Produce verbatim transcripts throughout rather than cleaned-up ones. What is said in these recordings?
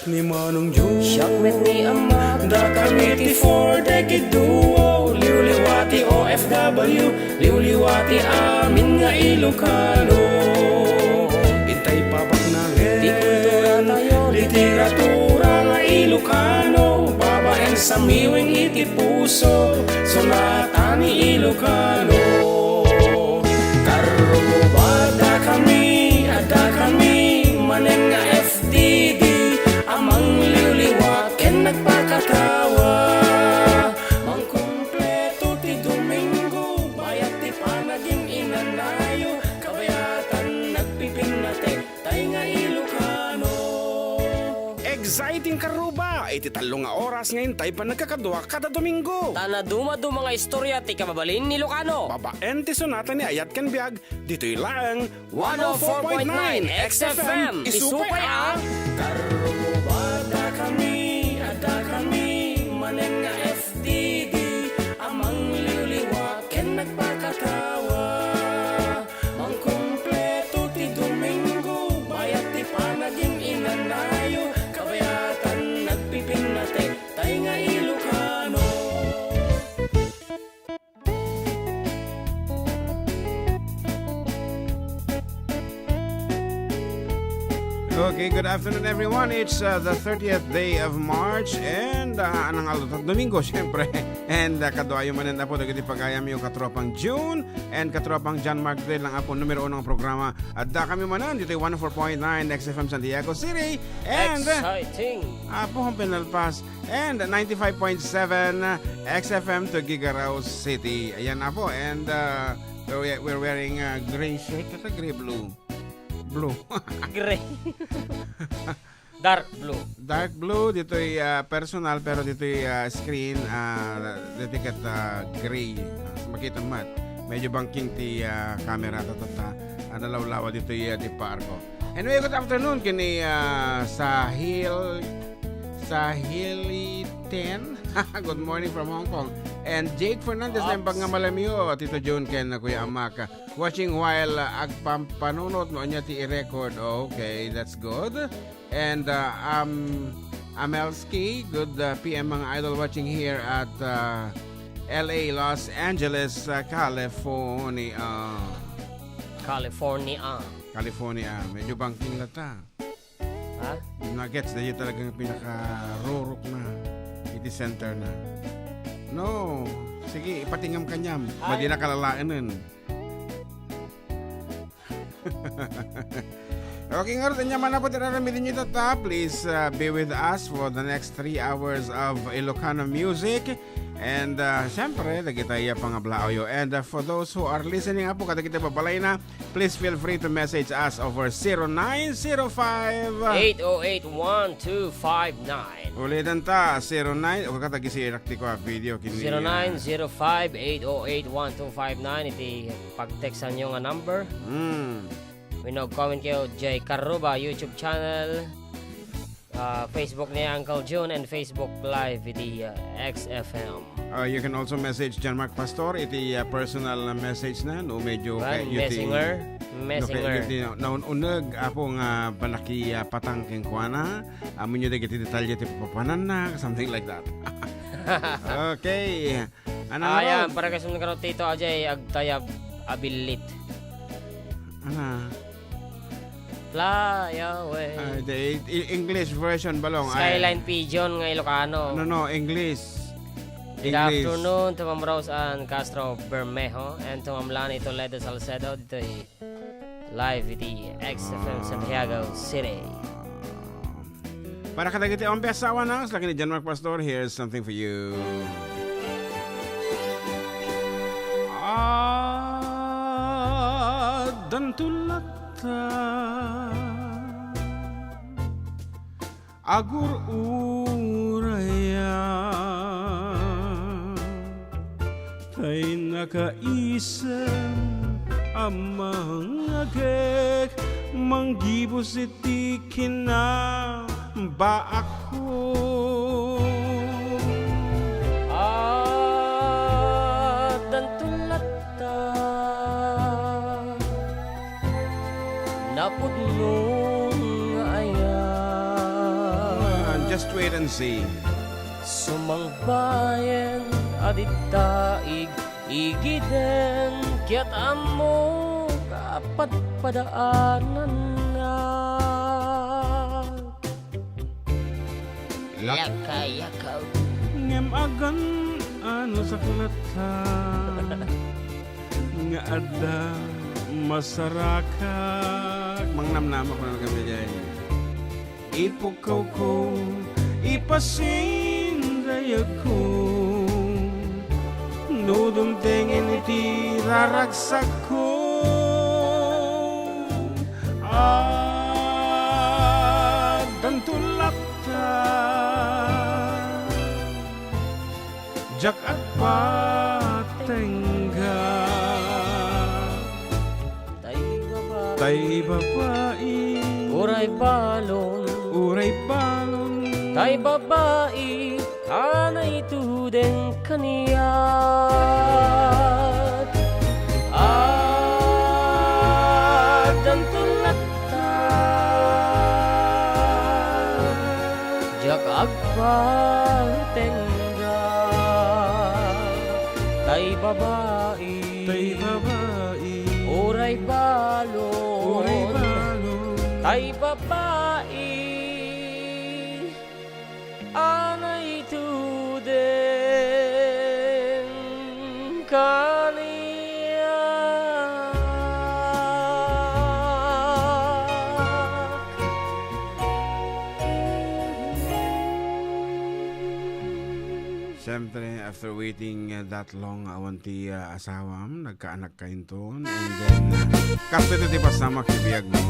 Ni Manong Joe. Siak met ni Ama. Dakami ti Four Decade Duo, liwliwa ti O F W, liwliwa ti amin nga Ilocano. Intay pabaknangen ti kultura tayo, literatura nga Ilocano, babaen sa miwing iti puso, sonata ni Ilocano. Karruba, dakami, adda kami manen nga F T D, a mangliwliwa ken nagpakatawa. Mangkumpleto ti Domingo, bayat ti panagin-inanayo, kabayatan nagpipinnate, tay nga Ilocano. Exciting, karruba! Iti tallo nga oras nga intay panagkakadua kada Domingo. Ta naduma-duma nga istorya ti kababalin ni Ilocano. Babaen ti sonata ni Ayat ken Biag, ditoy laeng one oh four point nine X F M. Isupay a Karruba, dakami, adda kami manen nga F T D, a mangliwliwa ken nagpakatawa. Mangkumpleto ti Domingo, bayat ti panagin-inanayo, kabayatan nagpipinnate, tay nga Ilocano. Okay, good afternoon, everyone. It's, uh, the thirtieth day of March, and, uh, anang aldaw? Domingo, siyempre. And, uh, kaduayo manen, apo, dagiti pagayamyo, katropang June, and katropang John Mark Dre lang, apo, numero uno nga programa. Adda kami manen dito, one oh four point nine X F M Santiago City, and, uh, Exciting. Apo, ang pinalpas. And ninety-five point seven X F M to Gigarao City. Ayan na po. And, uh, we're, we're wearing, uh, gray shirt. Ito gray blue. Blue. Gray. Dark blue. Dark blue, dito'y, uh, personal, pero dito'y, uh, screen, uh, dito'y kat, uh, gray. Uh, makita mo, medyo bangking ti, uh, camera, ta, ta, ta. Uh, nalawlawa dito'y, uh, di parko. Anyway, good afternoon kini, ah, Sahil, Sahili Ten. Good morning from Hong Kong. And Jake Fernandez, Ops. Naimbag nga malamyo, Tito Jun ken Kuya Amak. Watching while, ah, agpampanunot no ania ti i-record. Okay, that's good. And, ah, um, Amelski, good, ah, P M mga idol watching here at, ah, L A, Los Angeles, ah, California. California. California, medyo bangking lata. Ha? Nuggets, dahil talagang pinakarurok na. Iti center na. No, sige, ipatingam kanyam. Ay. Madi na kalalaenan. Okay, ngarud, anya man apo ti raramidin nyo, tata, please, uh, be with us for the next three hours of Ilocano music. And, uh, siyempre, dagita iya pangablaayo. And, uh, for those who are listening, apo, kadagita babalayna, please feel free to message us over zero nine zero five. Eight oh eight one two five nine. Ulitan ta, zero nine, o, katagisi irak ti kua video, kini, zero nine zero five, eight oh eight, one two five nine, iti pagtextan nyo nga number. Hmm. Wenno comment kayo, Jay Carruba YouTube channel. Ah, Facebook ni Uncle June and Facebook Live iti, ah, X F M. Ah, you can also message John Mark Pastor iti, ah, personal na message na, no, medyo Well, kay-, iti, Messenger. No, kay-, Messenger. Iti na-, naun-uneg, apo nga panaki-, ah, patang kenkuana. Amin nyo dagiti detalye ti papananna, something like that. Okay. Ano, Ayan, ano? Para kasunod ka, Tito Ajay, agtayab, abilit. Ano? Fly away. Ah, the i-, English version, balong. Ay. Skyline Pigeon nga Ilocano. No, no, English. Good English. Afternoon to Ma'am Rose Ann Castro Bermejo and to Ma'am Lani Toledo Salcedo dito, eh, live iti X F M Santiago City. Para kadagiti awan piasawa na, sa ni John Mark Pastor, here's something for you. Addanto latta agur-uraya, tay nakaisem a mangngegek, manggibus iti kinambaakko. Addanto latta napudno nga aya. Si Sumangbayen a ditta ig-igiden, ket ammok a padpadaananna. Lak- Yakaw, yakaw. Ngem agan a no saklata nga adda masarakak. Mangnamnama ko na kami diay. Ipukkawko, ipasindayagko, no dumtengen iti raragsakko. Addanto latta, diak agpatengga. Tay babai. Tay babai. Uray balon. Uray balon. Tay babai. Anay tudeng kaniak. Addanto latta, diak agpatengga. Tay babai. Tay babai. Uray balon. Uray balon. Tay babai. Anay tudeng kaniak. Siyempre, after waiting, uh, that long, awan ti, uh, asawam, nagkaanak kainton, and then, uh, kastoy ti pasamak ti biagmo.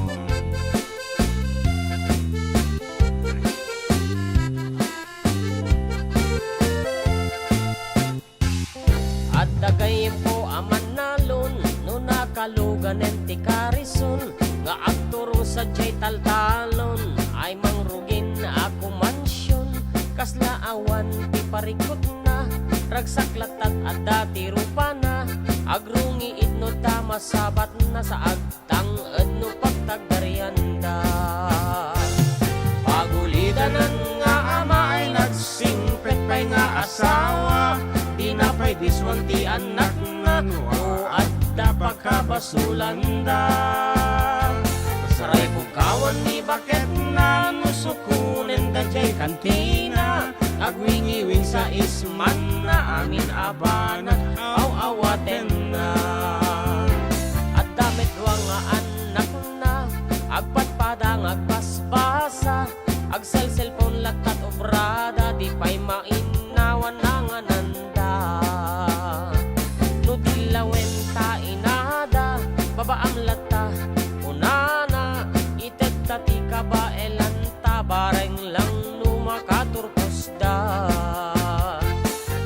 Adda gayyemko a mannalon, no nakaluganen ti karison, nga agturong sadiay taltalon, ay mangrugin a kumansion, kasla awan ti parikutna, ragsak lattat adda ti rupana, agrungiit no ta masabatna sa ag- tang wenno pagtagdarianda. Pagulidanan nga ama ay nagsingpet pay nga asawa, dina pay disuan ti annakna no adda pakabasolanda. Saray pukkawan ni baketna no sukonenda diay kantina, agwingiwing sa ismanna amin a banag, aw-awatenna. Adda met dua nga annakna, agpadpada nga agbasbasa, agselselpon lattat obrada, di pay mainnawan nangananda. No dillawen ta inada, babaam latta, kunana, itedta ti kabaelan ta bareng lang no makaturposda.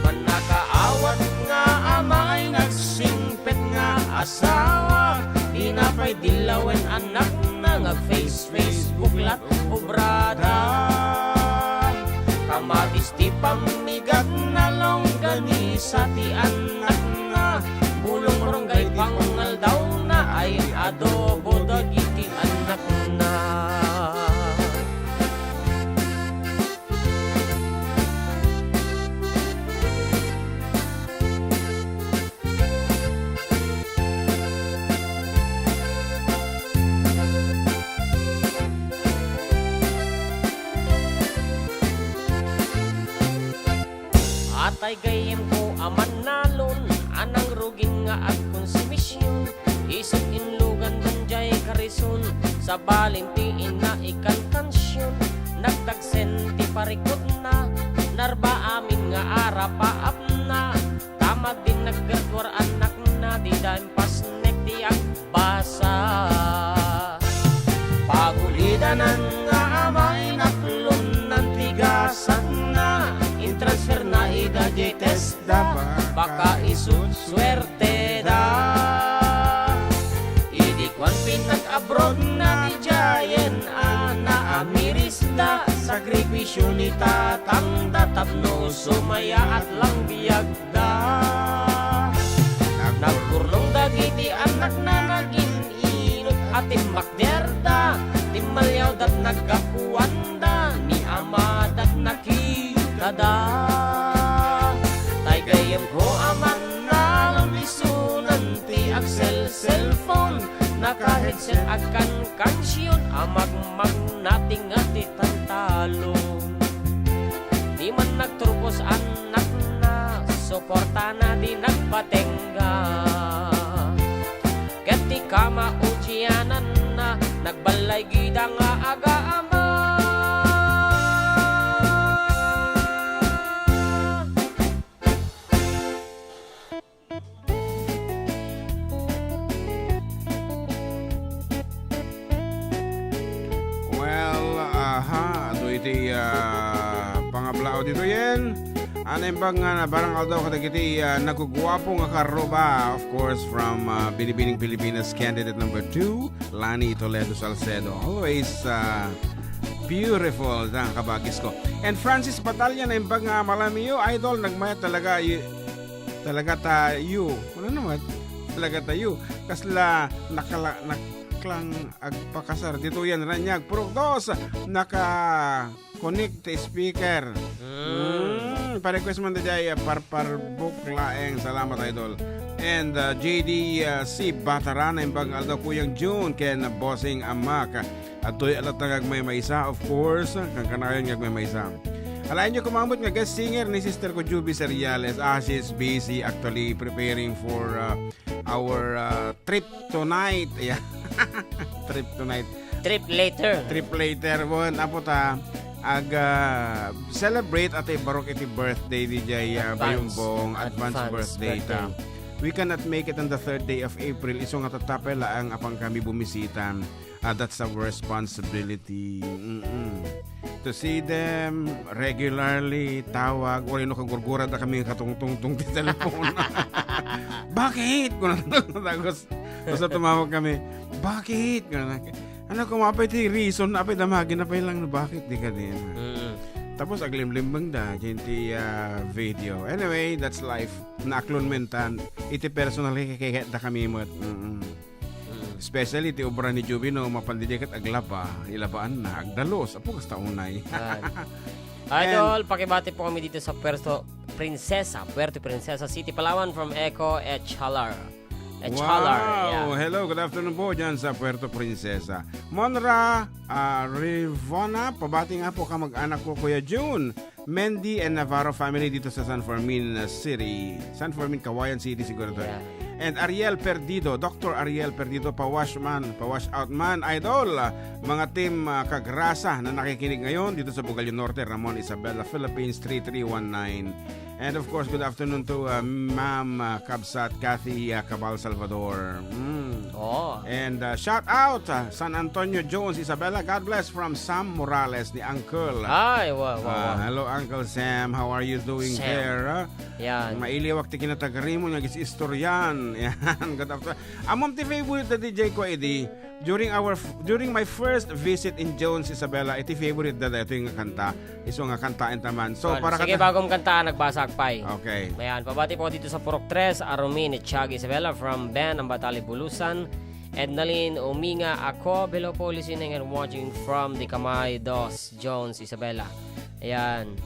Mannakaawat nga ama ay nagsingpet nga asawa, dina pay dillawen annakna nga face Facebook lat obrada. Kamatis ti pammigatna, longganisa ti annakna, bulong barangay pangaldawna ay adobo dagiti annakna. Atay gayyemko a mannalon, a nangrugin nga agkonsumision, isut' inlugandan diay karison, sabalin ti inna ikankansion, nagdagsen ti parikutna, narba amin nga arapaapna, ta madinnag ket war annakna, dida impasnek ti agbasa. Pagulidanan nga ama ay naklonnan ti gasatna, intransferna ida diay TESDA, baka isut' suerteda. Idi kuan pinag-abroadna ti diayen a naamirisda, sakripisio ni tatangda tapno sumayaat lang biag da. Nagkurnong dagiti annakna, nagin-inut a timmakderda, timmaliawda, naggapuanda, ni amadat naki- Da, tay gayyemko a mannalon isunan ti Axel cellphone, naka-headset, agkankansion a magmagnating nga ti tantalon. Di man nagturpos annakna, suportana di nagpatengga. Ket ti kamaudiananna, nagballay gida nga agaama. Well, aha, adu iti, ah, pangablaaw ditoyen. Naimbag nga nabarang aldaw kadagiti, ah, naguguapo nga karruba. Of course, from, ah, Binibining Pilipinas, candidate number two, Lani Toledo Salcedo. Always, ah, beautiful, ah, kabagisko. And Francis Batalla, naimbag nga malamiyo, idol, nagmayat talaga, y-, talaga tayo. Ano naman? Talaga tayo. Kasla, nakala-, naklang agpakasar. Ditoyen, Raniag, Purok dos, naka-connect ti speaker. Mm. Mm, pa-request man daydiay, ah, Parpar Book laeng. Salamat, idol. And, ah, J D, ah, C Batara, naimbag nga aldaw, Kuyang Jun, ken Bossing Amak. Adtoy a latta nga agmaymaysa, of course, kankanayon nga agmaymaysa. Alaenyo koma met nga guest singer ni sister ko, Juby Seriales. Ah, she's busy actually preparing for, ah, our, ah, trip tonight. Yeah. Trip tonight. Trip later. Trip later. Wen, apo ta, ag, ah, celebrate a ti barok iti birthday diay, ah, Bayongbong. Advance birthday ta. We cannot make it on the third day of April. Isu nga tattapay laeng a pankami bumisita. Ah, that's our responsibility. Mm-mm. To see them regularly, tawag, uray no kagurgurada kami nga katungtungtong ti telepono. "Bakit?" Kunana, tapos, basta tumawag kami, "Bakit?" Kunana, "Ano, kung apay ti reason, apay damagin, apay lang no bakit di ka din?" Mm. Tapos aglimlimbeng da, ken ti, ah, video. Anyway, that's life. Naaklon mentan, iti personal, kikikita kami met. Mm-mm. Mm. Especially ti obra ni Juby, no, mapan diay ket aglaba, ilabaanna, agdalus, apo, kasta unay. Yan. Idol, pakibati po kami dito sa Puerto Princesa, Puerto Princesa City, Palawan, from Echo Echalar. Echalar, wow! Yeah. Hello, good afternoon po dyan sa Puerto Princesa. Monra, ah, Rivona, pabati nga po kamag-anak ko, Kuya Jun. Mendy and Navarro family dito sa San Fermin, uh, City. San Fermin, Cauayan City siguro to. Yeah. And Ariel Perdido, Doctor Ariel Perdido, pa-wash man, pa-wash out man, idol. Uh, mga team, uh, Kagrasa na nakikinig ngayon dito sa Bugallo Norte, Ramon, Isabela, Philippines, three three one nine. And of course, good afternoon to, uh, Ma'am, uh, Kabsat Kathy, uh, Cabal Salvador. Mm. Oh. And, uh, shout out, uh, San Antonio Jones, Isabela. God bless from Sam Morales, ni Uncle. Ay, wa, wa, Ah, wa. Hello, Uncle Sam. How are you doing Sam. there, ah? Yan. Mailiwak ti kinatagrimon nga gis-istoryan. Yan. Good afternoon. Ammom ti favorite da D J ko, edi, during our f-, during my first visit in Jones, Isabela, iti favorite da daytoy nga kanta. Isu nga kantaen ta man. So, Well, para sige, kata- bagom kanta, nagbasa pay. Okay. Ayan, pabati po dito sa Purok Tres, Arumi ni Chag Isabela from Ben Ambatali Bulusan. Ednalyn Uminga, ako, hello po, listening and watching from the Kamay Dos, Jones, Isabela. Ayan.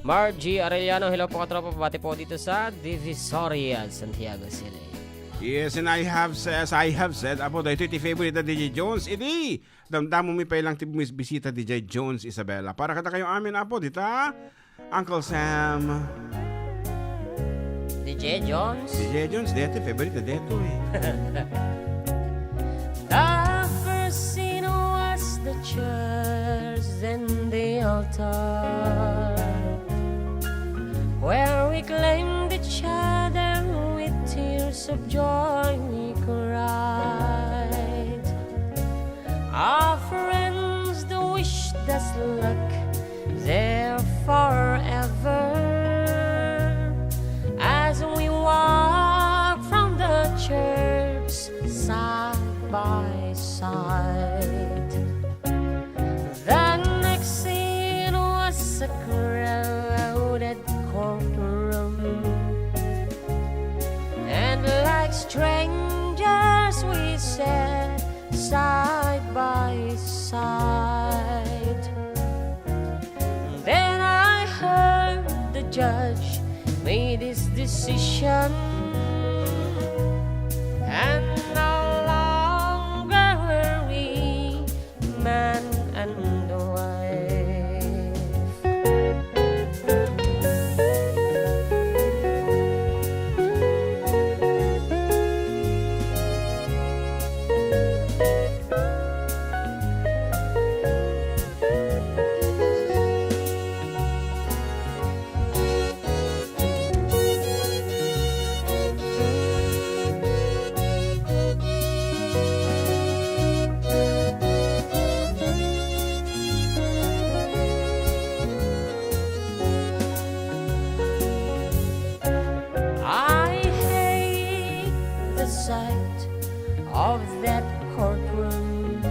Margie Arellano, hello po, katropa, pabati po dito sa Divisoria, Santiago City. Yes, and I have sa-, as I have said, apo, daytoy ti favorite na D J Jones, idi, damdamo mi pay lang ti bumis-, bisita D J Jones Isabela. Para kadakayo amin, apo, dita, Uncle Sam. D J Jones? D J Jones, daytoy, favorite na daytoy. The first scene was the church, then the altar, where we claimed each other with tears of joy we cried. Our friends do wish us luck there forever as we walk from the church side by side. The next scene was a crowded courtroom, and like strangers we sat side by side. Then I heard made his decision, and no longer were we man and wife. I hate the sight of that courtroom.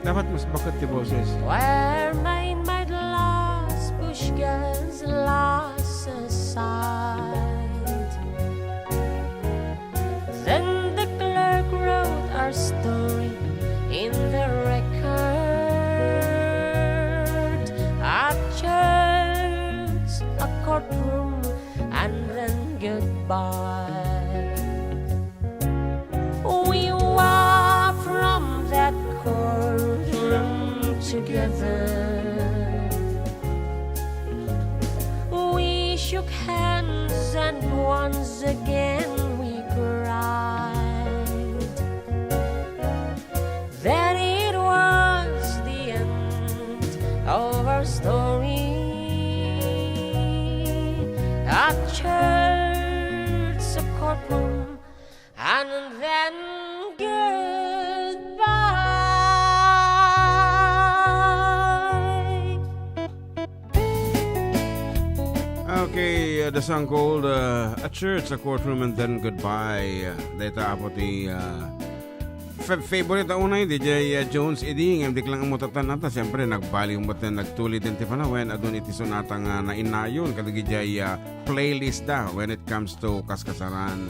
Dapat mas bakat ti boses. Where my mad lost bush girls lost a sight. Then the clerk wrote our story in the record. A church, a courtroom, and then goodbye. We walked from that courtroom together. We shook hands and once again we cried. Then it was the end of our story. A church, a courtroom, and then goodbye. Okay, uh, the song called uh, A Church, a Courtroom, and then Goodbye. Uh, dayta apo ti uh, fa- favorite a unay, D J uh, Jones Idi, ngem di lang amutatan nata, siyempre, nagbaliw mo ten, nagtulid din ti panawen, adun iti sunata nga nainayon, kadagiti uh, playlist da when it comes to kaskasaran.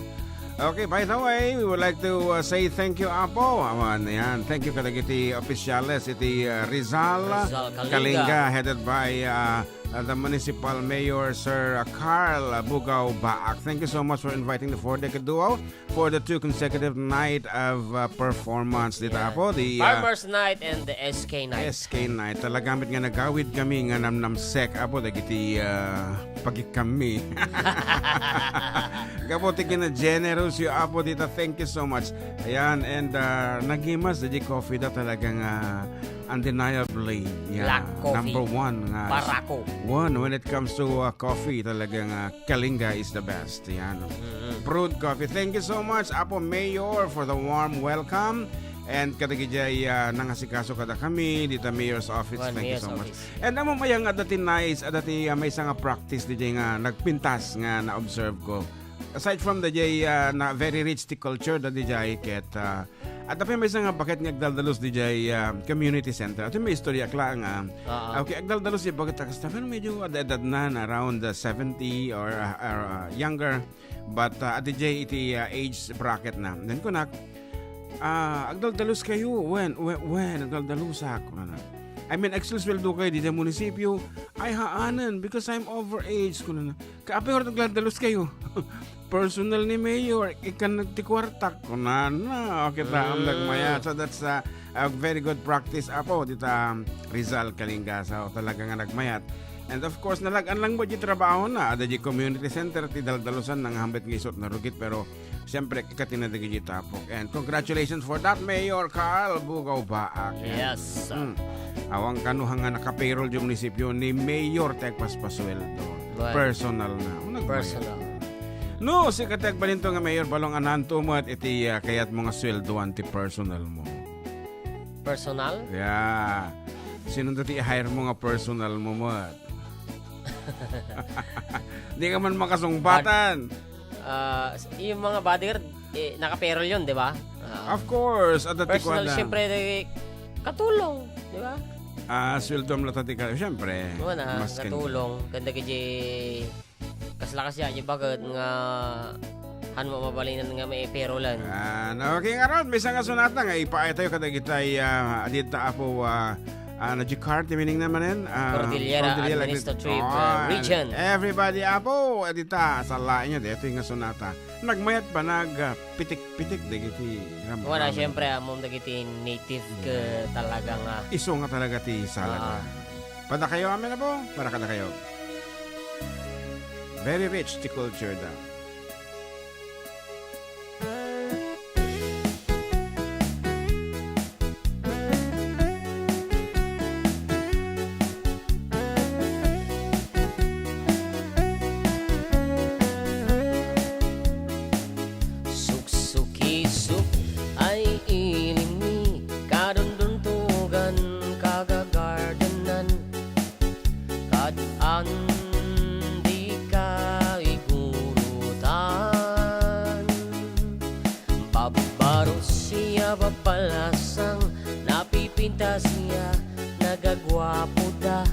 Okay, by the way, we would like to uh, say thank you, Apo. Awan, yan. Thank you kadagiti opisyales iti uh, Rizal, Rizal Kalinga. Kalinga, headed by uh, uh, the municipal mayor, Sir uh, Carl uh, Bugaw Baak. Thank you so much for inviting the Four Decade Duo for the two consecutive night of uh, performance dita, Apo. The uh, Farmers Night and the S K Night. S K Night. Talaga met nga nagawid kami nga namnamsek, Apo, dagiti uh, pagikami. Gapu ti kina-generous you, Apo, dita. Thank you so much. Ayan, and uh, nagimas di coffee da talagang uh, undeniably. Yeah, Black coffee. Number one nga. Barako. One when it comes to uh, coffee, talagang uh, Kalinga is the best. Yan. Brewed coffee. Thank you so much, Apo Mayor, for the warm welcome. And kadagiti uh, nangasikaso kada kami dita mayor's office. One Thank you mayor's so much. office. And amo mayang adda ti nice, adda ti uh, maysa nga practice D J nga nagpintas nga na-observe ko. Aside from the J, uh, na very rich ti culture da D J ket uh, at apay maysa nga baket nga agdaldalus D J uh, community center. Ato may istorya kla nga. Ah. Okay, agdaldalus di baket ta kasta pero medyo edad na around the seventy or, uh, or uh, younger. But uh, at D J iti uh, age bracket na. Then kunak, ah, agdaldalus kayo. When, when, when agdaldalusak? Kunana. I mean, agsusueldo kayo dita munisipyo. Ay, haanen, because I'm overage. Kunana. Kaapay oras agdaldalus kayo? Personal ni Mayor, ikan ti kuartak. Kunana. Okay, ta, ang Mm. nagmayat. So that's uh, a very good practice, Apo, dita um, Rizal Kalinga. So talaga nga nagmayat. And of course, nalag-an lang mo di trabaho na. Ada di community center, ti daldalusan nang hambit nga isut narugit. Pero siyempre, ikatina di tapok. And congratulations for that, Mayor Carl Bugaw Baak. Yes. Mm. Awang kano nga naka-payroll di munisipyo ni Mayor ti agpaspasueldo. Well, Personal na. Unag personal. No, sika ti agbalinto nga Mayor, balong ananto met iti ah, kayat mo nga sweldoan ti personal mo. Personal? Yeah. Sino ti i-hire mo nga personal mo met? Di ka man makasungbatan. Ah, yung mga bodyguard, eh, naka-payroll yun, di ba? Ah, Of course, at the personal, tikuan na. Siyempre, eh, katulong, di ba? Ah, sweldo mo lang ti ka, siyempre. Wala, mas kan- katulong. Kanda kay kasla kasi aja bakit nga han mo mabalinan nga may payroll-an. Ah, okay nga ron, may isang kasunatan nga ipaay tayo kadagitay uh, adita apo uh, Ah, na G card, meaning naman yan, ah, Cordillera Cordillera Administrative, ah, Region. Everybody, apo, eh, dita, salain nyo, dito yung sonata. Nagmayat pa, nag, ah, pitik-pitik, dagiti ramramam. Wala, siyempre, among dagiti native ka talaga nga. Isu nga talaga ti sala. Ah. Pada kayo, amin na po, para kada kayo. Very rich ti culture da. Suksukisuk ay ilimmi, kadunduntugan, kagagardenan, kad-an di kaigurutan. Babbaros siya, babbalasang, napipintas siya, nagaguapo da,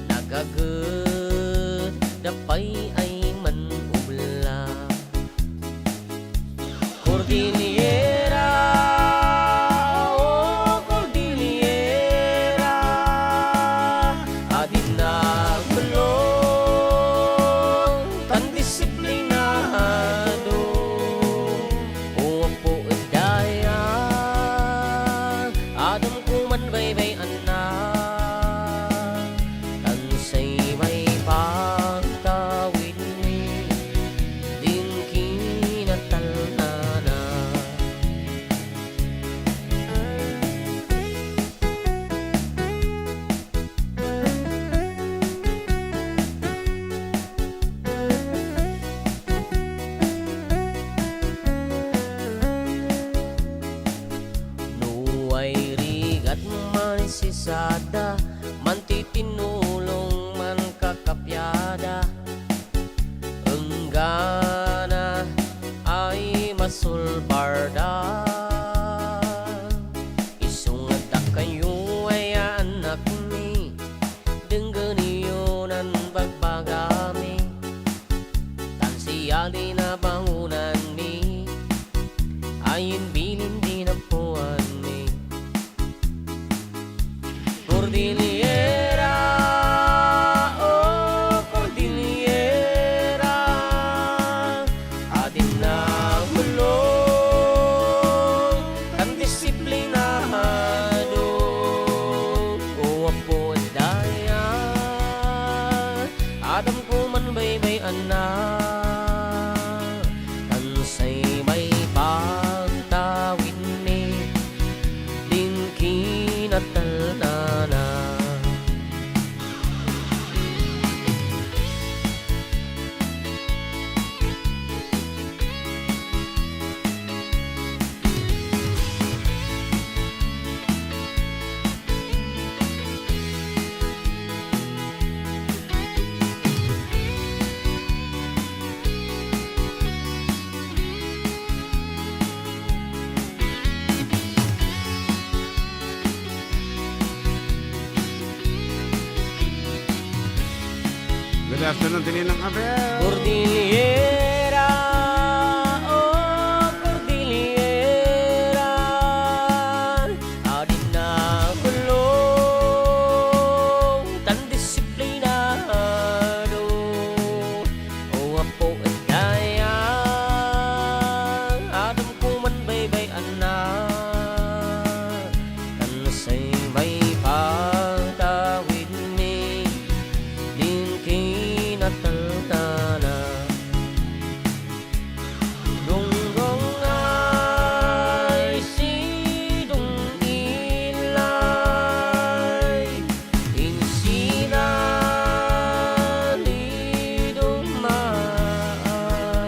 nagaget da pay ay man ubla. Cordillera, oh, Cordillera, adin nagmulong, tan disiplinado, o apo daya, adem ko man baybay-anna, tan say may pagtawid ni din kinatalnana. No way rigat manisisada, mantitinulong, mankakapiada, enggana ay masulbarda. Isu nga dakayo ay annakmi, denggenyo nan bagbagami, tan siya di nabangonanmi, ayin bilin di napuanmi. Cordillera, oh, Cordillera, adin nagmulong, tan disiplinado, o apo daya, adem ko man baybay-anna, tan say may pagtawidmi, din kinatalnana. Good afternoon, Tininang Abel. Cordillera, oh, Cordillera, adin nagmulong, tan disiplinado, o apo daya, adem ko man baybay-anna, tan say may pagtawidmi, din kinatalnana. Dungdung ay sidong ilay, insina lidong maay.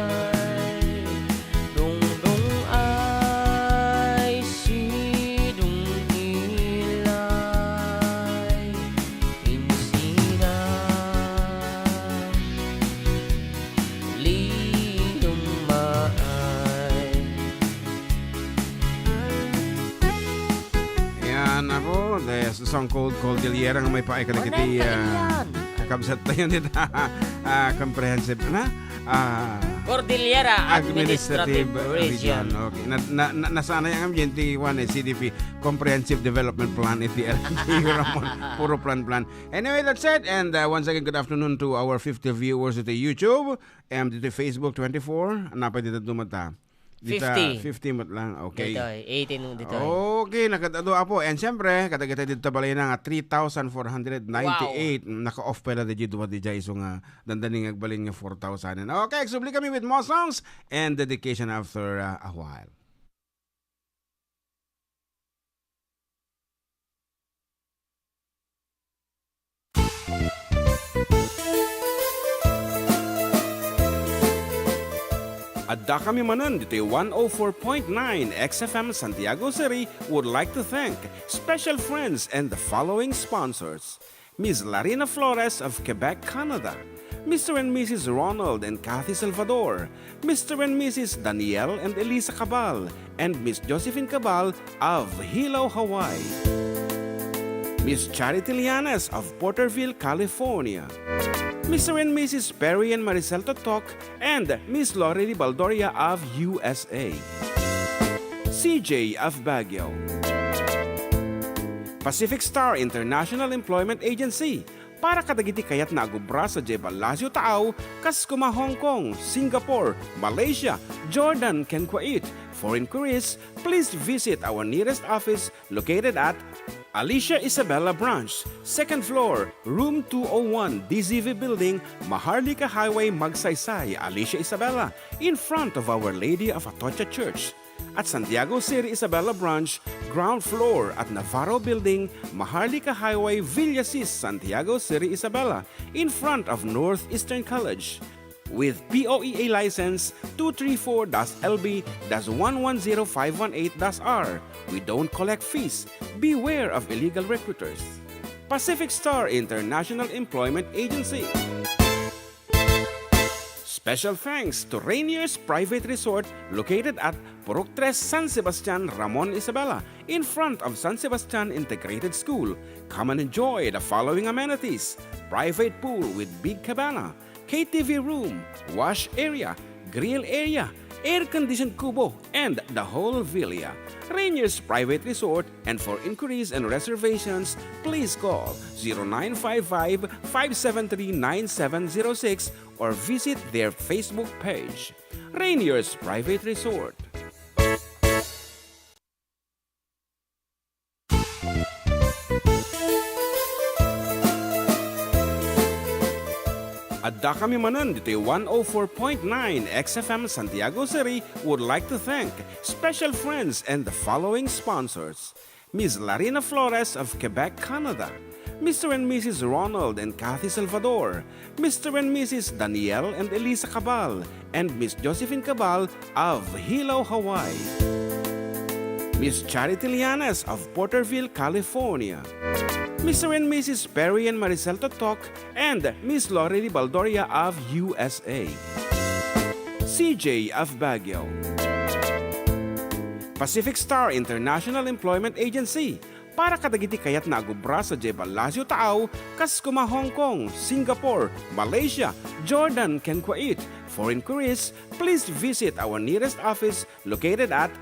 Dungdung ay sidong ilay, insina lidong maay. Yan, ako, the song called Cordillera nga maipaay kadagiti, ah, kakabsat tayo dita. Ah, comprehensive na. Ah, Cordillera Administrative Administrative Region. Region. Okay. Na, na, na, nasanay ang ambiente, Juan, eh, C D P, Comprehensive Development Plan, iti L T U, Ramon. Puro plan, plan. Anyway, that's it. And, uh, once again, good afternoon to our fifty viewers at the YouTube and the Facebook twenty-four. Napay dita dumata? Dita, Fifty. fifty met lang. Okay. Ditoy, eighteen ditoy. Okay, nakadado, apo. And siyempre, kadagiti dito balay na nga three thousand four hundred ninety-eight. Wow. Naka-off pala di dua di jay, so nga, dandani nga agbalin nga four thousand. Okay, agsubli kami with more songs and dedication after, uh, a while. Adda kami manen ditoy one oh four point nine X F M Santiago City would like to thank special friends and the following sponsors. Miss Larina Flores of Quebec, Canada, Mister and Missus Ronald and Kathy Salvador, Mister and Missus Daniel and Elisa Cabal, and Miss Josephine Cabal of Hilo, Hawaii. Miss Charity Lianes of Porterville, California. Mister and Missus Perry and Maricel Totok and Miss Lorely Baldoria of U S A. C J of Baguio. Pacific Star International Employment Agency, para kadagiti kayatna agubra sadiay Palacio Taaw, kas kuma Hong Kong, Singapore, Malaysia, Jordan, ken Kuwait. For inquiries, please visit our nearest office located at Alicia Isabela Branch, second floor, room two oh one, D Z V Building, Maharlika Highway, Magsaysay, Alicia Isabela, in front of Our Lady of Atocha Church. At Santiago City Isabela Branch, ground floor at Navarro Building, Maharlika Highway, Villasis, Santiago City Isabela, in front of Northeastern College. With P O E A license two three four dash L B dash one one zero five one eight dash R, we don't collect fees. Beware of illegal recruiters. Pacific Star International Employment Agency. Special thanks to Rainier's Private Resort located at Purok Tres, San Sebastian, Ramon, Isabela, in front of San Sebastian Integrated School. Come and enjoy the following amenities: private pool with big cabana, K T V room, wash area, grill area, air-conditioned kubo, and the whole villa. Rainier's Private Resort, and for inquiries and reservations, please call zero nine five five, five seven three, nine seven zero six or visit their Facebook page. Rainier's Private Resort. Adda kami manen ditoy one oh four point nine X F M Santiago City would like to thank special friends and the following sponsors: Miss Larina Flores of Quebec, Canada, Mister and Missus Ronald and Kathy Salvador, Mister and Missus Daniel and Elisa Cabal, and Miss Josephine Cabal of Hilo, Hawaii. Miss Charity Lianes of Porterville, California. Mister and Missus Perry and Maricel Totok and Miss Lorely Baldoria of U S A. C J of Baguio. Pacific Star International Employment Agency, para kadagiti kayatna agubra sadiay Palacio Taaw, kas kuma Hong Kong, Singapore, Malaysia, Jordan, ken Kuwait. For inquiries, please visit our nearest office located at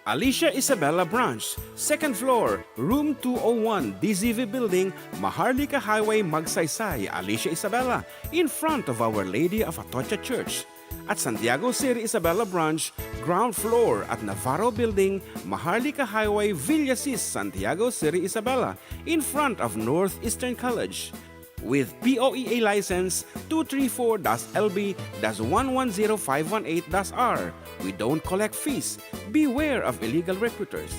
Alicia Isabela Branch, second floor, room two oh one, D Z V Building, Maharlika Highway, Magsaysay, Alicia Isabela, in front of Our Lady of Atocha Church. At Santiago City Isabela Branch, ground floor at Navarro Building, Maharlika Highway, Villasis, Santiago City Isabela, in front of Northeastern College. With P O E A license two three four dash L B dash one one zero five one eight dash R, we don't collect fees. Beware of illegal recruiters.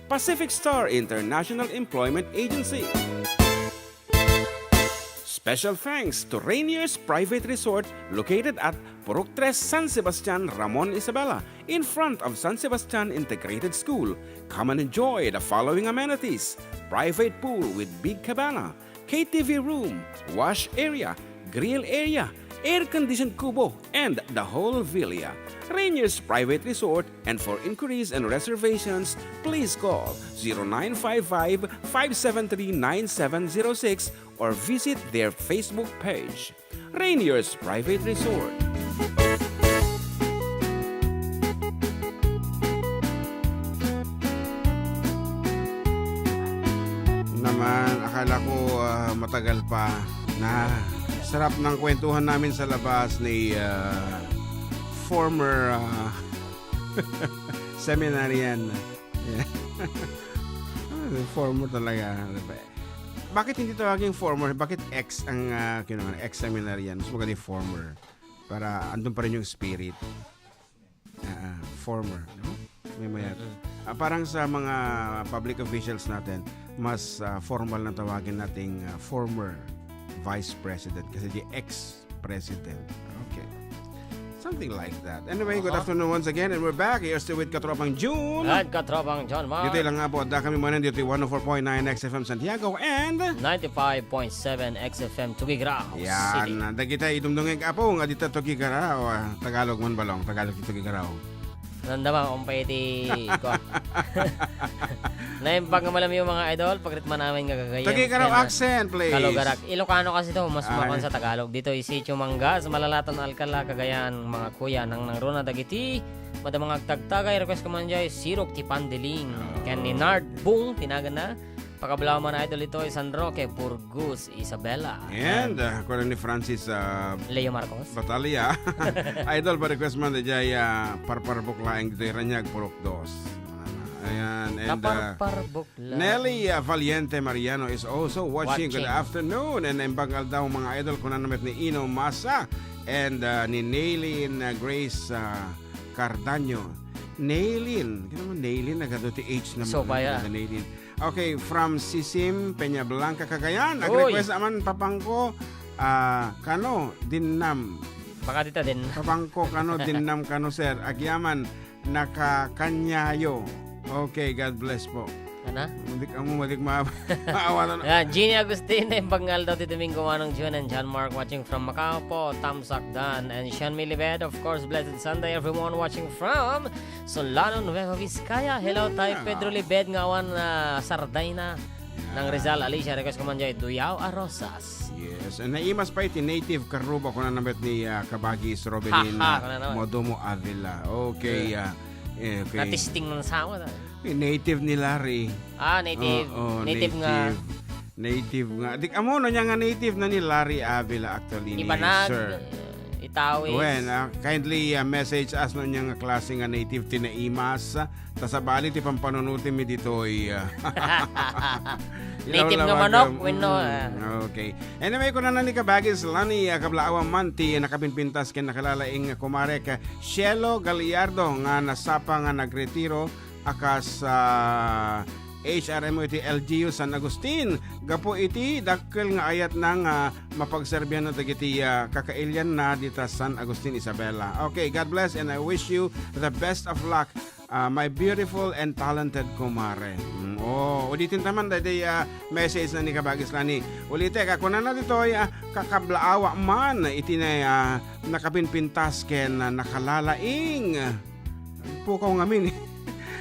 Pacific Star International Employment Agency. Special thanks to Rainier's Private Resort located at Purok Tres, San Sebastian, Ramon, Isabela, in front of San Sebastian Integrated School. Come and enjoy the following amenities: private pool with big cabana, K T V room, wash area, grill area, air-conditioned kubo, and the whole villa. Rainier's Private Resort, and for inquiries and reservations, please call zero nine five five, five seven three, nine seven zero six or visit their Facebook page. Rainier's Private Resort. Man, akala ko, ah, matagal pa na sarap ng kwentuhan namin sa labas ni, ah, former, ah, seminarian. Yeah. Ah, former talaga. Bakit hindi tawagin former? Bakit ex ang, ah, kinuha? Ex-seminarian. Mas maganda yung former. Para andun pa rin yung spirit. Ah, ah, former, no? May mayat. Mm-mm. Ah, parang sa mga public officials natin, mas, ah, formal na tawagin nating, ah, former vice president kasi di ex-president. Okay. Something like that. Anyway, good Aha. afternoon once again, and we're back. You're still with Katropang June. At Katropang John Mark. Dito lang nga po, adda kami manen dito one oh four point nine X F M Santiago and ninety-five point seven X F M Tuguegarao City. Yan. Dagita idumdungig apo nga dita Tuguegarao, ah, Tagalog man balong, Tagalog ti Tuguegarao. Nandama, umpay ti, ko. Naimbag nga malamyo, mga idol, pagritman amin nga gagayyem Tuguegarao ken accent, please. Kalugarak. Ilocano kasi to, mas Ay. makuan sa Tagalog. Dito, Sitio Mangas, Malalaton, Alcala, Cagayan, mga kuya, nangnangruna dagiti, madama nga agtagtagay, request ko man jay, Sirok ti Pandiling. Oh. Ken ni Nard Bung, tinagan na. Pakablaaw man, idol, itoy San Roque, Burgos, Isabela. And, uh, kuwan ni Francis, uh, Leo Marcos. Batalia. Idol, pa-request man, dayjay, uh, Parparbuk laeng ditoy Raniag, Purok Dos. Ayan, and, uh, Kaparparbuk laeng. Nelly, uh, Valiente Mariano is also watching. Good Watching. afternoon. And naimbag nga aldaw, mga idol, kunana met ni Ino Masa and, uh, ni Naylin, uh, Grace, uh, Cardaño. Naylin. Kaya naman, Naylin, nagado ti H naman. So, kaya? Naylin. Okay, from Sisim, Peña Blanca, Cagayan. Uy. Nag-request naman, papangko, ah, kano, dinnam. Baka dita din. Papangko, kano, dinnam, kano, sir. Agyaman, nakakanyayo. Okay, God bless po. Ana? Madik amo, madik ma-, maawatan. Yeah, Jeannie Agustin, naimbag nga aldaw ti Domingo, Manong June and John Mark watching from Macau po, Tamsak Dan and Sean Milibet. Of course, blessed Sunday, everyone watching from Solano, Nueva Vizcaya. Hello, Yeah. tay Pedro Libed nga awan, ah, Sardina. Nang Yeah. Rizal, Alicia, request ko man jay, Duyao a Rosas. Yes, and naimas pa iti native Karuba, kuna naman ni, ah, Kabagis Robelin, Ha, ha, ah, kuna naman. Modomo Avila. Okay, Yeah. ah, eh, okay. Natisting ng sama na. Eh, native ni Larry. Ah, native. Oo, Native nga. native. Native nga. Di, amo, no, niya nga native na ni Larry Avila, actually, ni Ibanan, Sir. eh, Itawis. Well, ah, kindly, ah, message us no niya nga klase nga native ti naimas, ah, ta sabali ti pampanunuti mi ditoy, ah. Native nga Ilawlawag, manok, ah, wenno, mm, ah. Okay. Anyway, kuna na ni Kabagis Lani, ah, kablaawan man ti nakapinpintas ken nakalalaing nga kumarek, ah, Cielo Gallardo nga nasapa nga nagretiro a kas, ah, H R M O iti L G U San Agustin. Gapu iti dakkel nga ayatna nga mapagserbianna dagiti, ah, kakailianna dita San Agustin, Isabela. Okay, God bless and I wish you the best of luck, ah, my beautiful and talented kumare. Mm, oh, ulitin taman daydi, ah, message na ni Kabagis Lani. Ulitek, ah, kunana ditoy, ah, kakablaawa man iti na, ah, nakapinpintas ken, ah, nakalalaing. Pukaw ngamin.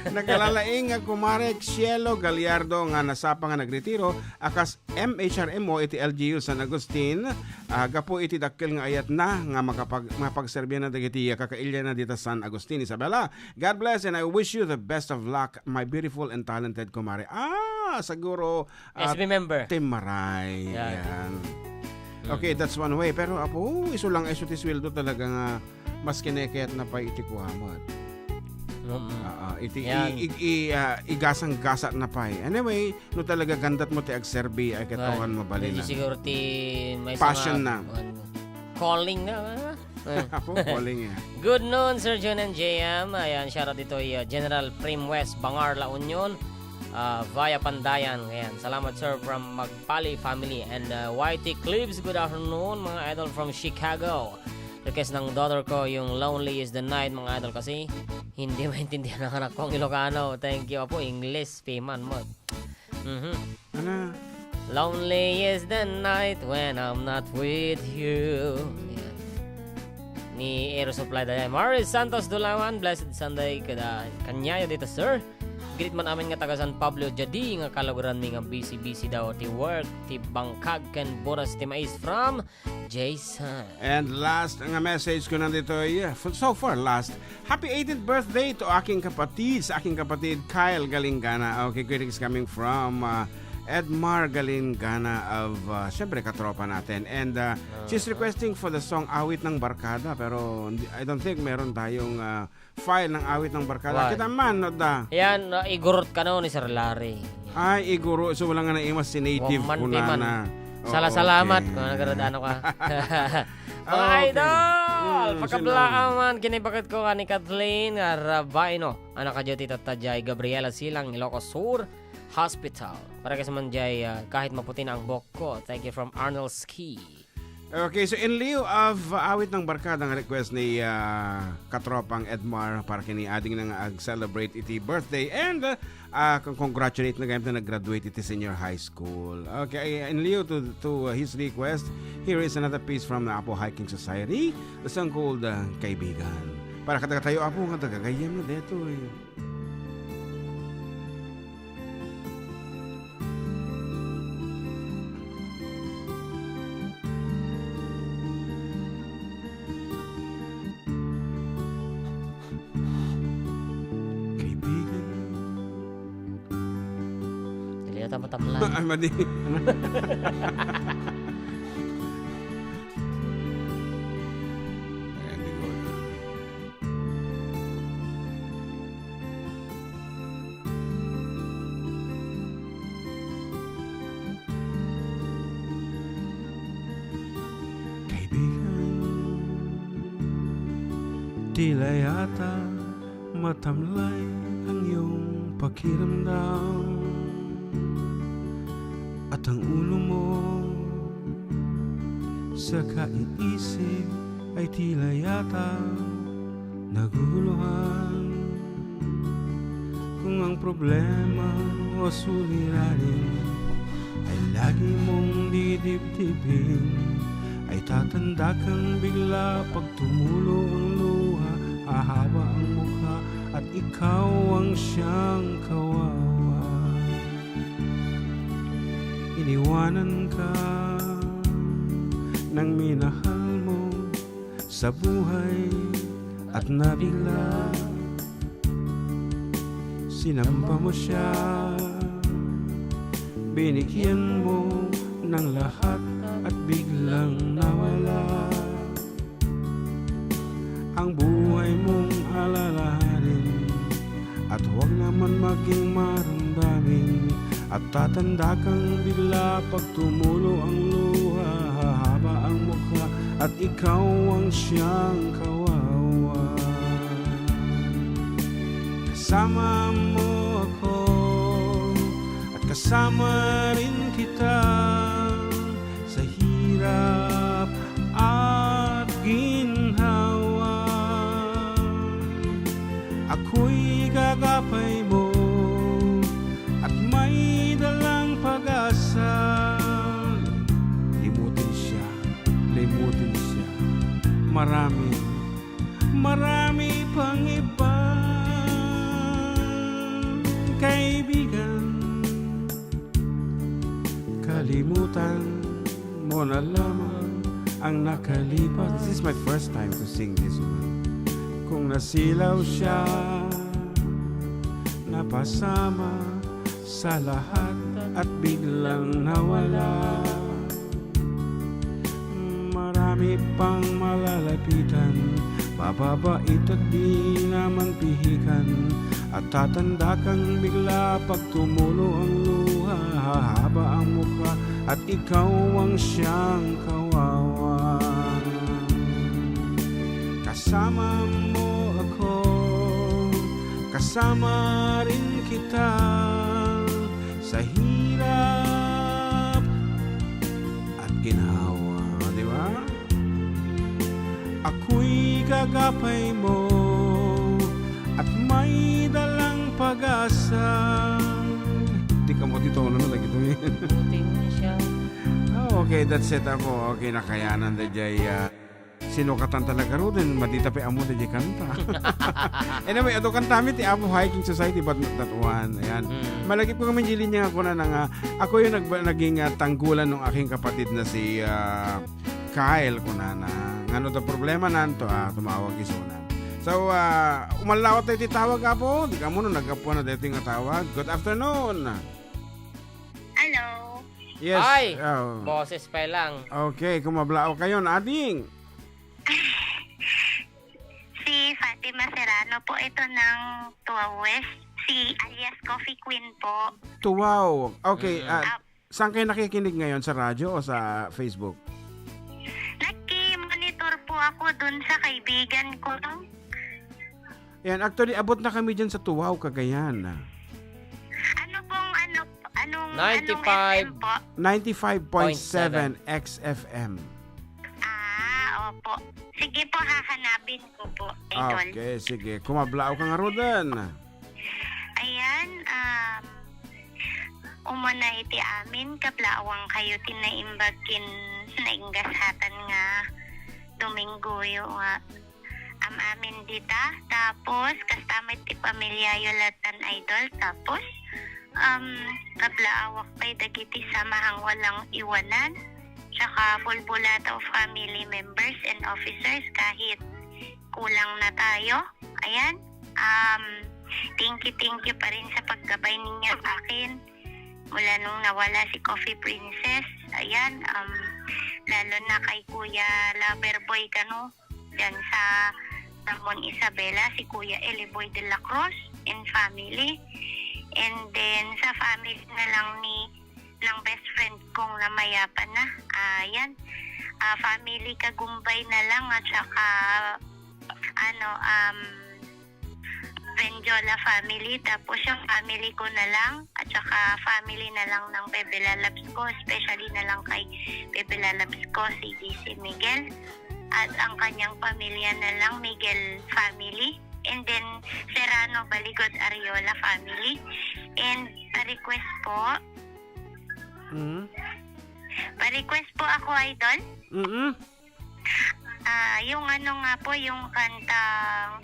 Nakalalaing nga kumare Cielo Gallardo nga nasapa nga nagretiro a kas M H R M O iti L G U San Agustin, ah, gapu iti dakkel nga ayatna nga makapag-, mapagserbianna dagiti kakailianna dita San Agustin, Isabela. God bless and I wish you the best of luck, my beautiful and talented kumare. Ah, siguro, ah, S B member. Team Maray. Yeah. Yan. Mm. Okay, that's one way. Pero, apo, isu lang, isu ti sweldo talaga nga mas kinekayatna pay iti kuamat. Mm. Ah, ah, iti, Yan. i-, i-, i-, ah, igasang-gasatna pay. Anyway, no talaga gandat mo ti agserbi, ay ket Right. awan mabalin. Medyo siguro ti may Passion sama, na. ano, calling na, ah. Eh. Apo, calling, eh. Good noon, Sir Jun and J M. Ayan, shoutout dito, uh, General Prim West Bangar, La Union, uh, via Pandayan. Ayan, salamat, sir, from Magpali family. And, uh, Y T Clips, good afternoon, mga idol from Chicago. Request ng daughter ko, yung Lonely is the Night, mga idol, kasi hindi maintindihan ng anak ko ang Ilocano. Thank you, apo. English, piman mo. Mhm. Ano? Lonely is the night when I'm not with you. Yan. Ni Aero Supply Dayan. Maris Santos Dulawan, blessed Sunday kada kaniayo dito, sir. Greet man amin nga taga San Pablo, jadi nga kalugaran mi nga busy-busy daw ti work, ti bangkag, ken buras ti mais from Jason. And last nga message ko na ditoy, f-, so far last, happy eighteenth birthday to aking kapatid, sa aking kapatid, Kyle Galingana. Okay, greetings coming from, uh, Edmar Galingana of, uh, syempre, katropa natin. And, uh, she's requesting for the song Awit ng Barkada, pero hindi, I don't think meron tayong, uh, file ng Awit ng Barkada. Wala. Kita man, no, da? Yan, uh, igurot kano ni Sir Larry. Ay, iguro. So, wala nga na imas si native Wa man, di man. Sala-salamat kung nagradano ka. Mga idol, pagkablaaman, kinibakit ko ka ni Kathleen, ah, Rabaino. Anak ka, Joti, Tata Jai, Gabriela Silang, Ilocos Sur Hospital. Para ka sa man, Jai, ah, kahit maputi na ang buhok ko. Thank you from Arnold Ski. Okay, so in lieu of, uh, Awit ng Barkada nga request ni, uh, katropang Edmar para kini ading na nga ag-celebrate iti birthday and, uh, uh, con-, congratulate na gayam ta nag-graduate iti senior high school. Okay, in lieu to, to, uh, his request, here is another piece from the Apo Hiking Society, the song called, uh, Kaibigan. Para kadagitayo, Apo, nga taga gayyem na detoy. Kaibigan. Dili yata matamlay. Ay, madi. Ayan, di ko alam. Kaibigan, tila yata matamlay ang iyong pakiramdam at ang ulo mo sa kaiisip ay tila yata naguguluhan. Kung ang problema o suliranin ay lagi mong didibdibin, ay tatanda kang bigla pag tumulo ang luha, hahaba ang mukha, at ikaw ang siyang kawawa. Iniwanan ka ng minahal mo sa buhay at nabigla. Sinamba mo siya, binigyan mo ng lahat at biglang nawala. Ang buhay mong alalahanin at huwag naman maging maramdamin. At tatanda kang bigla pag tumulo ang luha, hahaba ang mukha at ikaw ang siyang kawawa. Kasama mo ako at kasama rin kita sa hirap at ginhawa. Ako'y gagapay mo at may dalang pag-asa. Limutin siya, limutin siya. Marami, marami pang ibang kaibigan. Kalimutan mo na lamang ang nakalipas. This is my first time to sing this one. Kung nasilaw siya, napasama sa lahat at biglang nawala. Marami pang malalapitan, pababa ito't di naman pihikan. At tatanda kang bigla pag tumulo ang luha, hahaba ang mukha, at ikaw ang siyang kawawa. Kasama mo ako Kasama rin kita sa hirap at ginhawa, di ba? Ako'y gagapay mo at may dalang pag-asa. Di ka mo dito, ano na lagi to, eh? Buti mo siya. Ah, okay, that's it ako. Okay, nakayanan da jay, ah, Sinukatan talaga ruden, madita pay ammo daydiay kanta. Anyway, adu kantami ti Apo Hiking Society, but not that one. Ayan. Mm. Malagip ko kami, Jilin, nga kunana nga, ako yung nag-, naging, ah, tanggulan ng aking kapatid na si, ah, Kyle, kunana. Ngano da problema nanto, ah, tumawag isuna. So, ah, umallawat tayo ti tawag, Apo. Di ka mo, no, naggapuan na dito yung tawag. Good afternoon. Hello. Yes. Ay! Oh. Boses pa lang. Okay, kumablaaw kayo, ading. Si Fatima Serrano po ito ng Tua West, si alias Coffee Queen po. Tuwaw. Okay, Mm. ah, Ah. saan kayo nakikinig ngayon? Sa radyo o sa Facebook? Nagki-monitor po ako dun sa kaibigan ko. Yan, actually, abot na kami dyan sa Tuwaw, Cagayan. Ano pong, ano, anong, anong Ninety-five. F M po? Ninety-five point seven X F M. Ah, opo. Sige po, hahanapin ko po, Idol. Okay, sige. Kumablaaw ka nga, Rodan. Ayan, um, umuna iti amin, kablaawan kayo ti naimbag ken nainggasatan nga Dominggoyo nga am-amin dita. Tapos, kasta met ti pamilyayo latan, Idol. Tapos, um, kablaawak pay dagiti samahang walang iwanan, tsaka bulbulata of family members and officers kahit kulang na tayo. Ayan. Um, thank you, thank you pa rin sa paggabay ninyo sa akin. Mula nung nawala si Coffee Princess, ayan, um, lalo na kay Kuya Loverboy kano, dyan sa Ramon Isabela, si Kuya Eliboy de la Cruz and family. And then, sa family na lang ni, ng best friend kong namayapa na. Ayan. Ah, family Kagumbay na lang at saka, ano, um, Benjola family, tapos yung family ko na lang, at saka family na lang ng Bebe Lalabs ko, especially na lang kay Bebe Lalabs ko, si J C Miguel, at ang kanyang pamilya na lang, Miguel family, and then Serrano Baligod Ariola family. And pa-request po, Mm. pa-request po ako, Idol. Mm-mm. Ah, yung ano nga po, yung kantang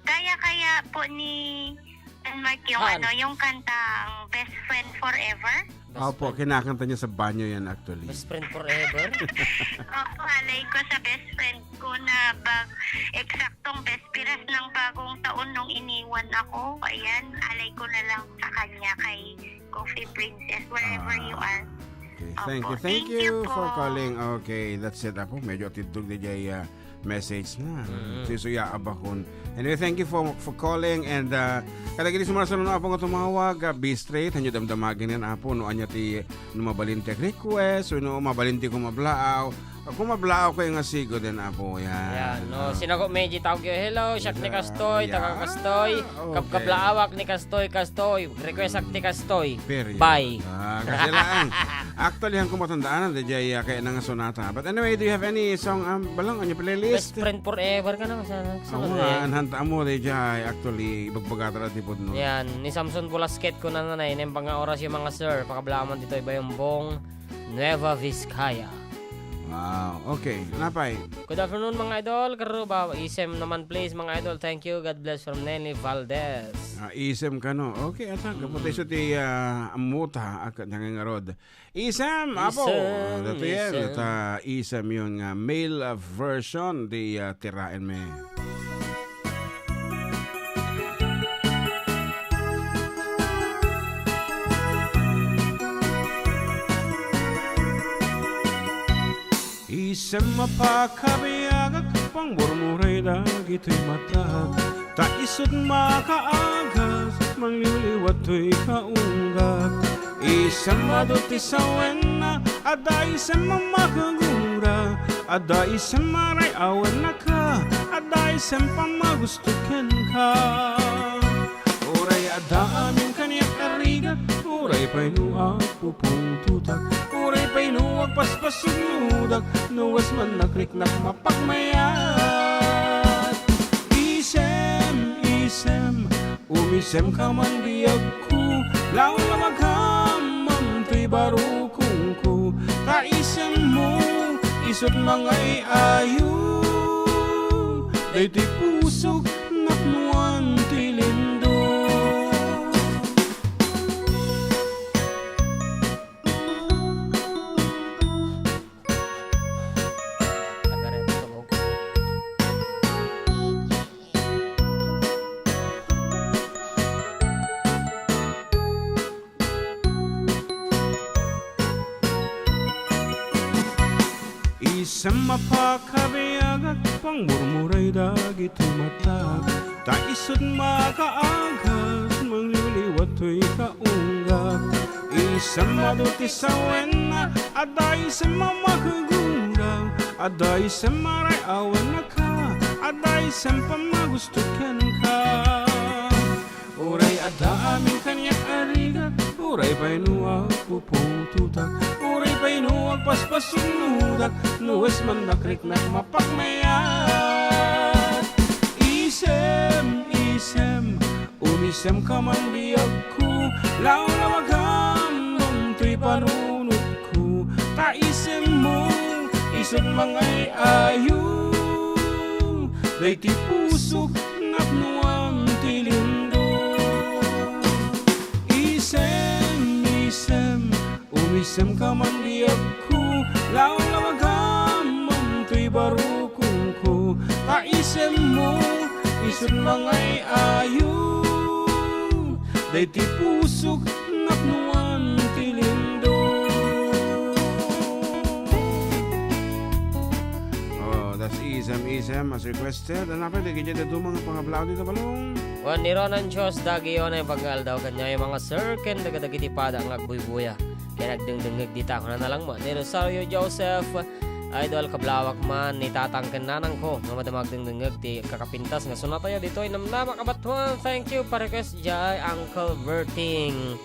Kaya-kaya po ni Denmark, yung Han. ano, yung kantang Best Friend Forever. Best Opo, friend. kinakanta niya sa banyo yan actually. Best friend forever? Opo, alay ko sa best friend ko na bag, eksaktong bespiras ng bagong taon nung iniwan ako. Ayan, alay ko na lang sa kanya kay Coffee Princess, wherever Ah. you are. Okay, thank Opo. you. Thank Thank you you for po. calling. Okay, that's it. Apo, medyo atidlog na jay, ah, message na. Mm. Sisuya abakon. Anyway, thank you for for calling and, ah, kadagiti sumarsaruno, Apo, nga tumawag, ah, be straight, hanyo damdamagen yan, Apo, no anya ti, no mabalin ti request, wenno mabalin ti kumablaaw. Kumablaaw kayo nga sigud, yan, Apo, yan. Yan, no, Ah. sinago medyo tawag yun. Hello, siak ni Kastoy, Yeah. taga Kastoy. Okay. Kabkablaawak ni Kastoy, Kastoy. Request ak ti Kastoy. Period. Bye. Ah, kasi lang. Actually, ang kumatandaan na, D J, ah, kaya nang sonata. But anyway, do you have any song, um, Balong, on your playlist? Best friend forever ka na, sa, sa Oo ano nga, eh. Ang hanta mo, D J, actually, ibagbagata na ti pudno. Yan, ni Samson Bulasquet ko na nanay, nembang nga oras yung mga sir, pakablaaman dito iba yung Bong Nueva Vizcaya. Wow, okay. Napay? Good afternoon, mga idol. Karuba, isem naman, please, mga idol. Thank you. God bless from Nelly Valdez. Ah, isem ka, no? Okay, ata, Mm. kaputi siya ti, ah, amuta, ak-, nangangarod. Isem, apo. Isem, Ah, dati yan. Isem. Ata, isem yun nga, male, ah, version, di, ah, tiraen me. Isem a pakabiagak, pangmurmuray dagitoy matak. Ta isut makaagas, mangliwliwat toy kaunggat. Isem adu ti sawenna, adda isem a makagura, adda isem a ray-awenna ka, adda isem pammagusto kenka. Uray adda amin kaniak a rigat, uray pay no agpupungtotak, uray pay no agpaspasugnodak, no was man nakriknak mapagmayat. Isem, isem, umisem ka man biagko, laeng a magamman toy barukongko, ta isemmo, isut mangay-ayo, daytoy pusok napnuan ti lindol. Mapakabiagak, pangmurmuray dagiti matak, ta isut' makaagas, mangliwliwa toy kaunggat. Isem adu ti sawenna, adda isem a makagunggaw, adda isem a ray-awanna ka, adda isem pammagusto kenka. Uray adda amin kaniak a rigat, uray pay no agpupungtotak, uray pay no agpaspasnudak, no esmannak riknak mapakmayat. Isem, isem, umisemka man biagko, lawlawagam toy panunotko, ta isemmo, isut' mangay-ayo, daytoy pusok napnoan ti lindong. Isem, isem, umisemka man biagko, lawlawagam toy barukongko, ta isemmo, isut' mangay-ayo, daytoy pusok napnoan ti lindong. Oh, that's Isem Isem as requested. Ania pay dagiti dadduma nga pangablaw dita, Balong? Wen ni Ronan Dios, dagiti unay nga pagngaaldaw kaniayo, mga sir, ken daga dagiti pada nga agbuybuya ken agdengdengngeg dita. Kunana lang met ni Rosario Joseph, idol, kablawak man ni tatang ken nanangko nga madama agdengdengngeg ti kakapintas nga sonatayo ditoy Namnama Kabatuan. Thank you, pa-request diay Uncle Berting.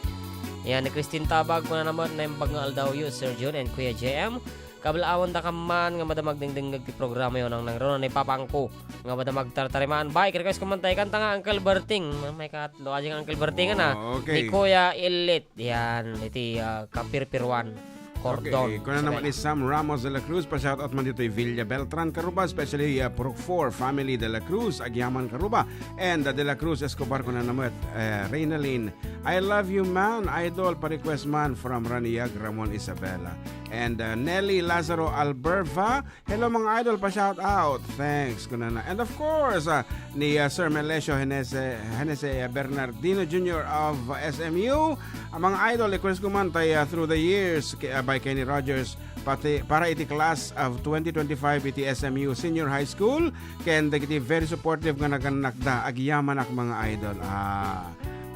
Yan, ni Christine Tabag, kunana met, naimbag nga aldawyo, Sir Jun and Kuya J M. Kablaawan da ka man nga madama agdengdengngeg ti programayo, nangnangruna ni Papangko nga madama agtartarimaan. Bay, request ko man tay kanta nga Uncle Berting. May katlo, aja nga Uncle Berting, ana. Oh, okay. Ni Kuya Ilit. Yan, iti, ah, Kapirpiruan. Cordon. Okay, kuna naman ni Isabela. Sam Ramos de la Cruz, pa-shoutout man ditoy Villa Beltran, Caruba, especially, uh, Purok four family de la Cruz, Agiaman, Caruba, and, uh, de la Cruz Escobar, kuna naman, uh, Reynalyn. I love you, man, idol, pa-request man from Raniag, Ramon Isabela. And, uh, Nelly Lazaro Alberva, hello, mga idol, pa-shout out. Thanks, kunana. And of course, ah, ni, ah, Sir Melesio Henese, Henese, ah, Bernardino Junior of, ah, S M U. Ah, mga idol, request ko man tay, ah, Through the Years, ki-, ah, by Kenny Rogers, pati para iti class of twenty twenty-five iti S M U Senior High School, ken dagiti very supportive nga nagannakda, agyamanak, mga idol. Ah,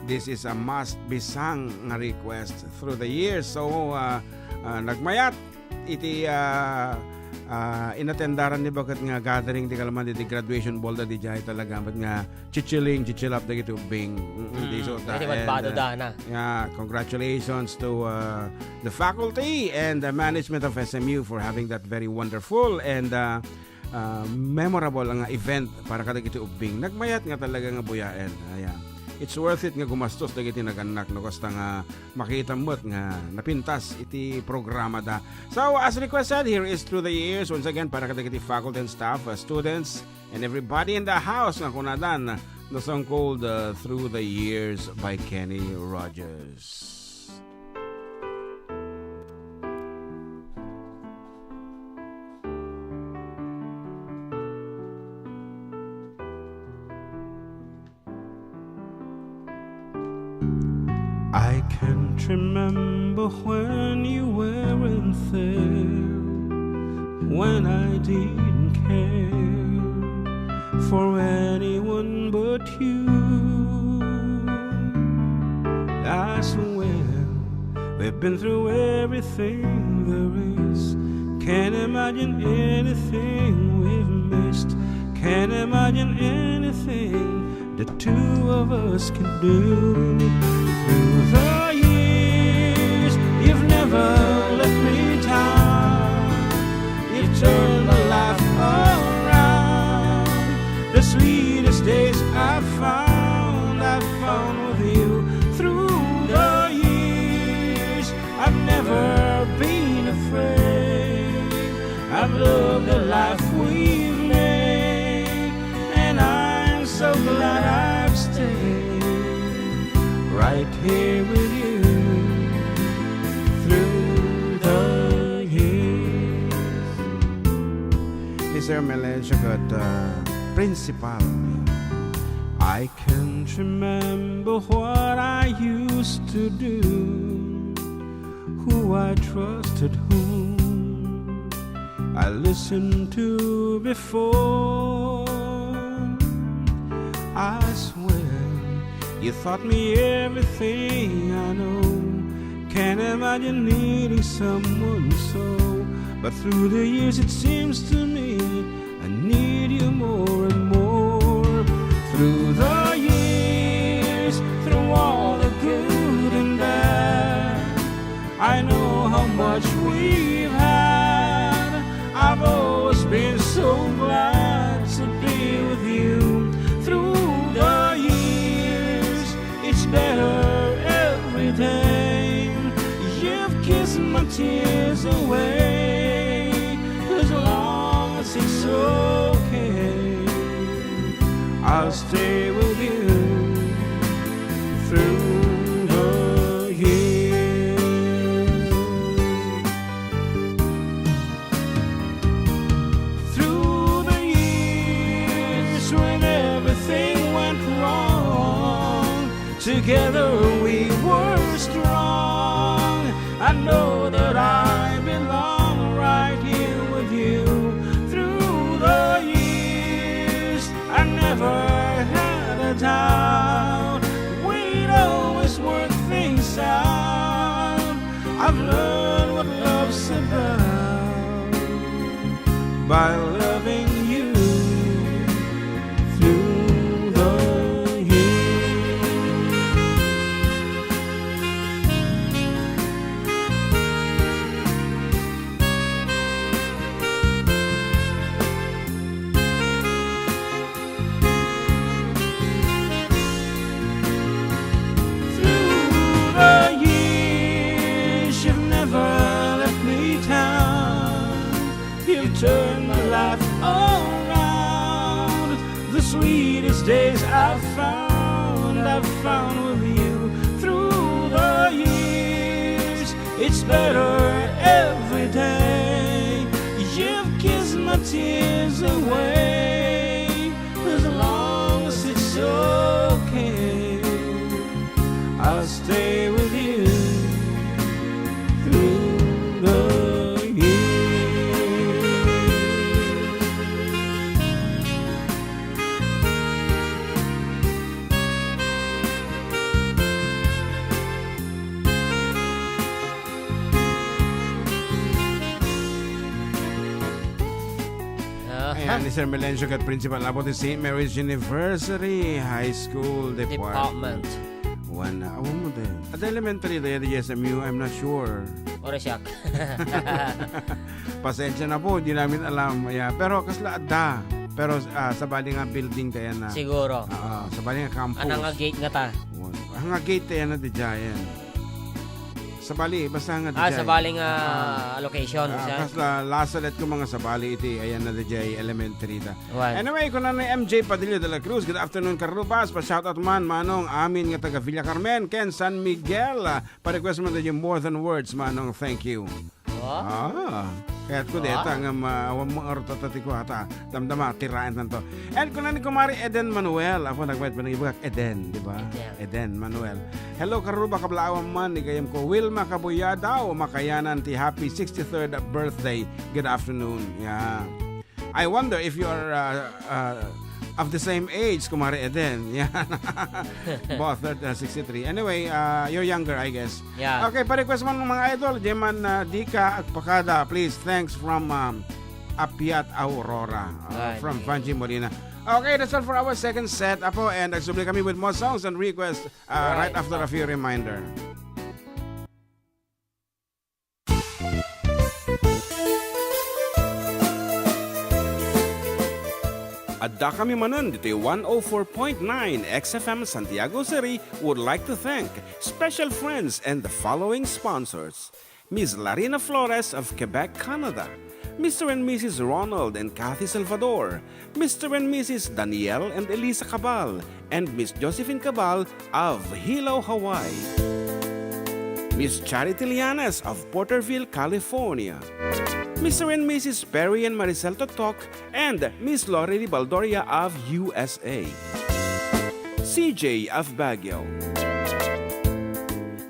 this is a must be sung nga request, Through the Years. So, ah, ah, nagmayat iti, ah, ah, inatendaran ni baket nga gathering ti kalman iti graduation ball da, di jay talaga met nga chichiling, chichilap dagiti ubbing. Mm, mm, di so ta-, iti and, bado uh, da na. Yeah, congratulations to, uh, the faculty and the management of S M U for having that very wonderful and, uh, uh, memorable nga event para kadagiti ubbing. Nagmayat nga talaga nga buyaen. Ayan. It's worth it nga gumastos dagiti nagannak no kasta nga makita met nga napintas iti programa da. So, as requested, here is Through the Years. Once again, para kadagiti faculty and staff, uh, students, and everybody in the house nga kunadan, the song called, uh, Through the Years by Kenny Rogers. I can't remember when you weren't there, when I didn't care for anyone but you. I swear we've been through everything there is. Can't imagine anything we've missed. Can't imagine anything the two of us can do. Through the years, you've never let me down. You've turned my life around. The sweetest days I found, I found with you. Through the years, I've never been afraid. I've loved the life we've made, and I'm so glad I've stayed right here with you through the years. Ni Sir Melencio ket, uh, principal. I can't remember what I used to do, who I trusted whom. I listened to before. I swear you taught me everything I know. Can't imagine needing someone so. But through the years, it seems to me I need you more and more. Through the years, through all the good and bad, I know how much we've had. I've always been so glad to be with you. Through the years, it's better every day. You've kissed my tears away. As long as it's okay, I'll stay with you through the years. Through the years when everything went wrong, together we were strong. I know that I belong right here with you. Through the years, I never had a doubt. We'd always work things out. I've learned what love's about by loving you through the years. Through the years, you've never let me down. You've turned my life around. The sweetest days I've found, I've found with you. Through the years, it's better every day. You've kissed my tears away. As long as it's okay, I'll stay with you through the years. Aha. Ayan, ni Sir Melencio ket Principal Apo ti Saint Mary's University High School Department. Department. Wen, ah, awan mo din. Adda elementary dayta di S M U, I'm not sure. Ora siak. Pasensya na po, di namin alam. Yeah, pero kasla adda. Pero, ah, sabali nga building tayo na. Siguro. Ah, sabali nga campus. Ana nga gate nga ta. Wen. Ah, nga gate tayo na di Giant. Sabali, basta nga Ah, dijay. Sabali nga Ah. Location, Ah, siya. Kasla, La Salette ko mga sabali iti, ayan na dijay elementary da. Wan. Anyway, kuna ni M J Padilla de la Cruz, "Good afternoon, Karubas." Pa-shoutout man, Manong, amin nga taga Villa Carmen, ken San Miguel. Ah, pa-request man dijay More Than Words, Manong. Thank you. Oh. Ah, kayat ko Wow. deta nga ma-, awan mo arto ta ti kuwata. Damdama, tiraen tanto. And kuna ni Kumari Eden Manuel, ako nagbayad pa ng ibagak, Eden, di ba? Eden. Eden Manuel. Hello, Karuba, kablaawam man, ni gayam ko, Wilma Kabuyadaw, makayanan ti happy sixty-third birthday. Good afternoon. Yeah. I wonder if you are, uh, uh, of the same age, Kumari Eden. Yeah. Both, uh, sixty-three. Anyway, uh, you're younger, I guess. Yeah. Okay, pa-request man, mga idol, di man, uh, di ka agpakada, please. Thanks from, um, Apiat Aurora, uh, Ay. from Vanji Molina. Okay, that's all for our second set, Apo, and agsubli kami with more songs and requests, uh, right Right. after a few reminder. Adda kami manen ditoy one oh four point nine X F M Santiago City would like to thank special friends and the following sponsors. Miss Larina Flores of Quebec, Canada, Mister and Missus Ronald and Kathy Salvador, Mister and Missus Daniel and Elisa Cabal, and Miss Josephine Cabal of Hilo, Hawaii. Miss Charity Lianes of Porterville, California. Mister and Missus Perry and Maricel Totok and Miss Lori Baldoria of U S A. C J of Baguio.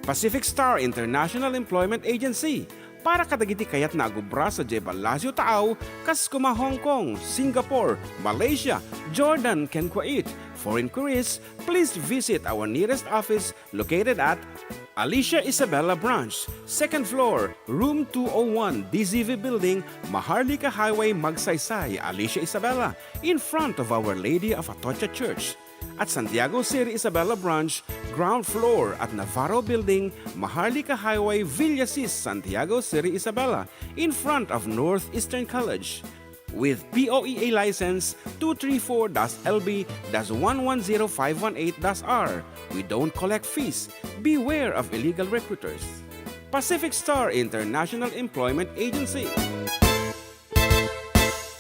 Pacific Star International Employment Agency, Para kadagiti kayatna a gubra sadiay Palacio Taaw, kas kuma Hong Kong, Singapore, Malaysia, Jordan, ken Kuwait. For inquiries, please visit our nearest office located at Alicia Isabela Branch, second floor, room two oh one, D Z V Building, Maharlika Highway, Magsaysay, Alicia Isabela, in front of Our Lady of Atocha Church. At Santiago Seri Isabela Branch, ground floor at Navarro Building, Maharlika Highway, Villasis, Santiago Seri Isabela, in front of Northeastern College. With P O E A license two three four dash L B dash one one zero five one eight dash R, we don't collect fees. Beware of illegal recruiters. Pacific Star International Employment Agency.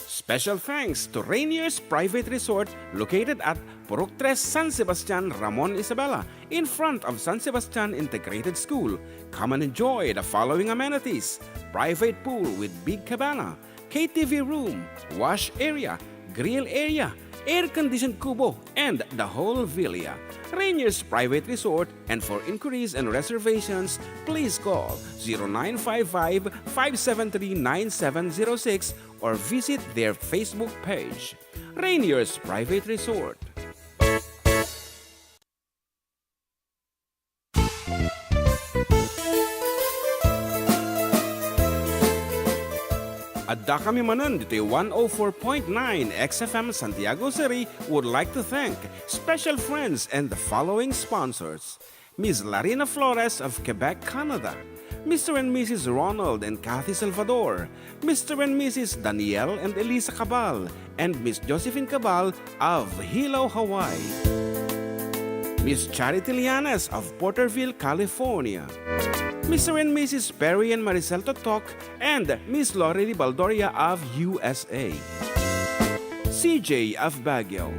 Special thanks to Rainier's Private Resort located at Purok Tres, San Sebastian, Ramon Isabela, in front of San Sebastian Integrated School. Come and enjoy the following amenities: private pool with big cabana, K T V room, wash area, grill area, air-conditioned kubo, and the whole villa. Rainier's Private Resort, and for inquiries and reservations, please call zero nine five five, five seven three, nine seven zero six or visit their Facebook page. Rainier's Private Resort. Addakami manen ditoy one oh four point nine X F M Santiago Seri would like to thank special friends and the following sponsors: Miss Larina Flores of Quebec, Canada, Mister and Missus Ronald and Kathy Salvador, Mister and Missus Daniel and Elisa Cabal, and Miss Josephine Cabal of Hilo, Hawaii, Miss Charity Lianes of Porterville, California, Mister and Missus Perry and Maricel Totok, and Miss Lorely Baldoria of U S A, C J of Baguio,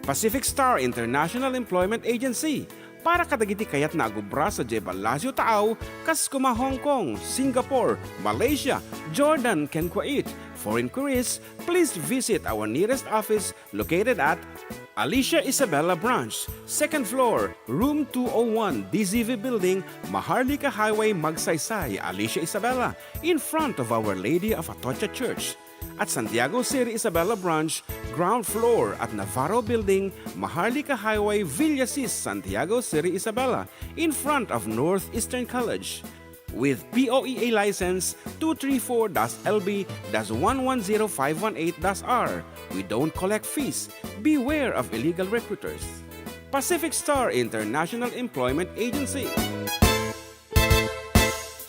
Pacific Star International Employment Agency, para kadagiti kayatna a gubra sadiay Palacio Taaw, kas kuma Hong Kong, Singapore, Malaysia, Jordan, ken Kuwait. For inquiries, please visit our nearest office located at Alicia Isabela Branch, second floor, room two oh one, D Z V Building, Maharlika Highway, Magsaysay, Alicia Isabela, in front of Our Lady of Atocha Church. At Santiago Seri Isabela Branch, ground floor at Navarro Building, Maharlika Highway, Villasis, Santiago Seri Isabela, in front of Northeastern College. With P O E A license two three four dash L B dash one one zero five one eight dash R, we don't collect fees. Beware of illegal recruiters. Pacific Star International Employment Agency.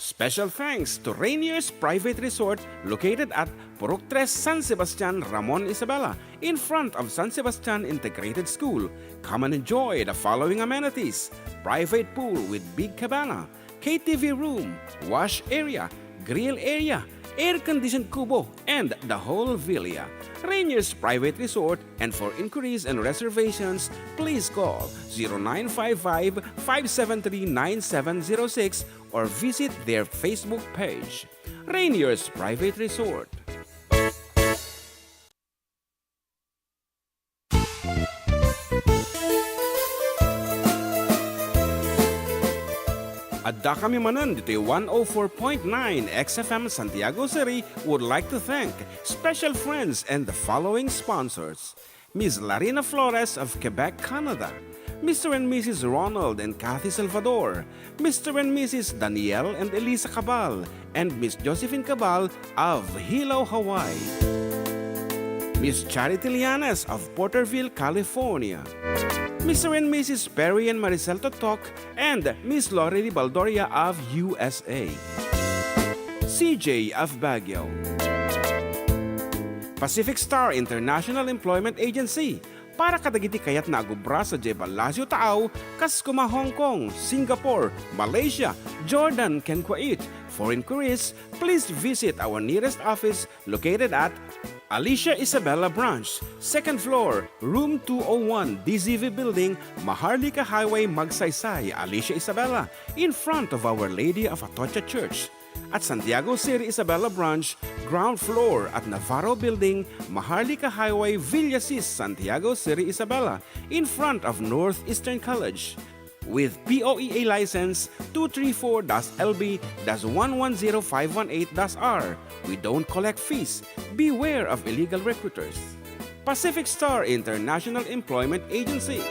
Special thanks to Rainier's Private Resort located at Purok Tres, San Sebastian, Ramon Isabela, in front of San Sebastian Integrated School. Come and enjoy the following amenities: private pool with big cabana, K T V room, wash area, grill area, air-conditioned kubo, and the whole villa. Rainier's Private Resort, and for inquiries and reservations, please call zero nine five five, five seven three, nine seven zero six or visit their Facebook page. Rainier's Private Resort. Addakami manen ditoy one oh four point nine X F M Santiago Seri would like to thank special friends and the following sponsors: Miss Larina Flores of Quebec, Canada, Mister and Missus Ronald and Kathy Salvador, Mister and Missus Daniel and Elisa Cabal, and Miss Josephine Cabal of Hilo, Hawaii, Miss Charity Lianes of Porterville, California, Mister and Missus Perry and Maricel Totok, and Miss Lorely Baldoria of U S A, C J of Baguio, Pacific Star International Employment Agency, para kadagiti kayatna a gubra sadiay Palacio Taaw, kas kuma Hong Kong, Singapore, Malaysia, Jordan, ken Kuwait. For inquiries, please visit our nearest office located at Alicia Isabela Branch, second floor, room two oh one, D Z V Building, Maharlika Highway, Magsaysay, Alicia Isabela, in front of Our Lady of Atocha Church. At Santiago Seri Isabela Branch, ground floor at Navarro Building, Maharlika Highway, Villasis, Santiago Seri Isabela, in front of Northeastern College. With P O E A license two three four dash L B dash one one zero five one eight dash R. We don't collect fees. Beware of illegal recruiters. Pacific Star International Employment Agency.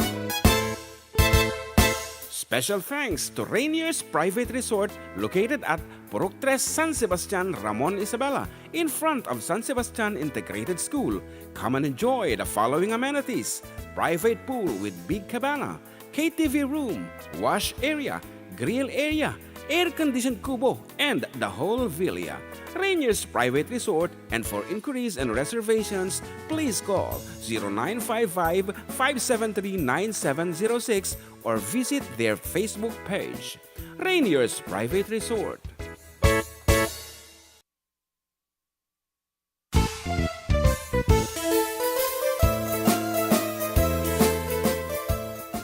Special thanks to Rainier's Private Resort, located at Purok Tres, San Sebastian, Ramon Isabela, in front of San Sebastian Integrated School. Come and enjoy the following amenities: private pool with big cabana, K T V room, wash area, grill area, air-conditioned kubo, and the whole villa. Rainier's Private Resort, and for inquiries and reservations, please call zero nine five five, five seven three, nine seven zero six or visit their Facebook page. Rainier's Private Resort.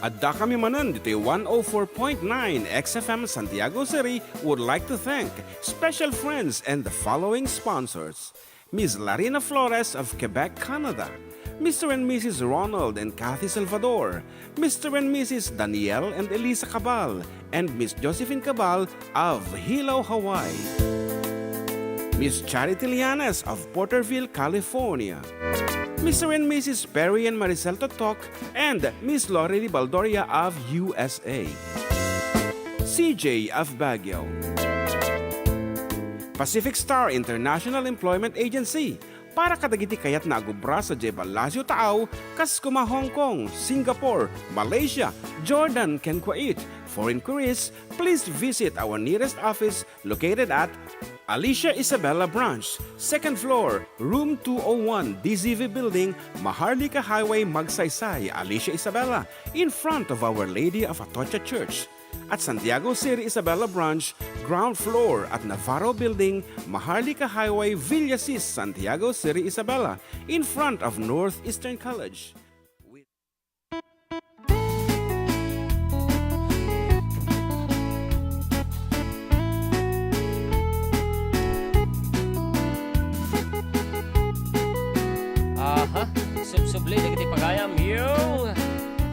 Adda kami manen ditoy one oh four point nine X F M Santiago City would like to thank special friends and the following sponsors: Miss Larina Flores of Quebec, Canada, Mister and Missus Ronald and Kathy Salvador, Mister and Missus Daniel and Elisa Cabal, and Miss Josephine Cabal of Hilo, Hawaii. Miss Charity Lianes of Porterville, California. Mister and Missus Perry and Maricel Totok and Miss Lorely Baldoria of U S A. C J of Baguio. Pacific Star International Employment Agency, para kadagiti kayatna a gubra sadiay Palacio Taaw, kas kuma Hong Kong, Singapore, Malaysia, Jordan, ken Kuwait. For inquiries, please visit our nearest office located at Alicia Isabela Branch, second floor, room two oh one, D Z V Building, Maharlika Highway, Magsaysay, Alicia Isabela, in front of Our Lady of Atocha Church. At Santiago City Isabela Branch, ground floor at Navarro Building, Maharlika Highway, Villasis, Santiago City Isabela, in front of Northeastern College. Aha, subsubli dagiti pagayam, yung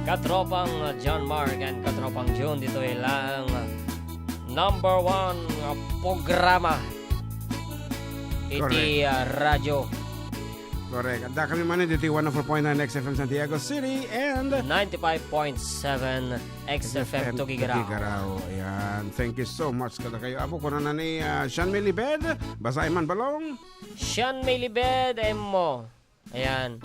katropang John Mark and katropang June, ditoy lang number one nga programa iti, Correct. ah, radyo. Correct. Adda kami manen ditoy one oh four point nine X F M Santiago City and ninety-five point seven X F M Tuguegarao. Tuguegarao. Ayan. Thank you so much kadakayo. Apo, kunana ni, ah, Sean Melibed. Basaen man, Balong. Sean Melibed, Emmo. Ayan.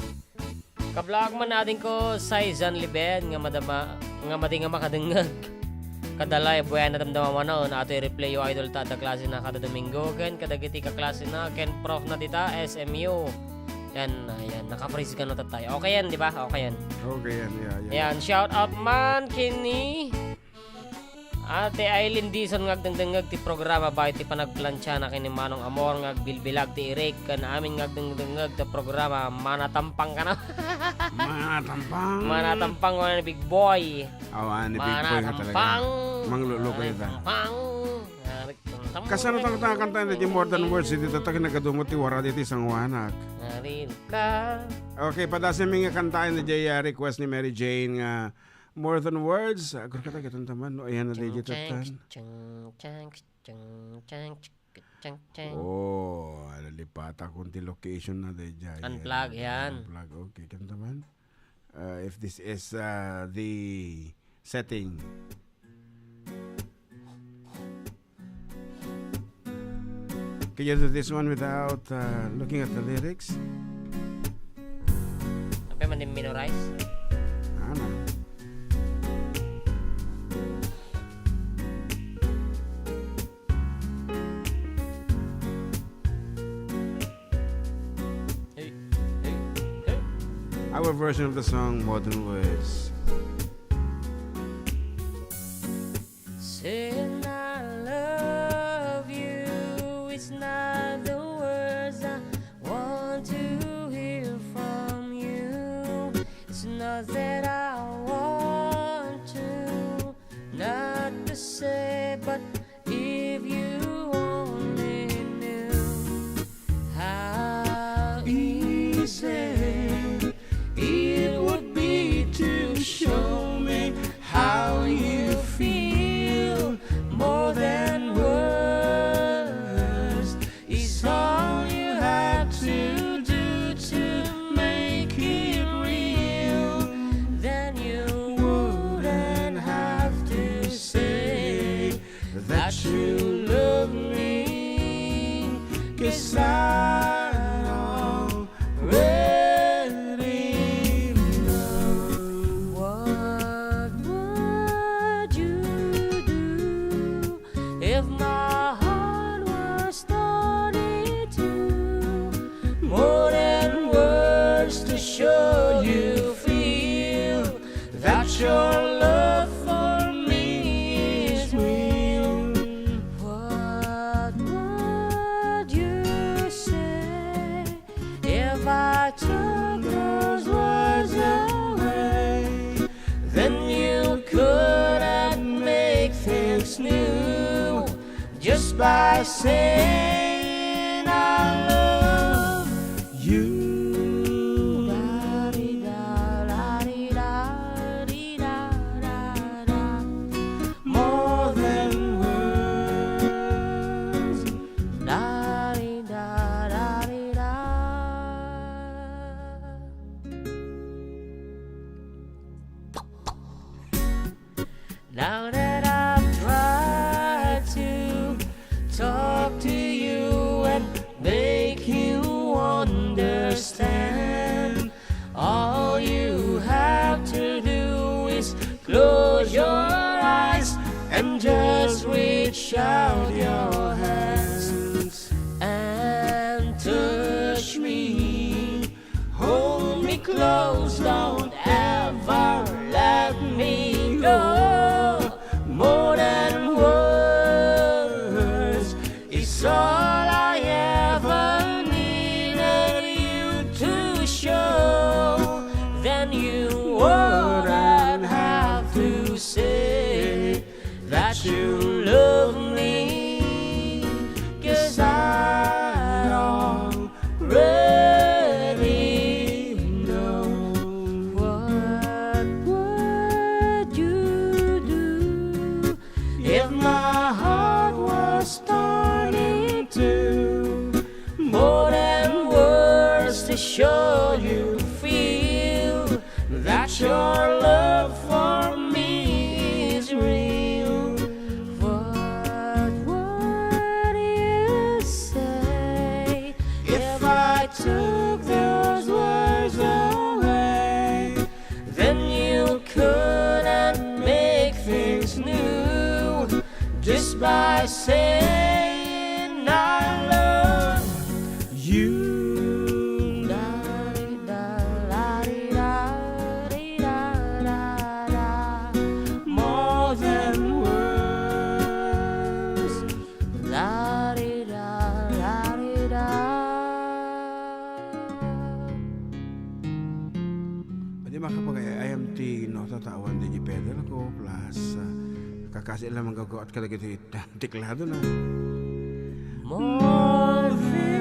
Kablaak man adingko, Sai Jan Libed, nga madama, nga madi nga makadengngeg. Kada live, wen, nadamdama manen, atoy replay yo, idol ta, adda klase na kada Domingo, ken kadagiti kaklase na, ken prof na dita, S M U. Yan, ayan, naka-freeze ka na tatay. Okay yan, di ba? Okay yan. Okay yan, yeah, yeah. Yan, shout out man, kini Ate Aileen Dizon nga agdengdengngeg ti programa bayo ti panagplantiana ken ni Manong Amor nga agbilbilag ti irik ken amin nga agdengdengngeg ti programa. Manatampang ka na. Manatampang. Manatampang, wala ni Big Boy. Awan ni Big Boy nga talaga. Manatampang. Mangluluko ita. Manatampang. Kasano tang kantaen ti More Than Words iti tatta ken nagadumo ti wara diti sanguanak? Naril ka. Okay, padasem mi nga kantaen diay, ah, request ni Mary Jane nga More Than Words. Agur ka tagitan taman, no? Ayan na, Ching, di ching, tattan. Ching, ching, ching, ching, ching, ching. Oh, nalipata kung ti location na, di jay. Unplug, yan. Unplug, okay, kan taman. Uh, if this is, uh, the setting. Can you do this one without, uh, looking at the lyrics? Apa man din minorize? Ano? Hey, hey, hey. Our version of the song, More Than Words. Saying I love you, it's not the words I want to hear from you. It's not that I want to not to say, but if you only knew how easy it would be to show me how you Your love for me is real. What would you say if I took those words away? Then you couldn't make things new just by saying I love you. More than words. Now that I've tried to talk to you and make you understand, all you have to do is close your eyes and just reach out your hands and touch me. Hold me close, don't ever let me go. More than words is all I ever needed you to show. Then you wouldn't have to say that you love me, 'cause I already know. What would you do if my heart was torn in two? More than words to show you feel that your love for me is real. What would you say if I took those words away? Then you couldn't make things new just by saying I love you. More than words. Pwede makapag-, I am ti nota ta awan di pedal ko, plus, ah, kakasi lang manggagaw at kadagiti teklado na. More than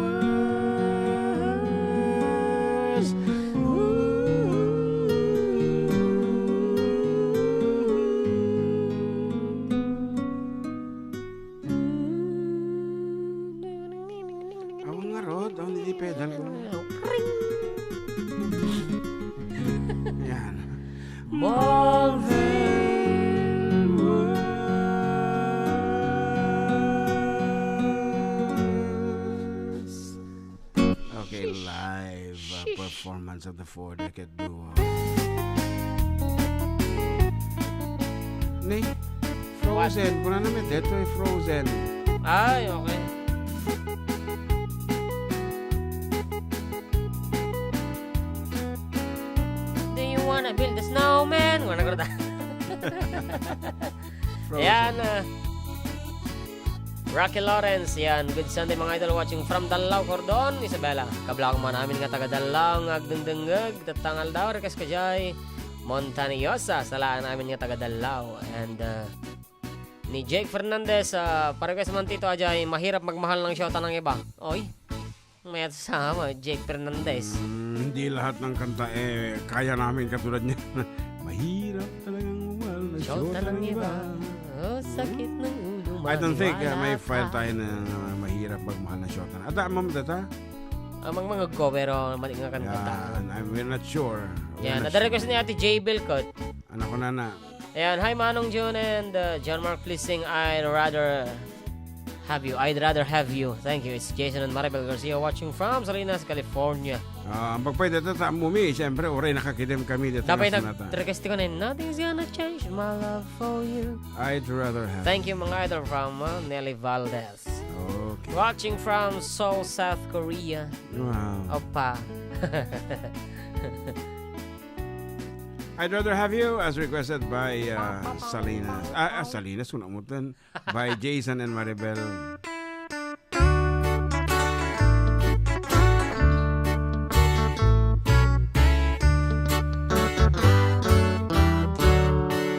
words. Awan ngarud, awan di pedal ko. Yan. More than words. Okay, live, uh, performance of the Four Decade Duo. Ni, Frozen. Kuna namin, dito ay Frozen. Ay, okay. Do you wanna build a snowman? Wala ko na. Frozen. Ayan, ah. Rocky Lawrence, yan. Good Sunday, mga idol, watching from Danlao, Cordon, Isabela. Kablak man amin nga taga Danlao nga agdengdengngeg, tatta nga aldaw, request ko jay Montañosa, salaan amin nga taga Danlao. And, uh, ni Jake Fernandez, uh, pa-request man tito, ajay, mahirap magmahal ng shota ng iba. Oy. Mayat sa ama, Jake Fernandez. Mm, hindi lahat ng kanta, eh, kaya namin katulad niya. Mahirap talagang umahal na shota ng iba. Oh, sakit ng ulo, I don't think, uh, may file tayo na, uh, mahirap magmahal na shota. At, uh, Ma'am Tata? Amang mga go, pero mali nga kanta. Yan, I'm, we're not sure. We're not sure. Yan, nadarequest ni Ate J Belcott. Anak ko, nana. Ayan, hi, Manong Jun and, uh, John Mark, please sing I'd Rather Have You. I'd Rather Have You. Thank you. It's Jason and Maribel Garcia watching from Salinas, California. Ah, ang pagpay dito, ta-, mumi, siyempre, uray nakakidim kami dito. Dapat nga nag-, sunata. Request ko na yun, "Nothing's gonna change my love for you." I'd rather have. Thank you, mga idol, from, uh, Nelly Valdez. Okay. Watching from Seoul, South Korea. Wow. Opa. I'd Rather Have You, as requested by, uh, Salinas. Ah, ah, Salinas, kuna mo din. By Jason and Maribel.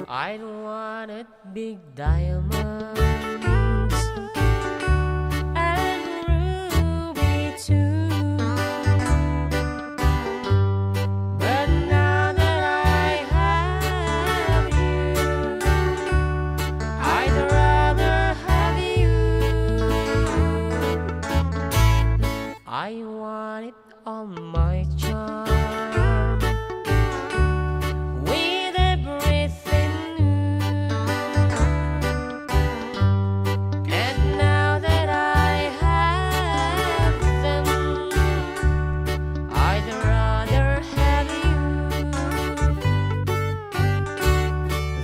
I wanted big diamonds and ruby too. But now that I have you, I'd rather have you. I want it on my charm with everything new. 'Cause now that I have them, I'd rather have you.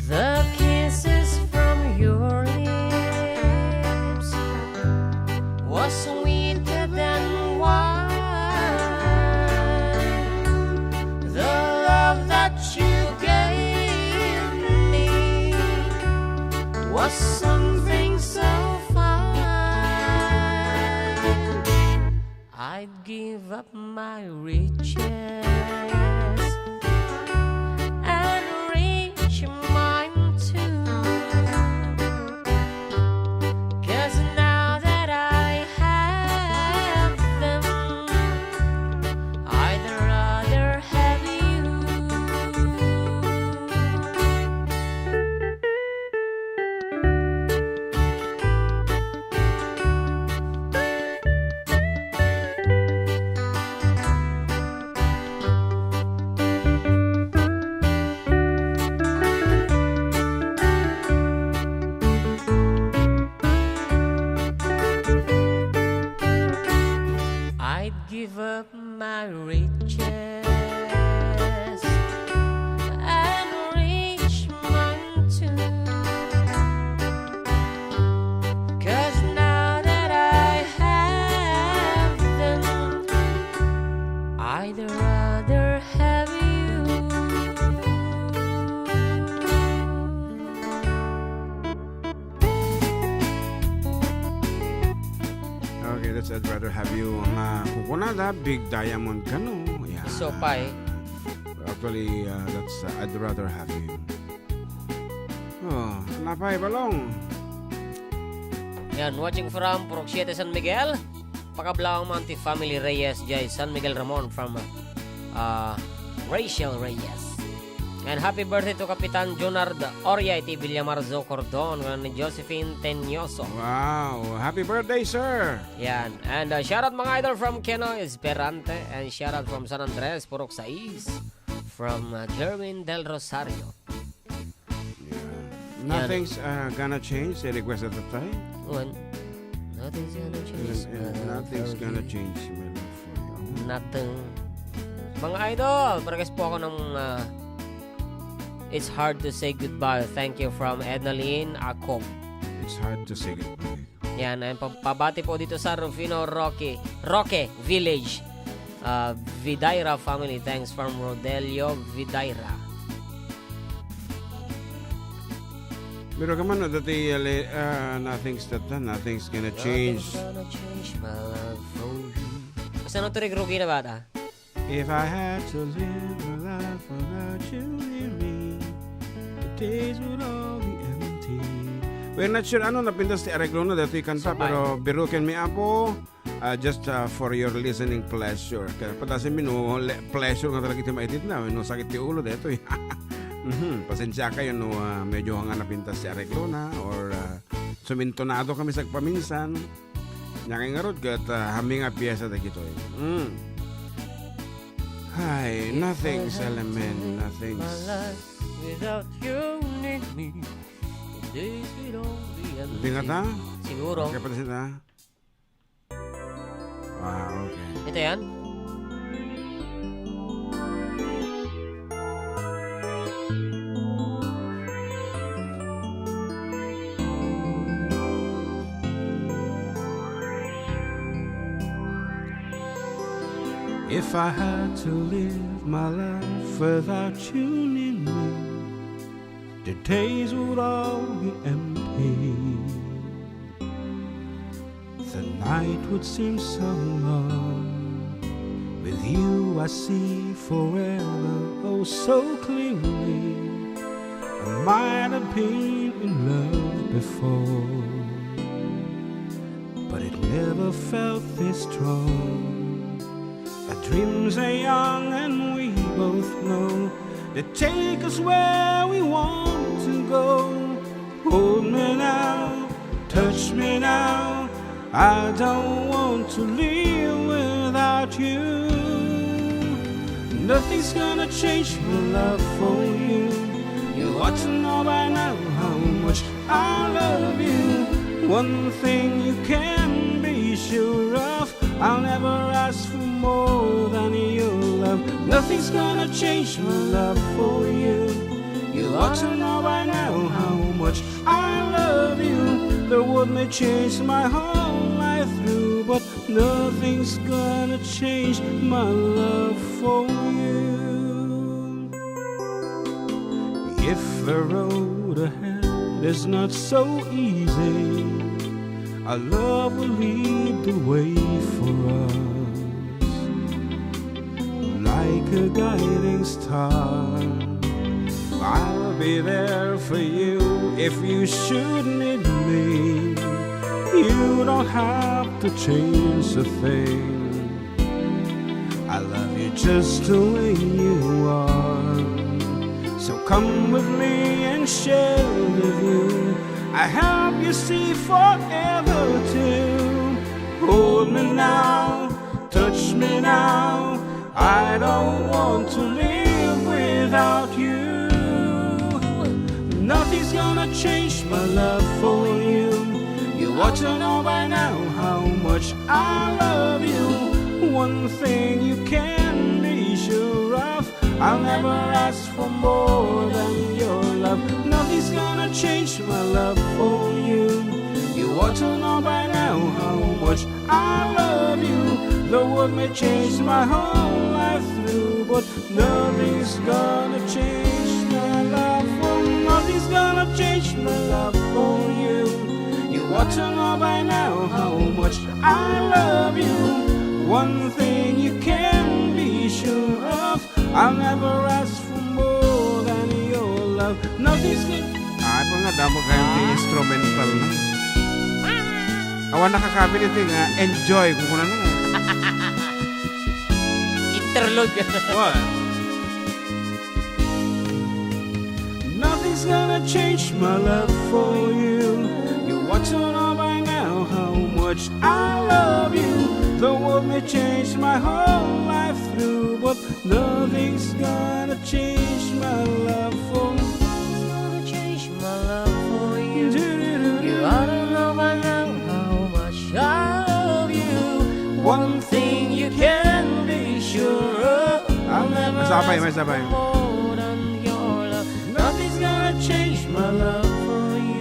The kisses from your lips was sweeter than wine. The love that you gave me was something so fine. I'd give up my riches and reach mine too. 'Cause now that I have them, I'd rather have you. I'd give up my riches and reach mine too. 'Cause now that I have them, I'd rather have you. Okay, that's I'd Rather Have You. Nga, kukunada, Big Diamond kano. Yeah. So, pay. Actually, uh, that's, uh, I'd Rather Have You. Oh, napay, Balong. Yan, watching from Purok Siete, San Miguel. Pakablaang man ti family Reyes, jay San Miguel Ramon from, uh, Rachel Reyes. And happy birthday to Kapitan Junard Oria iti Villamarzo Cordon, ni Josephine Tenioso. Wow! Happy birthday, sir! Yan. And, uh, shoutout, mga idol, from Keno Esperante. And shoutout from San Andres, Purok Sais. From, uh, Jerwin Del Rosario. Yeah. Yan. Nothing's, uh, gonna change. They request at the time. Wen. Nothing's gonna change, And, and my love nothing's for gonna you. Change, my love for you. Nothing. Mga idol, parehas po ako ng, uh, It's Hard to Say Goodbye. Thank you from Ednaline Akop. It's hard to say goodbye. Yan, ang pa-, pabati po dito sa Rufino Roque, Roque Village. Uh, Vidaira family, thanks from Rodelio Vidaira. Pero kaman, no, dati, uh, le-, uh, nothing's that, uh, nothing's gonna change. Nothing's gonna change my love for you. Basta no, turig rugi na bata. If I had to live a life without you near me, the days would all be empty. We're not sure ano napintas ti areglo na datoy kanta, Sabay. Pero biruken mi, Apo, ah, just, ah, for your listening pleasure. Kaya patasin mi no, le-, pleasure nga talaga iti maitid na, no, sakit ti ulo detoy. Mhm, pasensia kayo no, ah, medyo nga napintas ti areglo na, or, ah, sumintonado kami sagpaminsan. Nya kay ngarud ket, ah, hami nga piesa dagitoy. Mm. Ay, nothing's element, nothing's. Without you need me, the days will all be empty. Hindi nga ta? Siguro. Okay, pati sila. Ah, okay. Ito yan? If I had to live my life Without you near me, the days would all be empty. The night would seem so long. With you, I see forever, oh, so clearly. I might have been in love before, but it never felt this strong. Our dreams are young and we both know they take us where we want to go. Hold me now, touch me now. I don't want to live without you. Nothing's gonna change my love for you. You ought to know by now how much I love you. One thing you can be sure of, I'll never ask for more than your love. Nothing's gonna change my love for you. You ought to know by now how much I love you. The world may change my whole life through, but nothing's gonna change my love for you. If the road ahead is not so easy, our love will lead the way for us like a guiding star. I'll be there for you if you should need me. You don't have to change a thing. I love you just the way you are. So come with me and share the view. I help you see forever too. Hold me now, touch me now. I don't want to live without you. Nothing's gonna change my love for you. You ought to know by now how much I love you. One thing you can be sure of, I'll never ask for more than your love. Nothing's gonna change my love for you. You ought to know by now how much I love you. The world may change my whole life through, but nothing's gonna change my love for, nothing's gonna change my love for you. You ought to know by now how much I love you. One thing you can be sure of, I'll never ask for more than your love. Nothing's gonna Ay, pa nga, damo kayo ti instrumental na. Awan nakakabili ti nga, enjoy, kung kuna na. Interlude. What? Nothing's gonna change my love for you. You ought to know by now how much I love you. The world may change my whole life through, but nothing's gonna change my love for you. Nothing's gonna change my love for you. You ought to know by now how much I love you. One thing you can be sure of, I'll never May sabay, ask may sabay. for more than your love. Nothing's gonna change my love for you.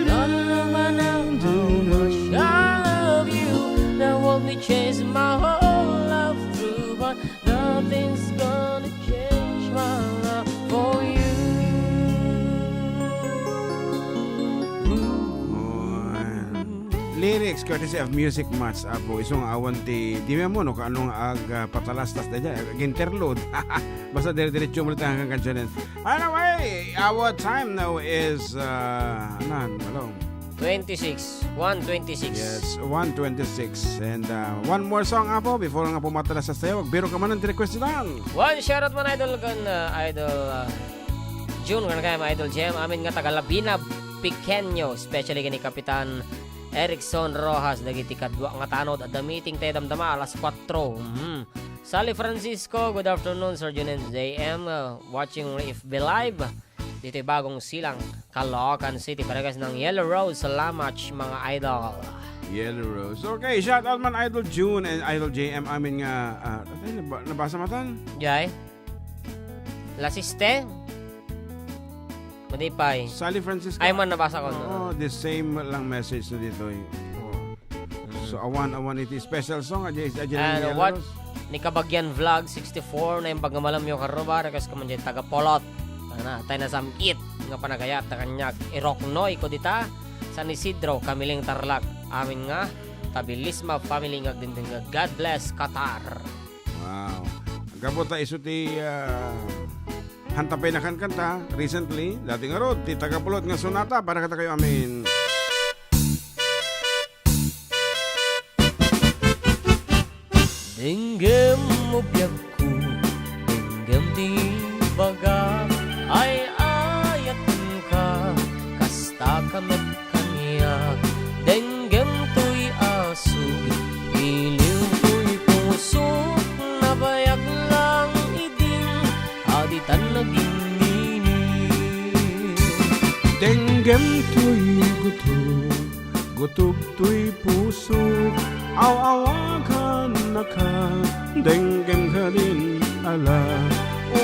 Not a love I know how much I love you. That won't be changed my whole life through, but nothing's gonna change my love for you. Lyrics courtesy of Music Match, Apo. Isu nga awan ti, di mo no, kaano nga ag, ah, patalastas da dyan, ag-interlude. Basta dire-diretso mo lang ang kansionen. Anyway, our time now is, uh, anan, hello? Twenty-six. One twenty-six. Yes, one twenty-six. And, uh, one more song, Apo, before nga pumatalas sa sayo. Agbiro ka man ng request nila. One shoutout man, Idol, kan, uh, Idol, uh, June, kan kaya, Idol Jem. Amin nga taga Labina, Pequeño, especially kini Kapitan Erickson Rojas, dagiti kadua nga tanod, adda meeting tayo damdama, alas kuatro. Mhm. Sally Francisco, good afternoon, Sir Jun and J M, uh, watching F B Live. Dito bagong silang, Caloocan City, paregas ng Yellow Rose. Salamat, mga idol. Yellow Rose. Okay, shout out man, Idol June and Idol J M. Amin nga, ah, atay, naba-, nabasa matan? Jay? Lasiste? Madipay. Sally Francisco. Ay man, nabasa ko, no? Oo, the same lang message na dito, eh. Oo. So, awan, awan iti special song, a J, a J And Yellow what, Rose. Ni Kabagian Vlog sixty-four, naimbag nga malamyo karuba, request ko man diay taga Polot. Tana, tay nasam-it nga panagayat ta kaniak, iroknoy ko dita, San Isidro, Kamiling, Tarlac. Amin nga, Tabilisma family nga agdinding nga God bless Qatar. Wow. Gapu ta isu ti, ah, hanta pay nakankanta recently, dati ngarud, ti taga Polot nga sonata para kadakayo amin. Denggem mo biagko, denggem ti ibagak, ay-ayatenka, kasta ka met kaniak. Denggem toy asug, iliw toy pusok, nabayag lang idin, a ditan naginnini. Denggem toy gutob, gutob toy pusok, aw-awagannaka, denggem kadin ala,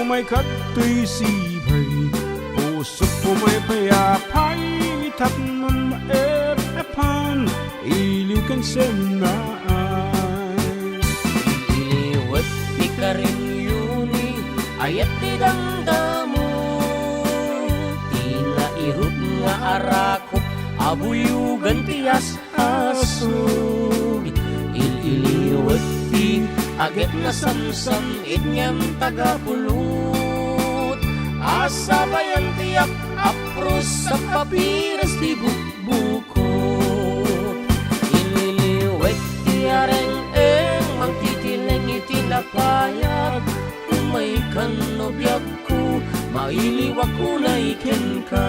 umay kadtoy sibay, pusok umay pay apay, tapno maep-epan, iliw ken sennaay. Iliwek ti karinyoni, ayat ti damdamo, ti nairut nga arakop, abuyogan ti as-asug. Il-iliwek ti agek nasamsam-it ngem taga Polot, a sabayan ti ap-, apros a papiras ti bukbukot. Ililiwek ti areng-eng, mangtitileng iti lapayag. Umaykan no biagko, mailiwak unay kenka.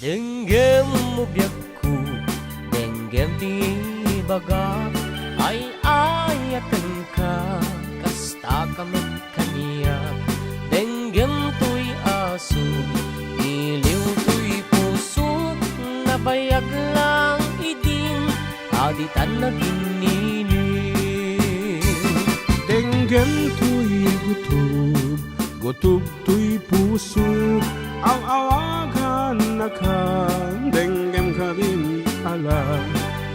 Denggem mo biagko, denggem ti ibagak, ay-ayatenka, kasta ka met kaniak. Denggem toy asug, iliw toy pusok, nabayag lang idin, a ditan naginnini. Denggem toy gutob, gutob toy pusok, aw-awagannaka, denggem kadin ala,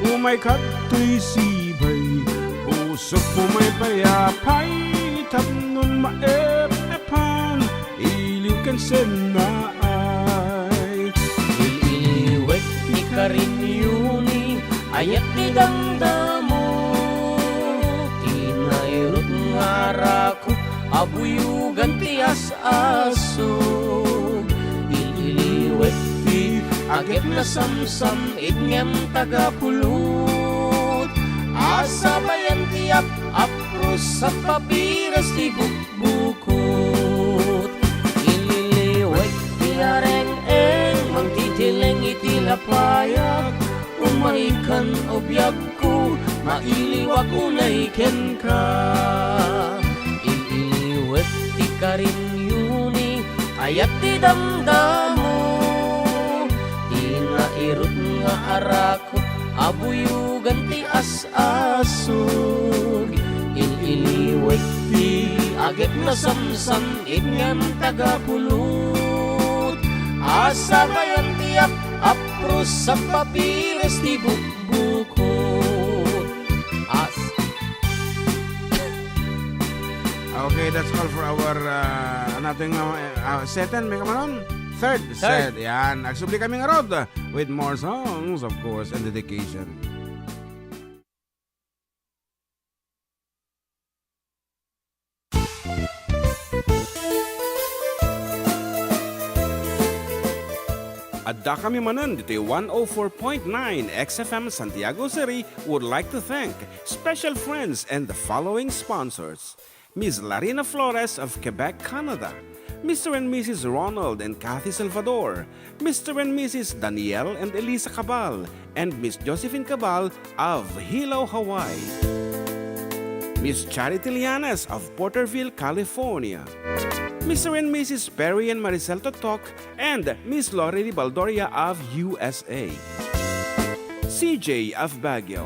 umay kadtoy sibay, pusok umay pay apay, tapno maep-epan, iliw ken sennaay. Il-iliwek ti karinyoni, ayat ti damdamo, ti nairut nga arak Abuyogan ti as-asug, il-iliwek ti agek nasamsam-it ngem taga Pulot. A sabayan ti ap-, apros a papiras ti bukbukot. Il-iliwek ti areng-eng mangtitileng iti lapayag. Umaykan, o biag ko, mailiwak unay kenka. Il-iliwek ti karinyoni, ayat ti damdamo. Ti nairut nga arak, abuyogan ti as-asug. Il-iliwek ti agek nasamsam-it ngem taga Pulot. A sabayan ti ap-, apros a papiras ti buk-, bukot. As. Okay, that's all for our, uh, another, uh, uh, set. May kamanon? Third set. Yan. Agsubli kami ngarud with more songs, of course, and dedication. Adda kami manen ditoy one oh four point nine X F M Santiago City would like to thank special friends and the following sponsors: Miss Larina Flores of Quebec, Canada, Mister and Missus Ronald and Kathy Salvador, Mister and Missus Daniel and Elisa Cabal, and Miss Josephine Cabal of Hilo, Hawaii. Miss Charity Lianes of Porterville, California. Mister and Missus Perry and Maricel Totok and Miss Lori Baldoria of U S A. C J of Baguio.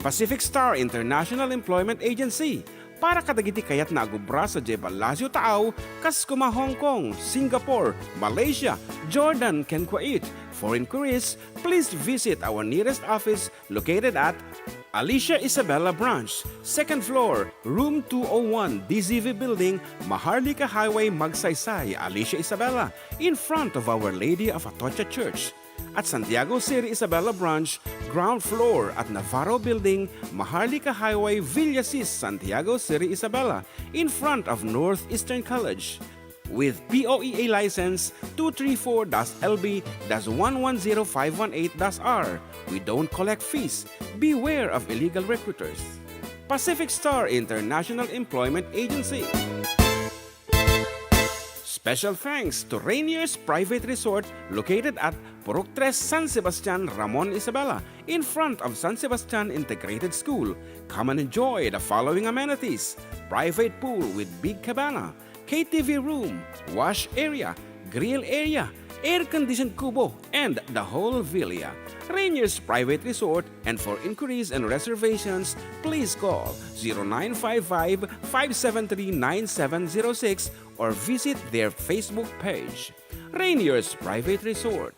Pacific Star International Employment Agency, para kadagiti kayatna a agubra sadiay ballasiw taaw, kas koma Hong Kong, Singapore, Malaysia, Jordan, ken Kuwait. For inquiries, please visit our nearest office located at Alicia Isabela Branch, second floor, room two oh one, D Z V Building, Maharlika Highway, Magsaysay, Alicia Isabela, in front of Our Lady of Atocha Church. At Santiago Siri Isabela Branch, ground floor at Navarro Building, Maharlika Highway, Villasis, Santiago Siri Isabela, in front of Northeastern College. With P O E A license two three four dash L B dash one one zero five one eight dash R. We don't collect fees. Beware of illegal recruiters. Pacific Star International Employment Agency. Special thanks to Rainier's Private Resort, located at Purok Tres, San Sebastian, Ramon Isabela, in front of San Sebastian Integrated School. Come and enjoy the following amenities: private pool with big cabana, K T V room, wash area, grill area, air-conditioned kubo, and the whole villa. Rainier's Private Resort, and for inquiries and reservations, please call zero nine five five, five seven three, nine seven zero six or visit their Facebook page. Rainier's Private Resort.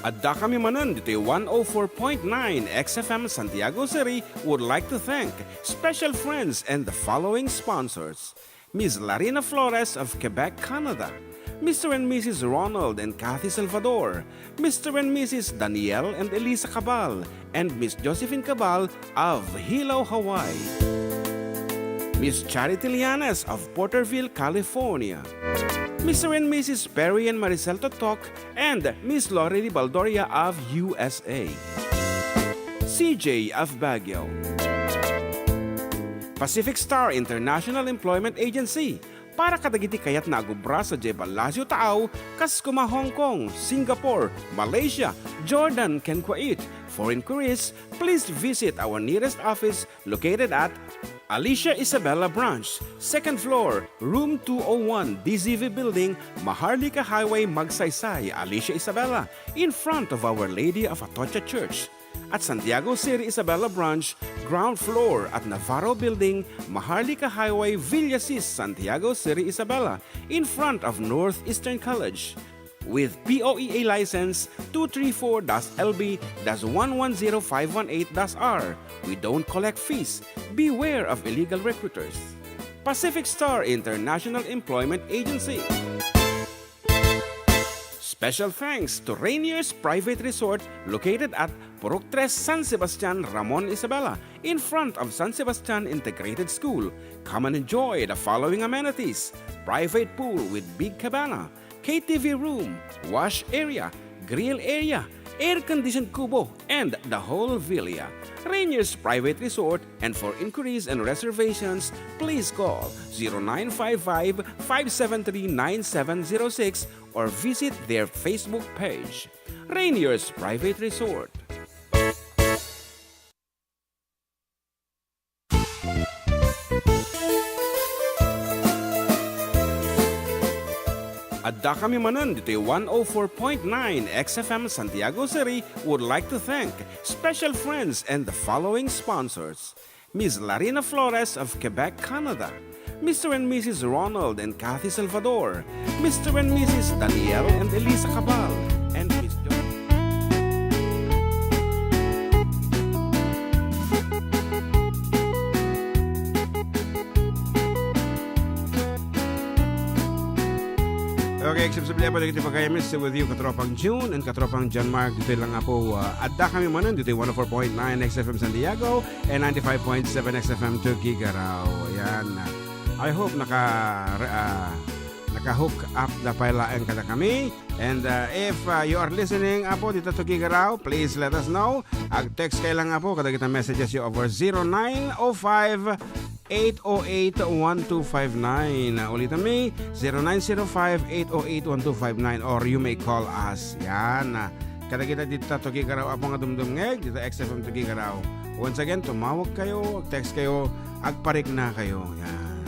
Adda kami manen ditoy one oh four point nine X F M Santiago City would like to thank special friends and the following sponsors: Miss Larina Flores of Quebec, Canada, Mister and Missus Ronald and Kathy Salvador, Mister and Missus Daniel and Elisa Cabal, and Miss Josephine Cabal of Hilo, Hawaii, Miss Charity Lianes of Porterville, California, Mister and Missus Perry and Maricel Totok, and Miss Lorely Baldoria of U S A, C J of Baguio, Pacific Star International Employment Agency, para kadagiti kayatna a gubra sadiay ballasiw taaw, kas koma Hong Kong, Singapore, Malaysia, Jordan, ken Kuwait. For inquiries, please visit our nearest office located at Alicia Isabela Branch, second floor, room two oh one, D Z V Building, Maharlika Highway, Magsaysay, Alicia Isabela, in front of Our Lady of Atocha Church. At Santiago City Isabela Branch, ground floor at Navarro Building, Maharlika Highway, Villasis, Santiago City Isabela, in front of Northeastern College. With P O E A license two three four dash L B dash one one zero five one eight dash R. We don't collect fees. Beware of illegal recruiters. Pacific Star International Employment Agency. Special thanks to Rainier's Private Resort, located at Purok Tres, San Sebastian, Ramon Isabela, in front of San Sebastian Integrated School. Come and enjoy the following amenities: private pool with big cabana, K T V room, wash area, grill area, air-conditioned kubo, and the whole villa. Rainier's Private Resort, and for inquiries and reservations, please call zero nine five five, five seven three, nine seven zero six or visit their Facebook page. Rainier's Private Resort. Adda kami manen ditoy one oh four point nine X F M Santiago City would like to thank special friends and the following sponsors: Miss Larina Flores of Quebec, Canada, Mister and Missus Ronald and Kathy Salvador, Mister and Missus Daniel and Elisa Cabal, and Miss Jo- Okay, eksepsible pa dagiti pagayam, still with you, katropang June and katropang John Mark. Ditoy lang nga po, ah, adda kami manen ditoy one oh four point nine X F M Santiago and ninety-five point seven X F M Tuguegarao. Ayan. I hope naka-, ah, ka-hook up da pay laeng kadakami. And, uh, if, uh, you are listening, Apo, dita Tuguegarao, please let us know. Ag-text kayo lang, Apo, kadagita messages yo over zero nine oh five, eight oh eight, one two five nine. Ulitan mi, zero nine zero five, eight oh eight, one two five nine, or you may call us. Yan. Kadagita dita Tuguegarao, Apo, nga dumdumngeg, dita X F M Tuguegarao. Once again, tumawag kayo, text kayo, agparikna kayo. Yan.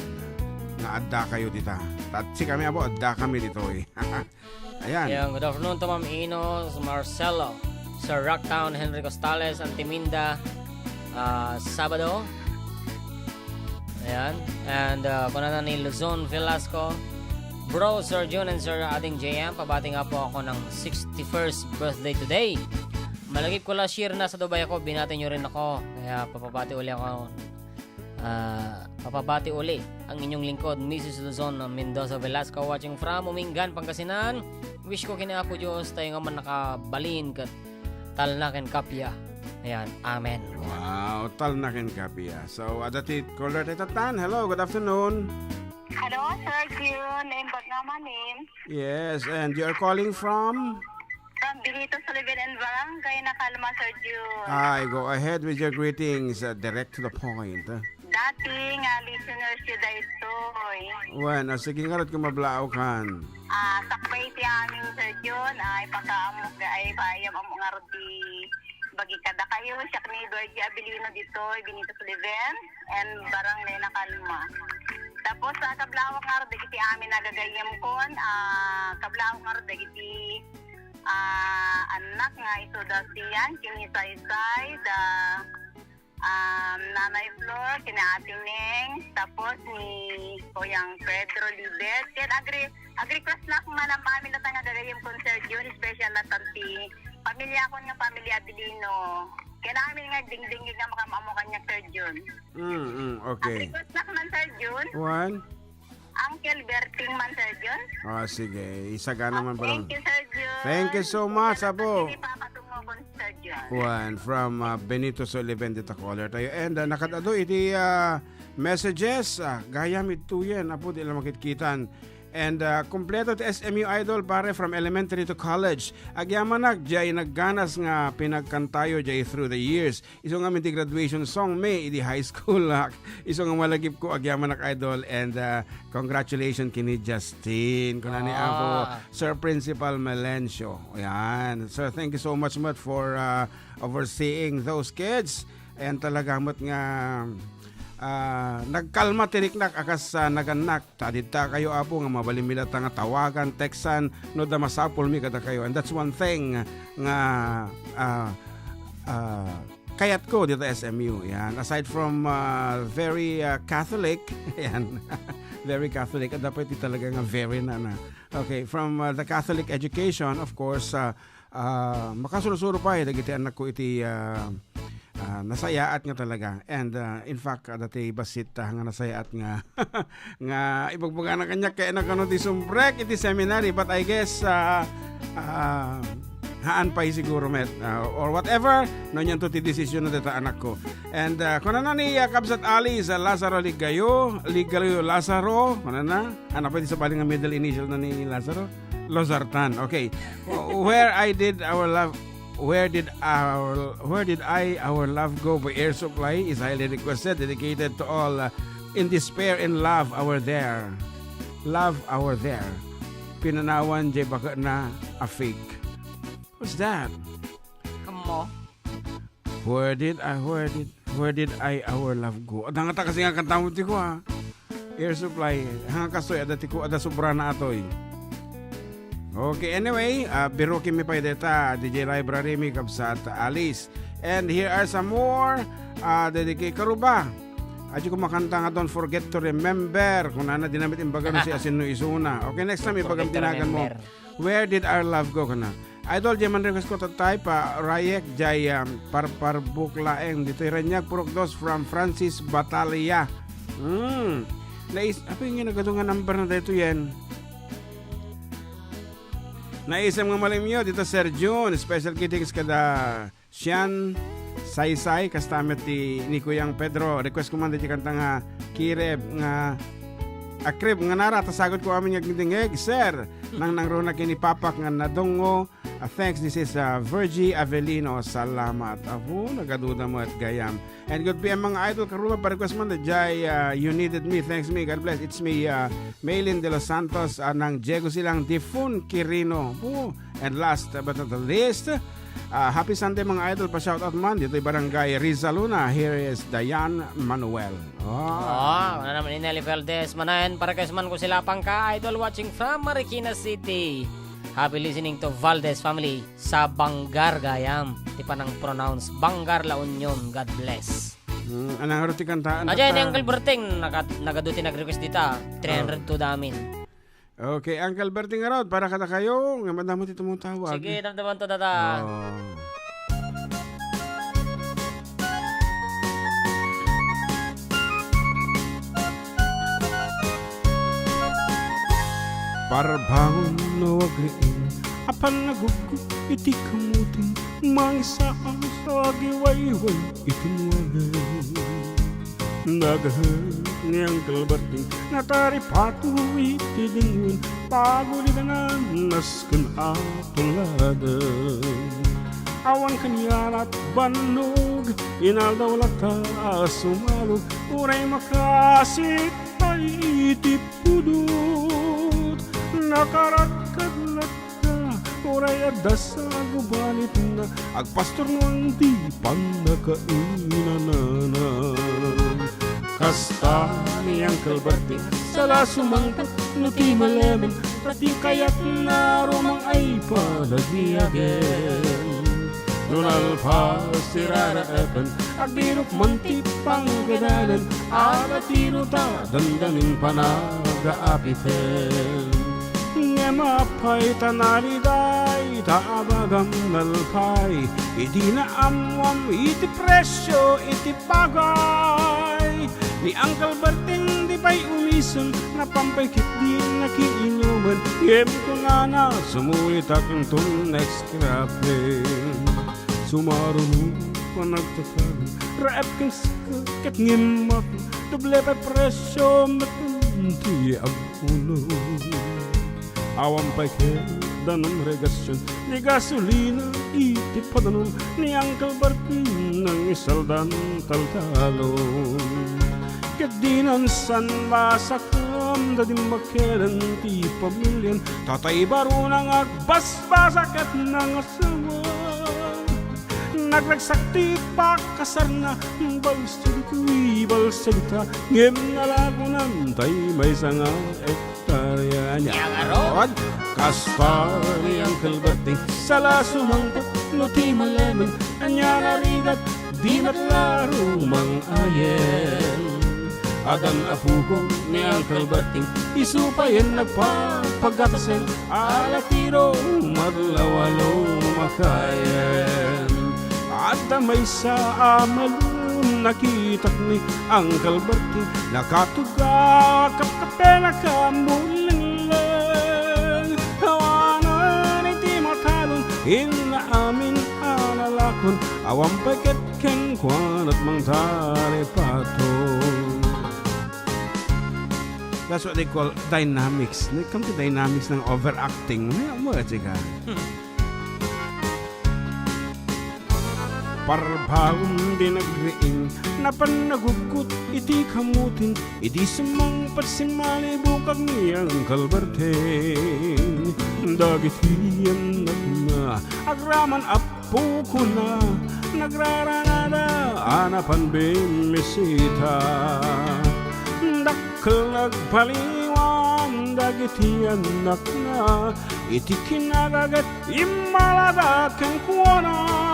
Nga adda kayo dita. Tatsi kami, Apo, adda kami ditoy. Ayan. Ayan, good afternoon to Ma'am Inos, Marcelo, Sir Rocktown, Henry Costales, Antiminda, ah, Sabado. Ayan. And, ah, kunana ni Luzon Velasco, "Bro, Sir Jun and Sir Ading J M, pabati nga po ako ng sixty-first birthday today. Malagip ko last year nasa Dubai ako, binati nyo rin ako. Kaya papabati uli ako, ah, papabati uli ang inyong lingkod, Missus Luzon Mendoza Velasco, watching from Umingan, Pangasinan. Wish ko kini Apo Dios, tayo nga man nakabalin ket talna ken kappia." Ayan. Amen. Wow, talna ken kappia. So, adda ti caller tayo, Tatan. Hello, good afternoon. Hello, Sir Jun. Naimbag nga manen. Yes, and you are calling from? From Benito Sullivan and Barangay Nakalma, Sir Jun. Ay, go ahead with your greetings. Uh, direct to the point. Dati nga listeners yu daytoy. Wen, ah, sige ngarud kung mablaaw kan. Ah, sakbay ti amin, Sir Jun. Ay, pakaamok, ay, paayam amok ngarud ti bagi kadakayo. Siak ni Virgie Abilino ditoy, Benito Sullivan, and Barangay Nakalma. Tapos, ah, kablaawak ngarud dagiti amin nga gagayyemkon, ah, kablaawak ngarud dagiti, ah, annak nga isu da sian, ken ni Saysay, da, um, Nanay Flor, ken ni Ate Neng, tapos ni Kuyang Pedro Libet. Ket agri-, ag-request nak man a pamilya ta nga gagayyemkon, Sir Jun, special na ti pamilya kon nga pamilya Abilino. Ken amin nga dingdingig nga makaammo kaniak, Sir Jun. Mm, mm, okay. Ag-request nak man, Sir Jun. Wen? Uncle Berting man, Sir Jun. Ah, sige. Isagana man pala. Thank you, Sir Jun. Thank you so much, Apo. Sige, papatungo ko, Sir Jun. Wen, from, ah, Benito Sullivan, dita caller tayo. And, ah, nakadado iti, ah, messages. Ah, gayam ituyen, Apo, di lang makitkitan. And, ah, kompleto ti S M U idol, pare, from elementary to college. Agyamanak, jay nagganas nga pinagkantayo, jay through the years. Isu ngamin ti graduation song mi idi high school, ah. Isu nga malagipko, agyamanak idol, and, ah, congratulations kini Justin. Kuna ni Apo, Sir Principal Melencio. Yan. Sir, thank you so much, met, for, ah, overseeing those kids. And talaga, met, nga, ah, nagkalma ti riknak a kas, ah, nagannak. Ta dita kayo, Apo, nga mabalin mi data nga tawagan, textan, no da masapul mi kadakayo. And that's one thing nga, ah, ah, kayatko dita S M U. Yan. Aside from, ah, very, ah, Catholic, yan. Very Catholic. Adda pay ti talaga nga very na, na. Okay, from, ah, the Catholic education, of course, ah, ah, makasursuro pay dagiti annakko iti, ah, ah, nasayaat nga talaga. And, ah, in fact, adda ti bassit, ah, nga nasayaat nga, nga ibagbagana kaniak ket nakano ti sumrek iti seminary. But I guess, ah, ah, haan pay siguro met, ah, or whatever, no, nianto ti desisyon na dita annakko. And, ah, kunana ni, ah, Kabsat Alice, ah, Lazaro Ligayo, Ligayo Lazaro, kunana, ano pa iti sabali nga middle initial na ni Lazaro? Lozartan. Okay. Where I did our love, where did our, where did I our love go by Air Supply is highly requested, dedicated to all, uh, in despair and love our there. Love our there. Pinanawan jay baketna a fake. What's that? Kamo. Where did I, where did, where did I our love go? Adda nga ta kasi nga kanta mo ti ko, ha? Air Supply. Hanga kastoy, adda ti ko, adda sobra na atoy. Okay, anyway, ah, birukin mi pay deta, D J Library mi, Kabsat Alice. And here are some more, ah, dedicate karuba. Adyo ko makanta nga Don't Forget to Remember. Kunana, di namit imbaga no si asin no isuna. Okay, next time, ibagam tinagan mo. Where did our love go, kana? Idol, jay man request ko tatay pa Rayek jay, um, parparbuk laeng. Ditoy Raniag, Purok Dos from Francis Batalia. Hmm. Nais, apa yung ginagado nga number na dito yan? Naisem nga malimyo dito, Sir Jun. Special greetings kada Sian, Saysay, kasta met ti ni Kuyang Pedro. Request ko man diti kanta nga Kireb nga a crib nga nara, ta sagutko amin nga agdingdingeg, sir. Nangnangruna ken ni Papak nga nadungngo. Ah, thanks, this is, ah, Virgie Avelino. Salamat. Apo, nagaduda met gayam. And good P M, mga idol, karuba, pa-request man, jay, ah, You Needed Me. Thanks me. God bless. It's me, ah, Maylin De Los Santos, ah, nang Diego Silang, Difun Quirino. Apo, and last but not the least, ah, happy Sunday, mga idol. Pa-shoutout man ditoy Barangay Rizaluna. Here is Diane Manuel. Ah. Ah, ano naman ni Nelly Valdez? Manayan, para kay man ko sila pangka idol watching from Marikina City. Happy listening to Valdez family sa Bangar gayam. Ti panang pronounce Bangar La Union. God bless. Hmm, anang aro ti kantaan? Aja ni Uncle Berting, nagadu ti nag-request dita. Three hundred to damin. Okay, Uncle Berting ngarud, para kadakayo, nga madamo ti tumutawag. Sige, damdaman to, tata. Oh. Parbangon no agriing, apan naguggup iti kamuting, mangisaas agiwayway iti nuangen. Nagahek ni Uncle Berting, nataripato iti dingwen, pagulidangan nasken a tuladen. Awan kania't bannog, inaldaw latta a sumalog, uray makasik pay iti pudot. Nakaratkad latta, uray adda sagubanitna, agpastornuan ti pannakainanana. Kasta ni Uncle Berting, sala sumangpet no ti malemen, ta ti kayatna rumang ay palagiagen. No nalpas ti raraepen, agbirok man ti panggedanen, ala ti ruta, dandanin panagaapiten. Ngem apay ta nariday, ta abagam nalpay, idi naammuam iti presio iti bagay. Ni Uncle Berting di pay umisen, napan pay ket di nakiinumen, ngem kunana, sumulitak inton next scrapping. Sumaruno, panagtatagan, raep ken sika, ket ngimmak, doble pay presio met ti aguno. Awan pay ket danum regasyon, ni gasolina iti padanom, ni Uncle Berting nangisaldan taltalon. Ket dinan san masakem da dimmakelen ti pamilian, tatay baruna nga agbasbasa ket nangasawa. Nagragsak ti pakasarna, balsa ditoy, balsa dita, ngem nalagonan tay maysa nga hektarya. Ania ngarud? Kasta ni Uncle Berting, sala sumangpet no ti malemen, ania narigat, di met la rumang ayen. Adan a pukaw ni Uncle Berting, isu payen nagpapagatasen, ala ti rumadlaw a lumakayen. Adda maysa a malem, nakitak ni Uncle Berting, nakatugaw a kapkapen a kamulenglen. Awanan iti matalon, inna amin a nalakon, awan pay ket kenkuana ti mangtaripato. That's what they call dynamics. When it comes to dynamics ng overacting, may mo, chika. Parbaon di nagriing, napan nagugkot iti kamutin, idi sumangpet simmalibukag ni Uncle Berting. Dagiti annakna, agraman a pukuna, nagrarangada a napan bimmisita. Dakkel nagpaliwan dagiti annakna, iti kinagaget immalaga kenkuana.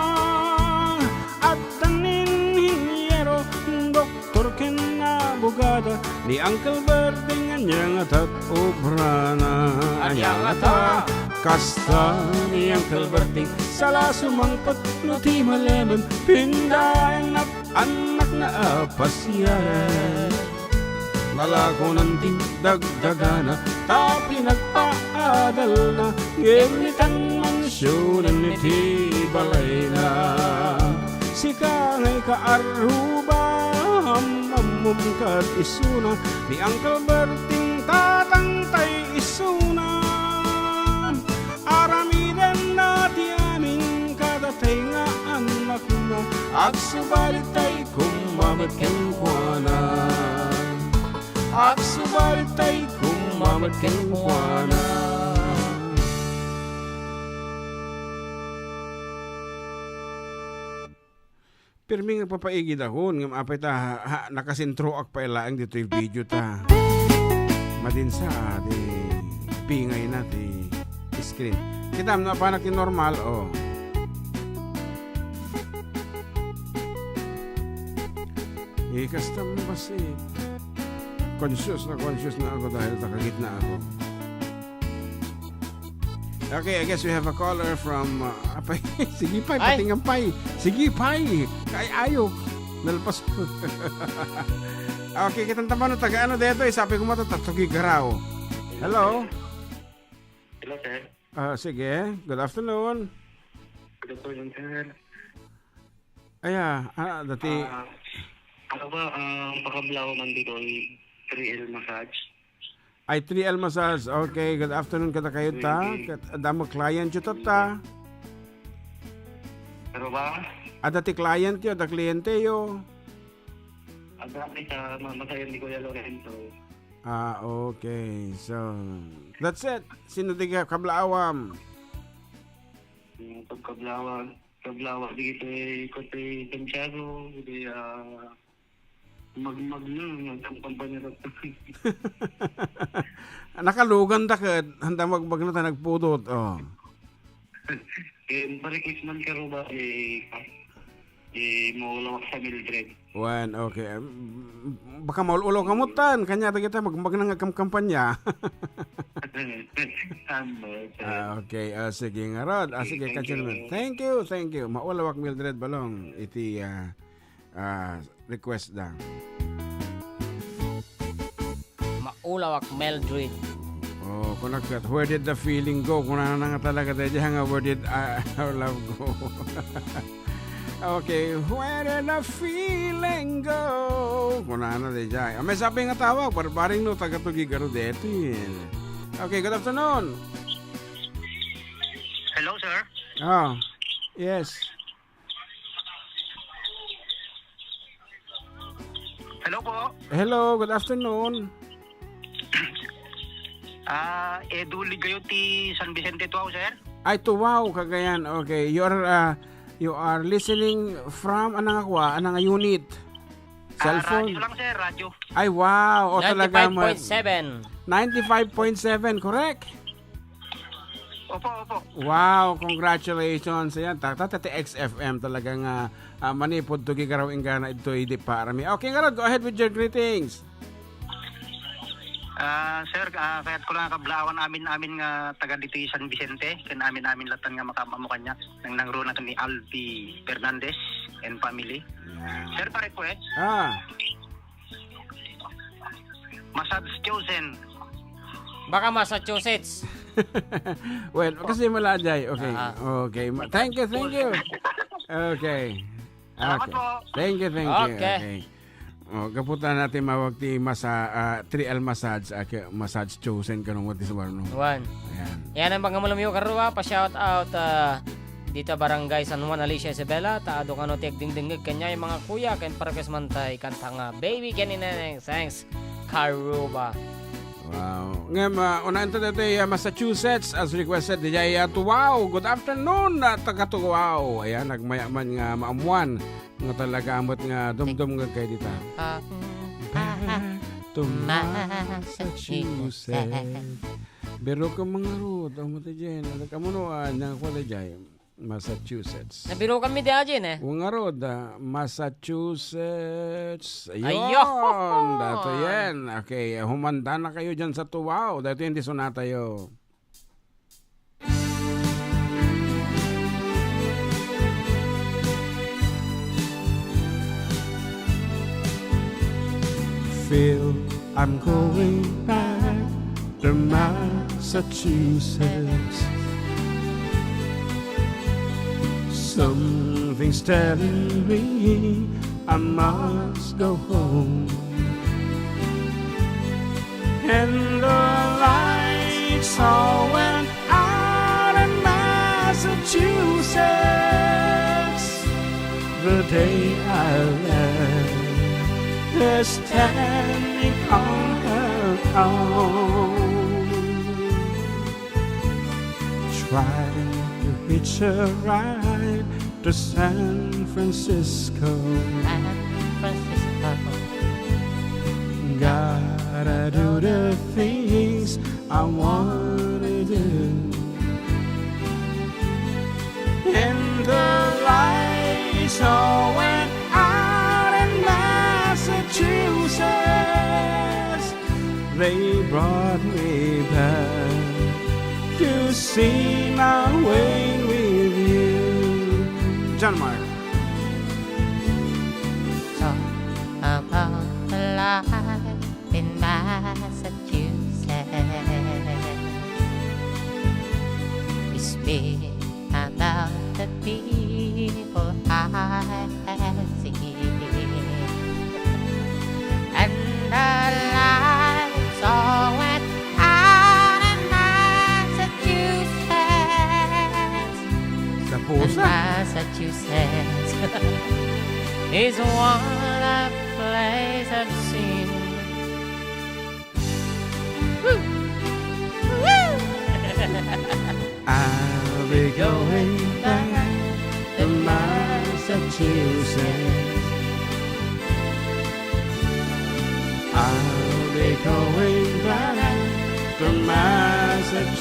Adda ni inhiniero, doktor ken abogada, ni Uncle Berting ania ngata ti obrana. Ania ngata? Kasta ni Uncle Berting, sala sumangpet no ti malemen, pindaenna annakna a pasiaren. Nalakonan ti dagdagana, ta pinagpaadalna, ngem itan mansionen iti balayna. Sika nga ikaarruba, am-ammom ket isuna, ni Uncle Berting Tatangtay isuna, aramiden na ti amin kadatay nga annakna. Agsubalit tay kummamet kenkuana. Agsubalit tay kummamet kenkuana. Pirmi nga papaigid akon, ngem apay ta, ha, ha, nakasentroak pay laeng ditoy video ta. Madinsa, ah, di pingay na ti screen. Kitam no, apanak ti normal, oh. Ikas tam basi. Conscious na conscious na ako dahil nakagitna ako. Okay, I guess we have a caller from, uh, apay, sige pay, Ay. Patingan pay. Sige pay. Kay ayok. Nalpas ko. Okay, kitang tamano taga ano dito, eh, sabi ko mata, Tatugi Garaw. Hello? Hello, sir. Ah, sige. Good afternoon. Good afternoon, sir. Aya, ah, dati Ah, ano ba, ah, pakablaw man dito, three L massage? Ay, three L Massage. Okay, good afternoon kadakayo ta. Kat-, adda mo client yu tatta. Pero ba? Adda ti client yu, adda kliyente yu. Adda ti sa ma-, masayan ni Kuya Lorenzo. Ah, okay. So, that's it. Sino ti ka-, kablaawam? Yung pagkablawan, kablawan dito eh, Kote Santiago, di, ah, magmag na, magkampanya na. Nakalugan da ket, handa magmag na ta nagpudot, oh. Eh, pa-request man ka ro ba, eh, eh, maulawak sa Mildred. Wen, okay. Mm, baka maul-ulaw ka mo tan, kanya ta kita magmag na nga kam-, kampanya. Tama, sir. Ah, okay. Ah, sige nga rod. Ah, Okay, sige, thank katyo naman. you. Thank you, thank you. Maulawak Mildred Balong, iti, ah, ah, request da. Maulawak Mildred. Oh, kunak ket, "Where did the feeling go?" Kunana nga talaga, daydiay nga, "Where did, ah, our love go?" Okay, "Where did the feeling go?" Kunana, daydiay. Ah, may sabi nga tawag, barbaring no, taga Tuguegarao deti. Okay, good afternoon. Hello, sir. Ah, yes. Hello po. Hello, good afternoon. Ah, Edu Ligayo ti San Vicente, Tuao, sir. Ay, Tuao, Cagayan. Okay, you are, ah, you are listening from, ano nga kuwa, ano nga unit? Ah, Cellphone? Radyo lang, sir, radyo. Ay, wow. O, talaga, ma-, Ninety-five point seven. Ninety-five point seven, correct? Opo, opo. Wow, congratulations. Ayan, ta-, ta-, ta-, X F M talaga nga, ah, manipud Tuguegarao inggana idtoy idi parami. Okay, ngarud, go ahead with your greetings. Ah, sir, ah, kayat ko lang kablaawan amin-amin nga taga ditoy San Vicente, ken amin-amin latan nga makaammo kaniak, nang nangruna ni Alvi Fernandez and family. Yan. Sir, pare ko eh. Ah. Massage chosen. Baka Massachusetts. Well, kasi mala jay. Okay. Ah. Okay. Ma-, thank you, thank you. Okay. Salamat Okay. po. Thank you, thank you. Okay. Okay. Oh, gapu ta natin mawag ti masa-, ah, three L massage, ah, ke-, massage chosen kanungot ti suwarno. Wan. Ayan. Yan ang mga malamiyo karua, pa-shout out, ah, dita Barangay San Juan, Alicia Isabela, ta adu kano ti agdingdingngeg kaniay mga kuya, ken parokes man tay kanta nga Baby Ken ni Neneng. Thanks, Karuba. Wow. Ngem, ah, unaen ta ditoy, ah, Massachusetts as requested. Dijay, ah, Tuwao. Good afternoon, ah, taga Tuwao. Ayan, nagmayaman nga maammuan nga talaga amat nga dumdum nga kay dita. Ah, ah, ah, Back to Massachusetts. Massachusetts. Biro ka mga rod, amo ta dyan. Nagkamuno, ah, nang kwala dyan. Massachusetts. Nabirukan mi di ajin eh. Ngarud, ah, Massachusetts. Ayun. Ayun. Dato yan. Okay, humanda na kayo dyan sa Tuwao. Dato yan, di sunatayo. Phil, I'm going back to Massachusetts. Something's telling me I must go home. And the lights all went out in Massachusetts the day I left her standing on her own. Try to hitch a ride to San Francisco. San Francisco. Gotta do the things I wanna do. And the lights all went out in Massachusetts. They brought me back to see my way with you. John Mark. Talk about the life in Massachusetts. Speak about the people I have seen. And the lights all went out in Massachusetts. Sa pusa. And Massachusetts is one of the place I've seen. I'll be going back to Massachusetts. I'll be going back to Massachusetts.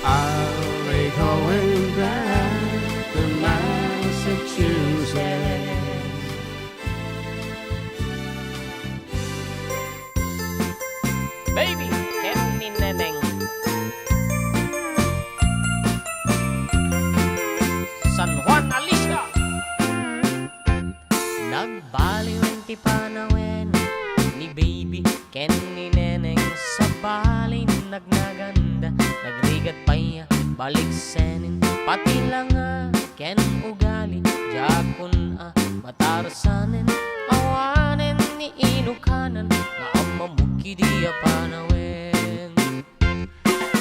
I'll be going back to Massachusetts. Baby, ken ni Neneng. San Juan, Alicia. Nagbaliwen ti panawen ni Baby ken ni Neneng, sabali nagnaganda, nagrigat pay a baliksenen, pati langa ken ugali, diak kun-a matarasanen, awanen ni inukanan nga ammamok idi a panawen.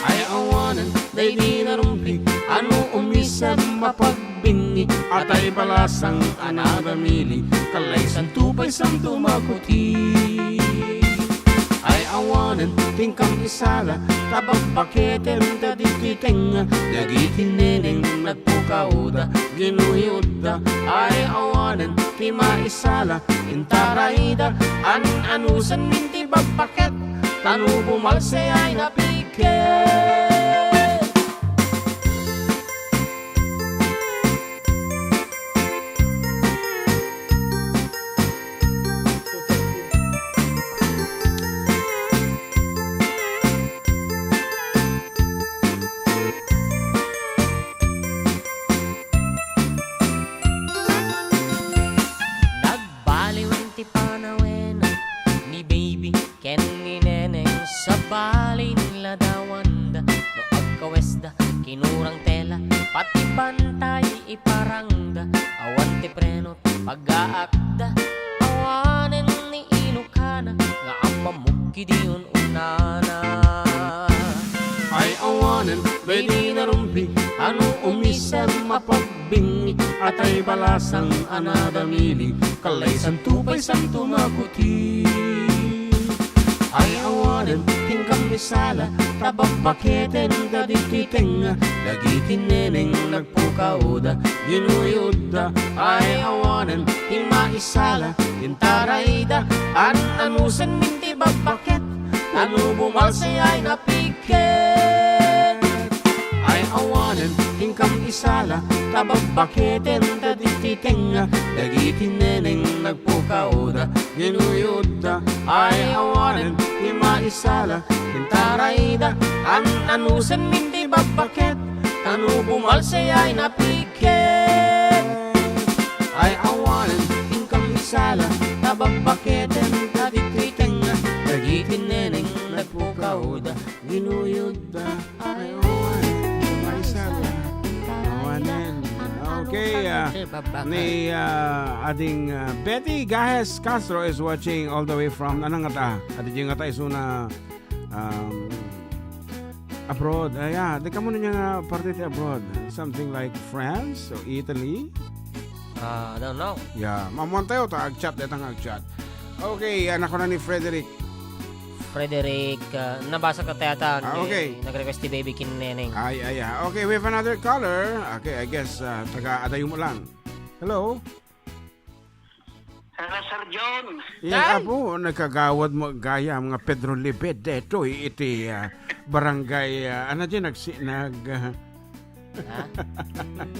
Ay awanen daydi narumpi a no umisem a pagbinni, atay balasang a nadamili, kallaysanto pay santo makuti. Ay awanen ti inkam isala ta babbaketen ta ditoy tengnga, dagiti neneng nagpukaoda, ginuyodda. Ay awanen ti maisala, intarayda, an-anusen min ti babbaket, ta no bumalse ay napiket. Nagbaliwen ti panawen ni Baby ken ni Neneng, sabali ladawanda no agkawesda, kinurang tela, pati bantay iparangda, awan ti preno ti pagaakda, awanen ni inukana nga ammamok idi un-unana. Ay awanen daydi narumpi a no umisem a pagbinni, atay balasang a nadamili, kallaysanto pay santo makuti. Ay awanen ti inkam isala ta babbaketen dagiti tengnga, dagiti neneng nagpukaoda, ginuyodda. Ay awanen ti maisala, intarayda, an-anusen min ti babbaket, ta no bumalse ay napiket. Ay awanen ti inkam isala ta babbaketen dagiti tengnga, dagiti neneng nagpukaoda, ginuyodda. Ay awanen ti maisala, intarayda, an-anusen min ti babbaket, ta no bumalse ay napiket. Ay awanen ti inkam isala ta babbaketen dagiti tengnga, dagiti neneng nagpukaoda, ginuyodda. Ay awanen ti maisala, awanen, oh, Okay, ah, ni, ah, ading, ah, Betty Gajes Castro is watching all the way from, ano nga ta? Adi nga ta isuna, um, abroad. Ah, yeah, di kamo niya nga parte ti abroad. Something like France or Italy? Ah, I don't know. Yeah, mamuan tayo ta agchat, deta nga agchat. Okay, anak ko na ni Frederick. Frederick, ah, nabasa ko ta yata Ah, ni okay. nag-request ti Baby King Neneng. Ay, ay, ah. Okay, we have another caller. Okay, I guess, ah, taga-adayo mo lang. Hello? Hello, Sir John. Yan Ay! Apo, nagkagawad mo gaya mga Pedro Libed detoy iti, ah, barangay, ah, ano dyan, nagsi-, nag, ah, Ha?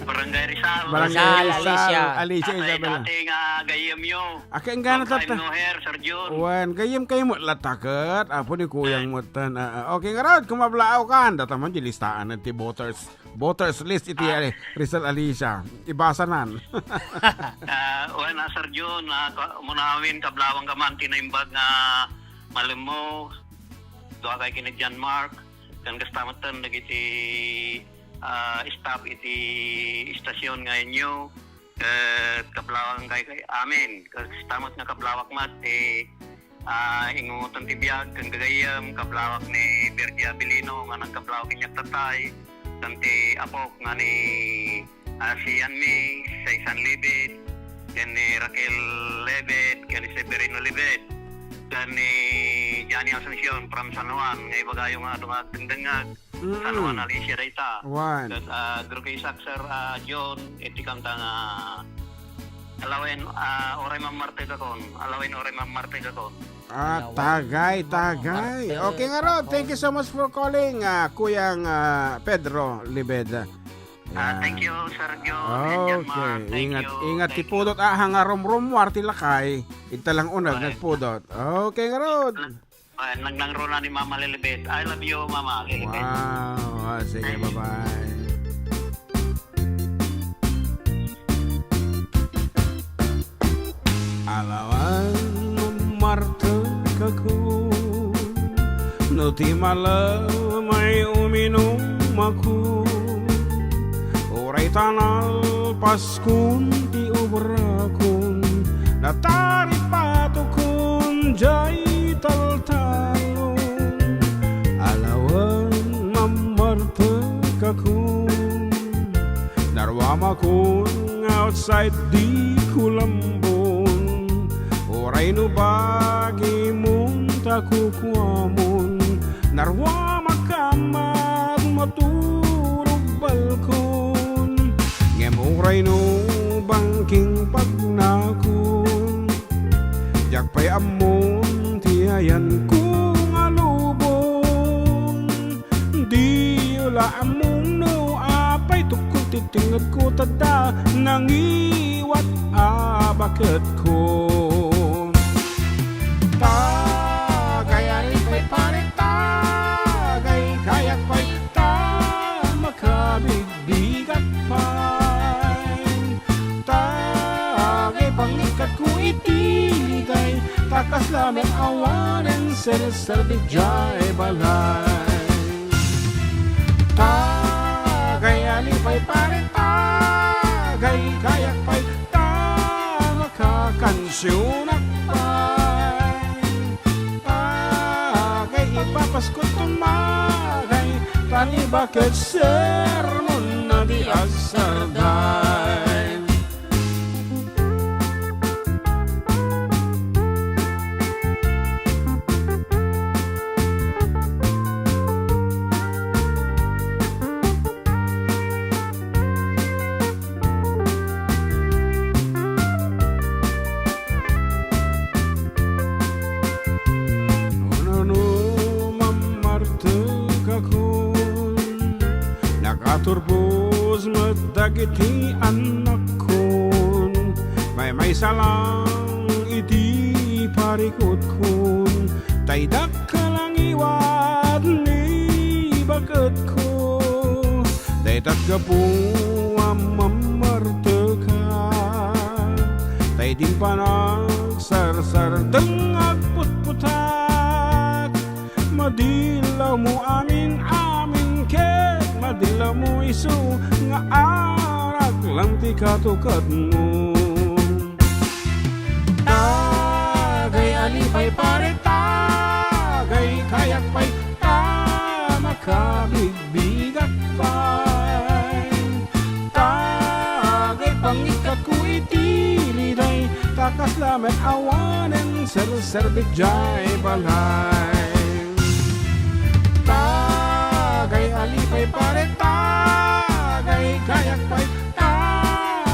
Barangay Rizal. Barangay Rizal, Rizal, Alicia. Alicia Atay Isabela. Dati nga gayyemyo. Akin nga Long time natatta-, no hear, Sir John. Wan, gayyem kayo mo lataket. Apo ni Kuyang Ay. Mutan. Ah, ah. Okay, ngarud, kumablaaw kan. Data man, di listaan ti voters. Voters list iti Ah. ali-, Rizal Alicia. Ibasanan. Ah, wen, ah, Sir John, ah, ka-, muna amin, kablawang ka man, tinaimbag nga malemmo. Dua kay kini John Mark. Kan kasta met ten dagiti, ah, staff iti istasyon nga inyo, ket kablawang kay, kay amin. Kasta met nga kablawak met ti, ah, ingungotan ti biag ken gagayyem, kablawak ni Virgie Abilino nga nangkablawak idiay tatay, ken ti apok nga ni ah, si Anmi, si San Libid, ken ni Raquel Libid, ken ni Severino Libid, ken ni Johnny Asuncion from San Juan, nga ibagayo nga adu nga agdengdengngeg, Mm. San Juan, Alicia dayta. Wan. Ket, ah, Grupo Isaac, Sir, ah, John, iti kanta nga, Alawen, ah, uray mammartegakon. Alawen, uray mammartegakon. Ah, Alawen, tagay, tagay. mammartegakon. Okay ngarud, thank you so much for calling, ah, Kuyang, ah, Pedro Libid. Ah, Yan. Thank you, Sir John and John Mark. Okay. Thank Ingat, you. Ingat ti Thank you. Pudot, ah, nga rumrumwar ti lakay. Ita lang uneg, Bye. Nagpudot. Okay, ngarud. Ay, nang-, nangruna ni Mama Lilibet. I love you, Mama Lilibet. Wow. Ah, sige, Thank you. Bye-bye. Alawen mammartegakon, no ti malemay uminumako, uray ta nalpaskon ti obrakon, nataripatokon jay taltalon. Alawen mammartegakon, narwamakon nga outside di kulambon, uray no bagimon ta kukuamon, narwamak a magmaturog balkon. Ngem uray no bangking pagnakon, diak pay ammon ti ayanko nga lubong. Diyo la ammong no apay tukkol ti tengngedko, ta adda nangiwat a baketko. Tagay, ali pay pare, tagay, kayak pay ta makabigbigat pay. Tagay, pangikatko iti ligay, ta kasla met awanen serserbi jay balay. Tagay, ali pay pare, tagay, kayak pay ta makakansionak pay. Tagay, ipapaskot ton magay, ta ni baket sermon na di agsarday. No, no, no, mammartegakon, nakaturbos met dagiti annakkon, maymaysa lang iti parikutkon, tay dakkel a ngiwat ni baketko. Dayta gapu a mammarteka, tay din panagsarsaardeng agputputak. Madillawmo amin-amin ket madillawmo isu nga arak Lang ti katukatmo. Tagay alipay pare, tagay kayak pay, ta makabigbigak pay. Tagay pangikatko iti liday, ta kasla met awanen serserbit jay balay. Tagay alipay pare, tagay kayak pay, ta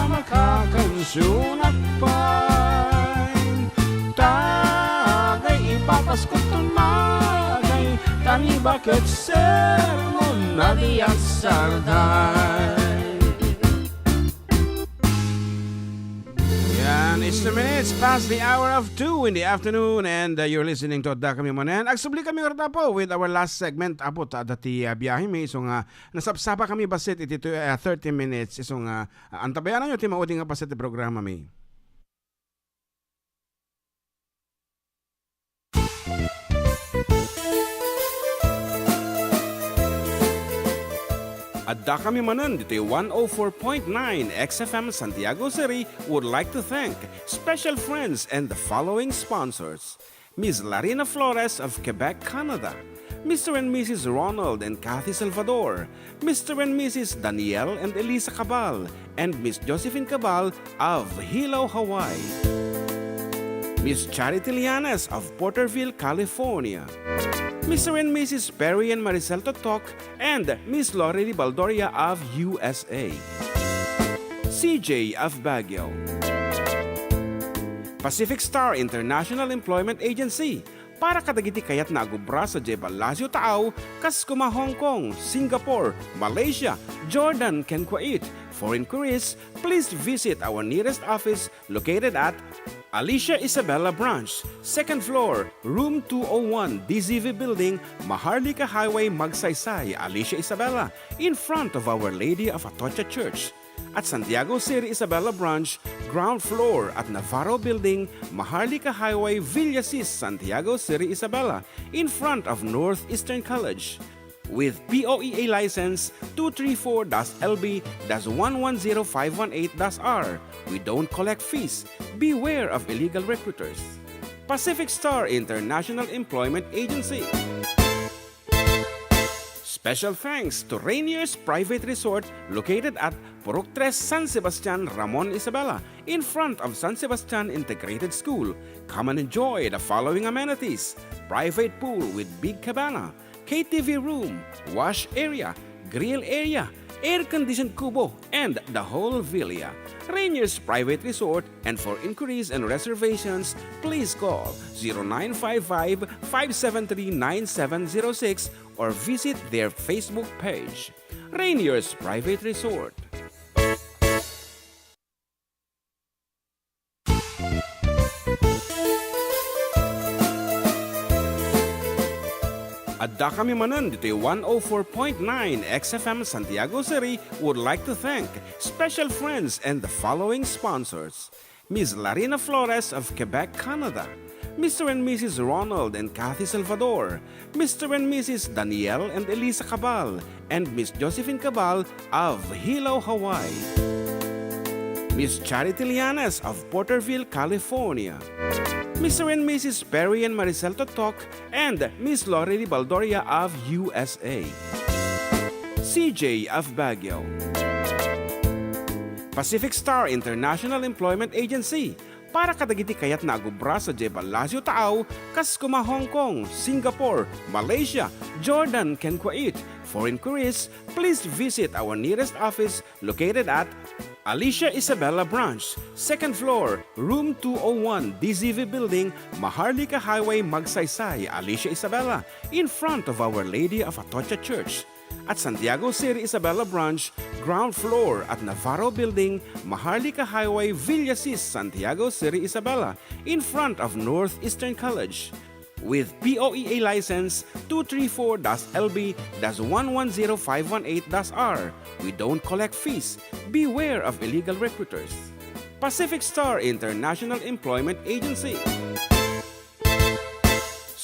makakansionak pay. Tagay ipapaskot ton magay, ta ni baket sermon a diak sarday. Yan, it's two minutes past the hour of two in the afternoon, and, uh, you're listening to Adda Kami Manen. Agsubli kami ngarud, Apo, with our last segment, Apo, ta adda ti, uh, biyahe mi, isu nga nasapsapa kami bassit iti tu-, uh, thirty minutes, isu nga, uh, antabayananyo ti maudi nga bassit ti programa mi. Adda kami manen ditoy one oh four point nine X F M Santiago City would like to thank special friends and the following sponsors: Miss Larina Flores of Quebec, Canada, Mister and Missus Ronald and Kathy Salvador, Mister and Missus Daniel and Elisa Cabal, and Miss Josephine Cabal of Hilo, Hawaii. Miss Charity Lianes of Porterville, California. Mister and Missus Perry and Maricel Totok and Miss Lori Baldoria of U S A. C J of Baguio. Pacific Star International Employment Agency, para kadagiti kayatna a gubra sadiay Palacio Taaw, kas koma Hong Kong, Singapore, Malaysia, Jordan, ken Kuwait. For inquiries, please visit our nearest office located at Alicia Isabela Branch, second floor, room two oh one, D Z V Building, Maharlika Highway, Magsaysay, Alicia Isabela, in front of Our Lady of Atocha Church. At Santiago City Isabela Branch, ground floor at Navarro Building, Maharlika Highway, Villasis, Santiago City Isabela, in front of Northeastern College. With P O E A license two three four dash L B dash one one zero five one eight dash R, we don't collect fees. Beware of illegal recruiters. Pacific Star International Employment Agency. Special thanks to Rainier's Private Resort located at Purok Tres, San Sebastian, Ramon Isabela, in front of San Sebastian Integrated School. Come and enjoy the following amenities: private pool with big cabana, K T V room, wash area, grill area, air-conditioned kubo, and the whole villa. Rainier's Private Resort, and for inquiries and reservations, please call zero nine five five, five seven three, nine seven zero six or visit their Facebook page. Rainier's Private Resort. Adda kami manen ditoy one oh four point nine X F M Santiago City would like to thank special friends and the following sponsors: Miss Larina Flores of Quebec, Canada, Mister and Missus Ronald and Kathy Salvador, Mister and Missus Daniel and Elisa Cabal, and Miss Josephine Cabal of Hilo, Hawaii. Miss Charity Lianes of Porterville, California. Mister and Missus Perry and Maricel Totok and Miss Lori Baldoria of U S A. C J of Baguio. Pacific Star International Employment Agency, para kadagiti kayatna a gubra sadiay Palacio Taaw, kas koma Hong Kong, Singapore, Malaysia, Jordan, ken Kuwait. For inquiries, please visit our nearest office located at Alicia Isabela Branch, second floor, room two oh one, D Z V Building, Maharlika Highway, Magsaysay, Alicia Isabela, in front of Our Lady of Atocha Church. At Santiago City Isabela Branch, ground floor at Navarro Building, Maharlika Highway, Villasis, Santiago City Isabela, in front of Northeastern College. With P O E A license two three four dash L B dash one one zero five one eight dash R, we don't collect fees. Beware of illegal recruiters. Pacific Star International Employment Agency.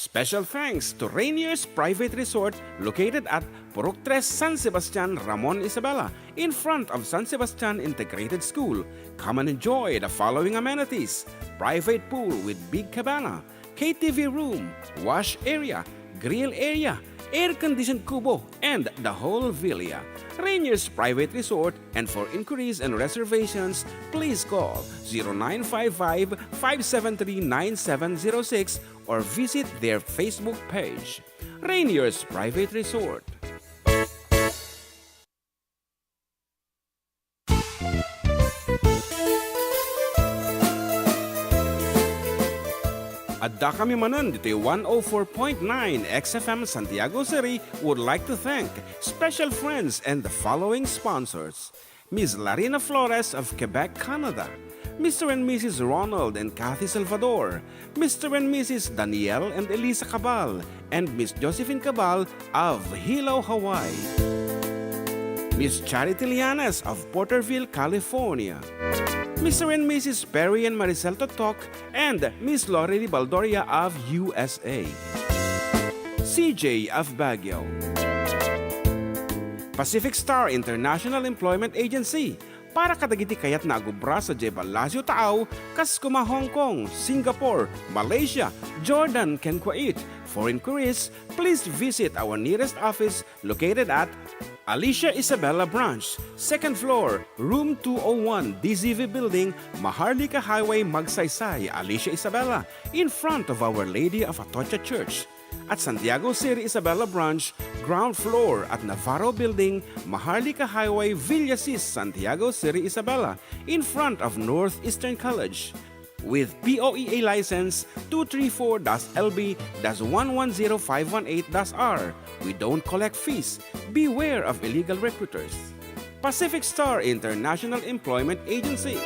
Special thanks to Rainier's Private Resort located at Purok Tres, San Sebastian, Ramon, Isabela, in front of San Sebastian Integrated School. Come and enjoy the following amenities: private pool with big cabana, K T V room, wash area, grill area, air-conditioned kubo, and the whole villa. Rainier's Private Resort, and for inquiries and reservations, please call zero nine five five, five seven three, nine seven zero six or visit their Facebook page. Rainier's Private Resort. Adda kami manen ditoy one oh four point nine X F M Santiago City would like to thank special friends and the following sponsors: Miss Larina Flores of Quebec, Canada, Mister and Missus Ronald and Kathy Salvador, Mister and Missus Daniel and Elisa Cabal, and Miss Josephine Cabal of Hilo, Hawaii, Miss Charity Lianes of Porterville, California, Mister and Missus Perry and Maricel Totok, and Miss Lorely Baldoria of U S A, C J of Baguio, Pacific Star International Employment Agency, para kadagiti kayatna a agubra sadiay Palacio Taaw, kas koma Hong Kong, Singapore, Malaysia, Jordan, ken Kuwait. For inquiries, please visit our nearest office located at Alicia Isabela Branch, second floor, room two oh one, D Z V Building, Maharlika Highway, Magsaysay, Alicia Isabela, in front of Our Lady of Atocha Church. At Santiago City Isabela Branch, ground floor at Navarro Building, Maharlika Highway, Villasis, Santiago City Isabela, in front of Northeastern College. With P O E A license two three four dash L B dash one one zero five one eight dash R, we don't collect fees. Beware of illegal recruiters. Pacific Star International Employment Agency.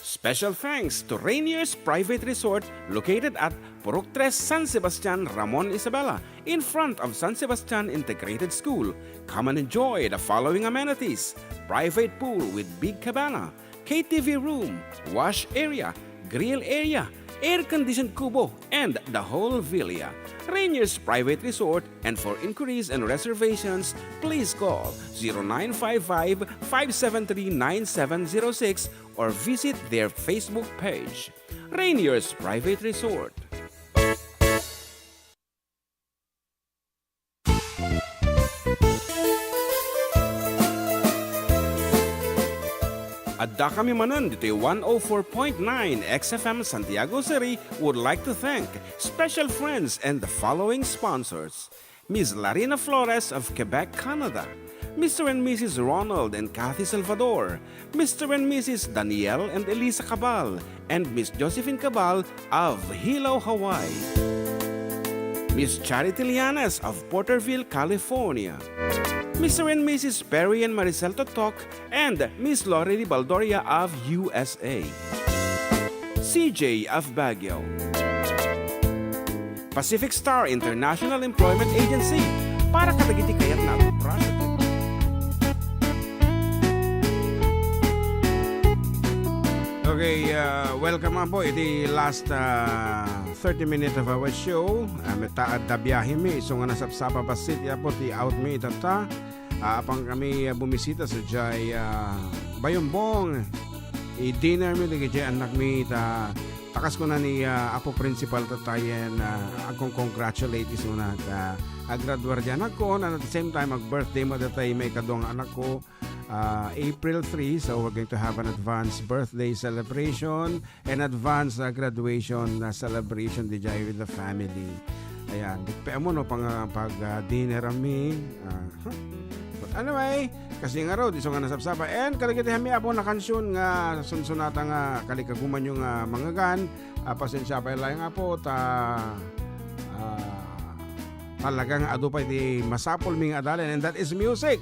Special thanks to Rainier's Private Resort located at Purok Tres, San Sebastian, Ramon, Isabela, in front of San Sebastian Integrated School. Come and enjoy the following amenities: private pool with big cabana, K T V room, wash area, grill area, air-conditioned kubo, and the whole villa. Rainier's Private Resort, and for inquiries and reservations, please call zero nine five five, five seven three, nine seven zero six or visit their Facebook page, Rainier's Private Resort. Adda kami manen ditoy one oh four point nine X F M Santiago City would like to thank special friends and the following sponsors: Miss Larina Flores of Quebec, Canada, Mister and Missus Ronald and Kathy Salvador, Mister and Missus Daniel and Elisa Cabal, and Miss Josephine Cabal of Hilo, Hawaii, Miss Charity Lianes of Porterville, California, Mister and Missus Perry and Maricel Totok, and Miss Lorely Baldoria of U S A, C J of Baguio, Pacific Star International Employment Agency, para kadagiti kayatna a agubra. Okay, uh, welcome, Apo. Iti last, uh, thirty minutes of our show. Uh, meta adda biahe mi, isu nga nasapsapa bassit, Apo, ti out mi itatta. Ah, apan kami, ah, bumisita sadiay, ah, Bayombong. I-dinner mi dagiti annakmi ta, ta kas kuna ni, ah, Apo Principal ta tayen, ah, agcon-congratulate isuna ta agraduar di anakko, and at the same time, ag-birthday met dayta maikadua nga anakko, ah, April three. So we're going to have an advance birthday celebration and advance, ah, graduation, ah, celebration diay with the family. Ayan, di pe amo no pang, ah, pag, ah, dinner ami. Ah, huh. But anyway, kasi nga raw, isu nga nasapsapa. And kadagiti amin, Apo, a kansion nga sunsunata nga kalikagumanyo nga mangngegan, ah, pasensia pay laeng, Apo, ta, ah, talaga nga adu pay ti masapulmi nga adalen, and that is music.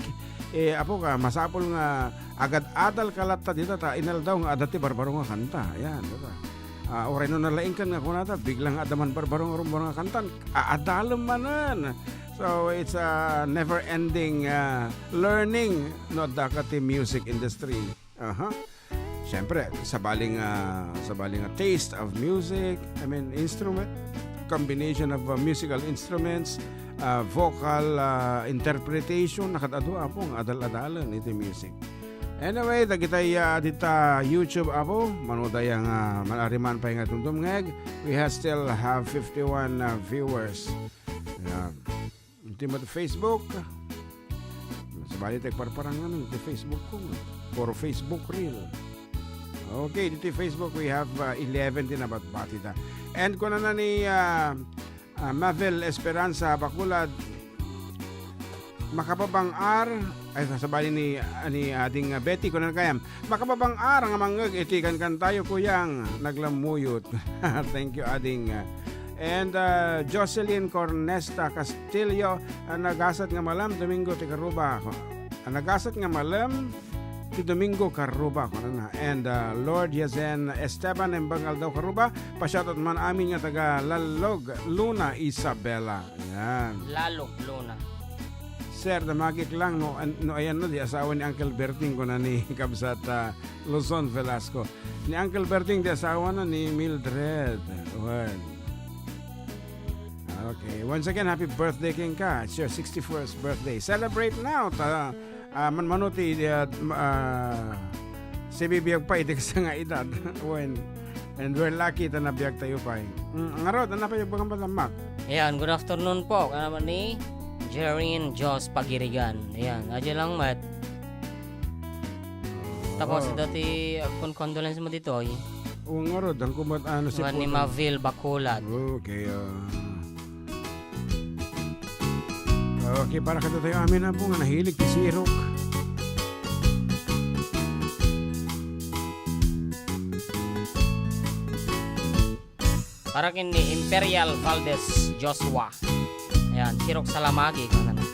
Eh, Apo, ka, masapul nga agad-adalka latta dita ta inaldaw nga adda ti barbaro nga kanta. Ayan, dita. Ah, uray no nalaingkan nga kunada, bigla nga adda man barbaro nga rumbur nga kanta, aadalem manen. So, it's a never-ending, ah, learning no addaka ti music industry. Aha. Siyempre, sabali nga, sabali nga taste of music, I mean, instrument, combination of, uh, musical instruments, uh, vocal, uh, interpretation, nakadado, Apo, nga adal-adalen iti music. Anyway, dagitay, uh, dita YouTube, Apo, mano dayang, uh, man-, ariman pay nga tumtumngeg, we have still have fifty-one, uh, viewers. Ayan. Iti met Facebook. Sabali ti agparparang amin iti Facebook ko. For Facebook reel. Okay, diti Facebook we have, uh, eleven ti nabatbati da. And kunana ni, uh, uh, Mavel Esperanza Bacolod, makapabang-ar, ay, sabali ni, ni Ading Betty, kunana kayam, makapabang-ar nga mangngeg iti kankantayo, Kuyang, naglammuyot. Thank you, Ading. And, uh, Jocelyn Cornesta Castillo, uh, nagasat nga malem, Domingo ti karuba. Uh, nagasat nga malem, ti Domingo karuba, kunana. And, uh, Lord Yazen Esteban, naimbag nga aldaw karuba, pa-shoutout man amin nga taga Lalog, Luna, Isabela. Yan. Lalog, Luna. Sir, damagik lang no, an-, no ayan no, di asawa ni Uncle Berting, kuna ni kabsat, ah, Luzon Velasco. Ni Uncle Berting, di asawa na ni Mildred. Well. Okay. Once again, happy birthday kenka. It's your sixty-first birthday. Celebrate now. Ta, ah, manmano ti, ah, ma-, ah, sibibiag pa iti kasta nga edad. When And we're lucky ta nabiag tayo pay. Mm, ngarud, ania pay ibaga met, Mac? Ayan, good afternoon po. Kanaman ni Jerin Jos Pagirigan. Ayan, adya lang met. Tapos, ah, ita ti, ah, con-, condolence mo ditoy. O, ngarud, ang kumat-, ano, si Juan ni Puto. Mavil Bacolod. Okay, ah. Okay, para kadatayo amin, Apo, nga nahilig ti sirok. Para ken ni Imperial Valdez Joshua. Ayan, sirok salamagi, kunana.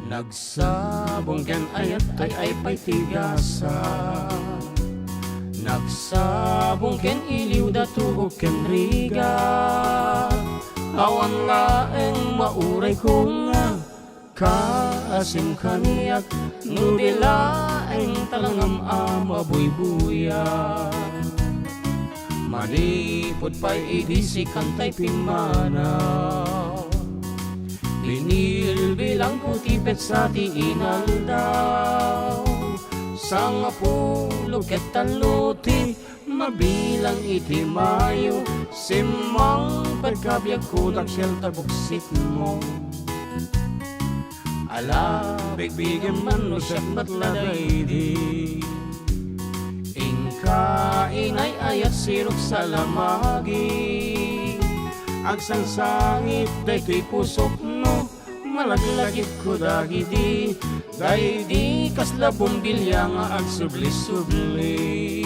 Nagsabong ken ayat, ay-ay pay ti gasat. Nagsabong ken iliw, datuok ken rigat. Awan laeng mauray ko nga kaasim kaniak, no di laeng talangam a mabuybuya. Manipud pay idi sika tay pimmanaw, binilbilangko ti petsa ti inaldaw. Sangapulo ket tallo ti mabilang iti Mayo, simmangpet kabiagko, dakkel ta buksitmo. Ala, bigbigem man no siak met la daydi. Inka, inay-ayat, sirok salamagi. Agsangsangit daytoy pusok no malaglagipko dagidi. Daydi kasla bombilya nga agsubli-subli.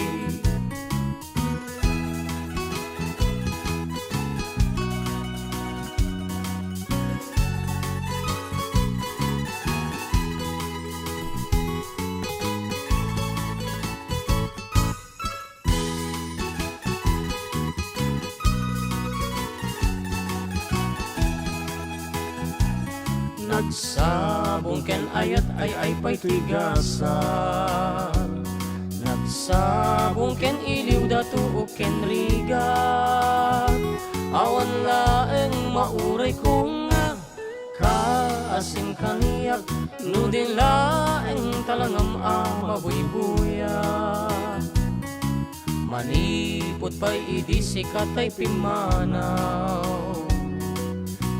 Nagsabong ken ayat, ay-ay pay toy gasat. Nagsabong ken iliw, datuok ken rigat. Awan laeng mauray ko nga kaasim kaniak, no di laeng talangam a mabuybuya. Manipud pay idi sika tay pimmanaw,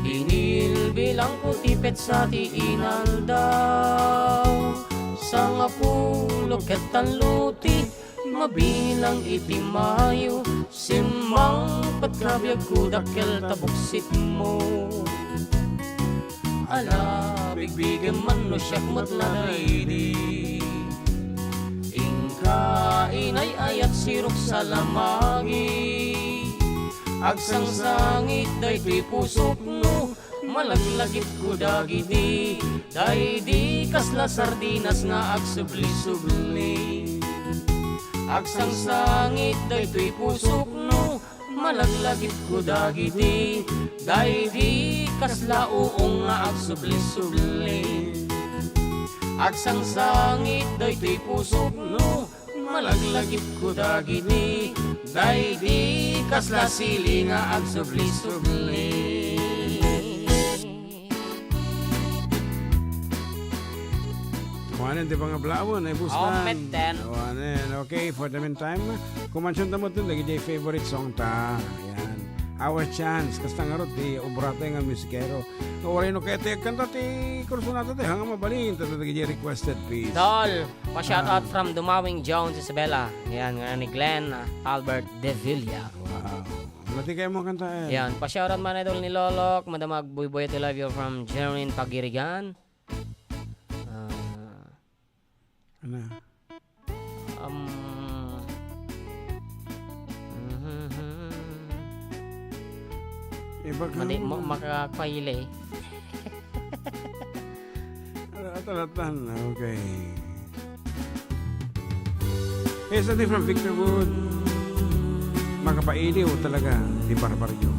binilbilangko ti petsa ti inaldaw. Sangapulo ket tallo ti mabilang iti Mayo, simmangpet kabiagko, dakkel ta buksitmo. Ala, bigbigem man no siak met la daydi. Inka, inay-ayat, sirok salamagi. Agsangsangit daytoy pusok no malaglagipko dagidi. Daydi kasla sardinas nga agsubli-subli. Agsangsangit daytoy pusok no malaglagipko dagidi. Daydi kasla uong nga agsubli-subli. Agsangsangit daytoy pusok no malaglagipko dagiti daydi kasla sili nga agsubli-subli. Awanen ti pangablawen, ay bustan. Awanen. Okay, for the meantime, kumansiyon ta met dagiti favorite song ta. Ayan. Our chance. Kasta ngarud ti obra tayo nga musikero. Nga uray no kaya ti agkanta ti kursunada tayo, nga mabalin, ta dagiti requested piece. Tol, pa-shout out Ah. from Dumawing Jones, Isabela. Yan, nga ni Glenn, ah, Albert De Villa. Wow. Ano ti kaya mo kanta, eh? Yan, pa-shout out man idol ni Lolok, Madam Agbuybuy, I love you from Jerin Pagirigan. Ah. Ano? Um, Iba ka Madi-, mo. ma-, makakaile. Ano, atalatan. Okay. Here's something from Victor Wood. Makapailiw talaga ti barbaryo.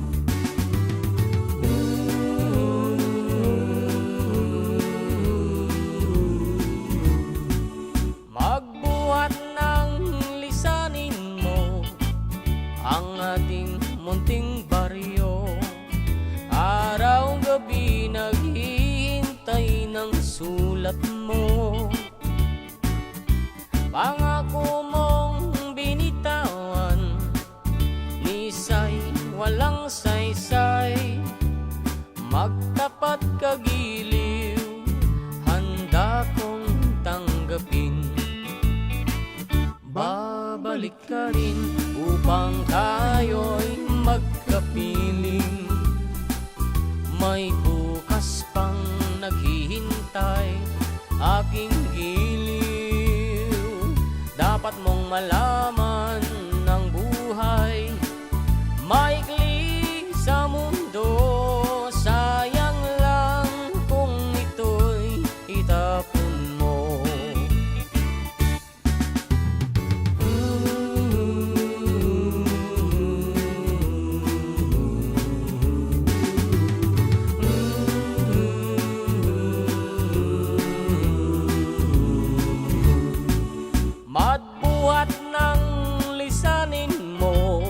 Magbuhat ng lisanin mo ang ating munting baryo. Araw-gabi naghihintay ng sulat mo. Pangako mong binitawan, nisay walang saysay. Magtapat kagiliw, handa kong tanggapin. Babalik ka rin upang tayo'y magkapiling. May bukas pang naghihintay aking giliw. Dapat mong malaman ang buhay maikli sa mundo. Sayang lang kung ito'y itapon mo. Magbuhat ng lisanin mo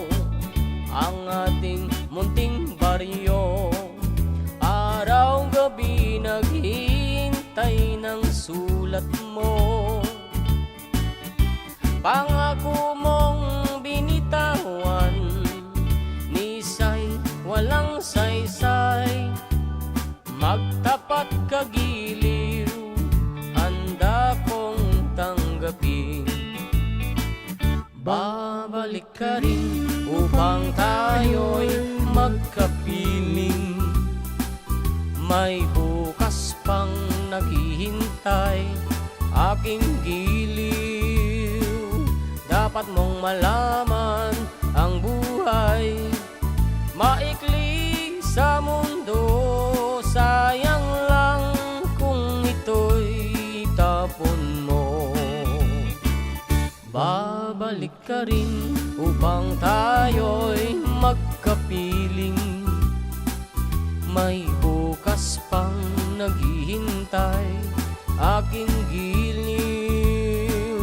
ang ating munting baryo. Araw-gabi naghihintay ng sulat mo. Pangako mong binitawan, nisay walang saysay. Magtapat kagiliw, handa kong tanggapin. Babalik ka rin upang tayo'y magkapiling. May bukas pang naghihintay aking giliw. Dapat mong malaman ang buhay maikli sa mundo. Sayang lang kung ito'y itapon mo. Babalik ka rin upang tayo'y magkapiling. May bukas pang naghihintay aking giliw.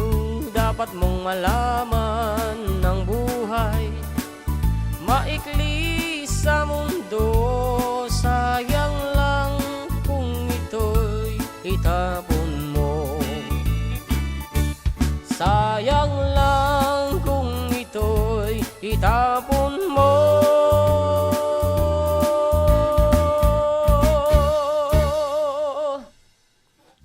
Dapat mong malaman ang buhay maikli sa mundo. Sayang lang kung ito'y itapon mo. Sayang lang kung ito'y itapon mo.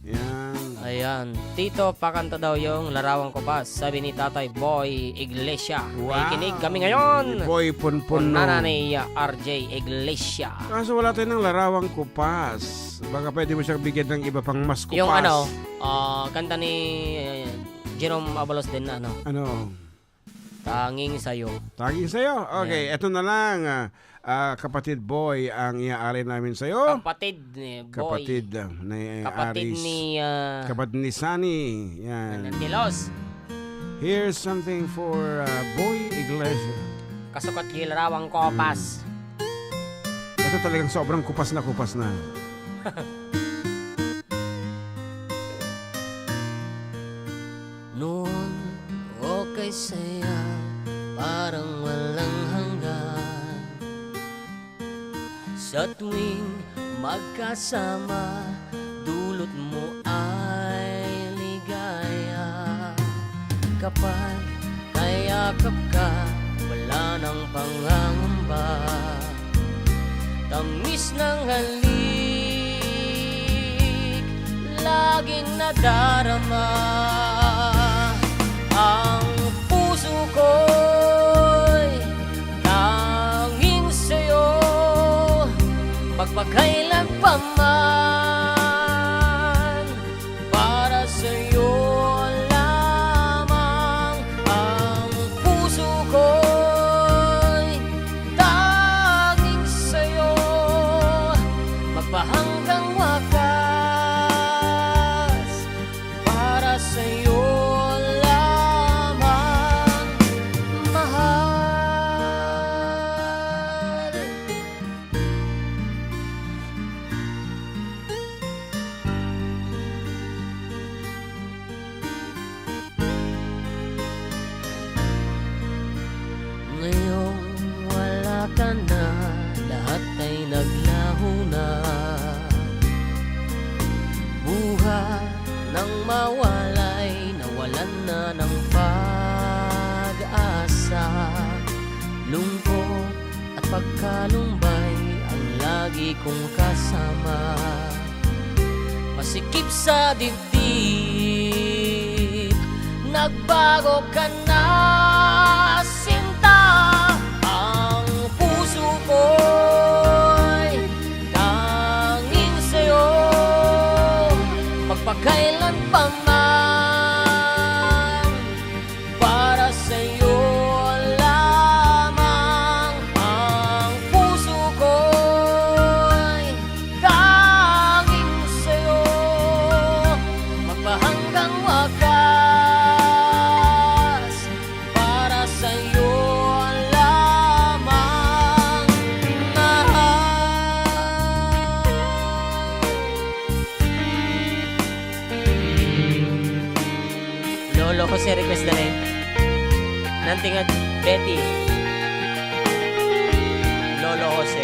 Yan. Ayan. Tito, pakanta daw yung Larawang Kupas, sabi ni Tatay Boy Iglesia. Wow. Nakikinig kami ngayon. Ni Boy Punpun, Nana no? Ni, uh, R J Iglesia. Kaso wala tayong Larawang Kupas. Baka pwede mo siyang bigyan ng iba pang mas kupas. Yung ano, ah, kanta ni, uh, Jerome Abalos din na, ano? Ano? Tanging Sayo. Tanging Sayo. Okay, Ayan. Eto na lang, ah, ah, kapatid Boy, ang iaari namin sa'yo. Kapatid ni Boy. Kapatid, ah, ni Kapatid Aris. Ni, ah, Kapatid ni Sunny. Yan. Nantilos. Here's something for, ah, Boy Iglesia. Kasukat Gilrawang Kopas. Hmm. Ito talagang sobrang kupas na kupas na. Saya, parang walang hanggan. Sa tuwing magkasama, dulot mo ay ligaya. Kapag kayakap ka, wala nang pangangamba. Tamis ng halik, laging nadarama. Ang puso ko'y tanging sa'yo, magpakailan pa man. Para sa'yo lamang ang puso ko'y tanging sa'yo, magpahanggang wakas. Para sa'yo lamang, mahal. Ngayong wala ka na, lahat ay naglaho na. Buhat ng mawalay, nawalan na ng pag-asa. Lungkot at pagkalumbay ang lagi kong kasama. Masikip sa dibdib, nagbago ka na, sinta. Ang puso ko'y tanging sa'yo, magpakailan pa man. Para sa'yo lamang ang puso ko'y tanging sa'yo, magpahanggang wakas. Para sa'yo lamang, mahal. Lolo Jose request na rin. Nanti nga Betty. Lolo Jose.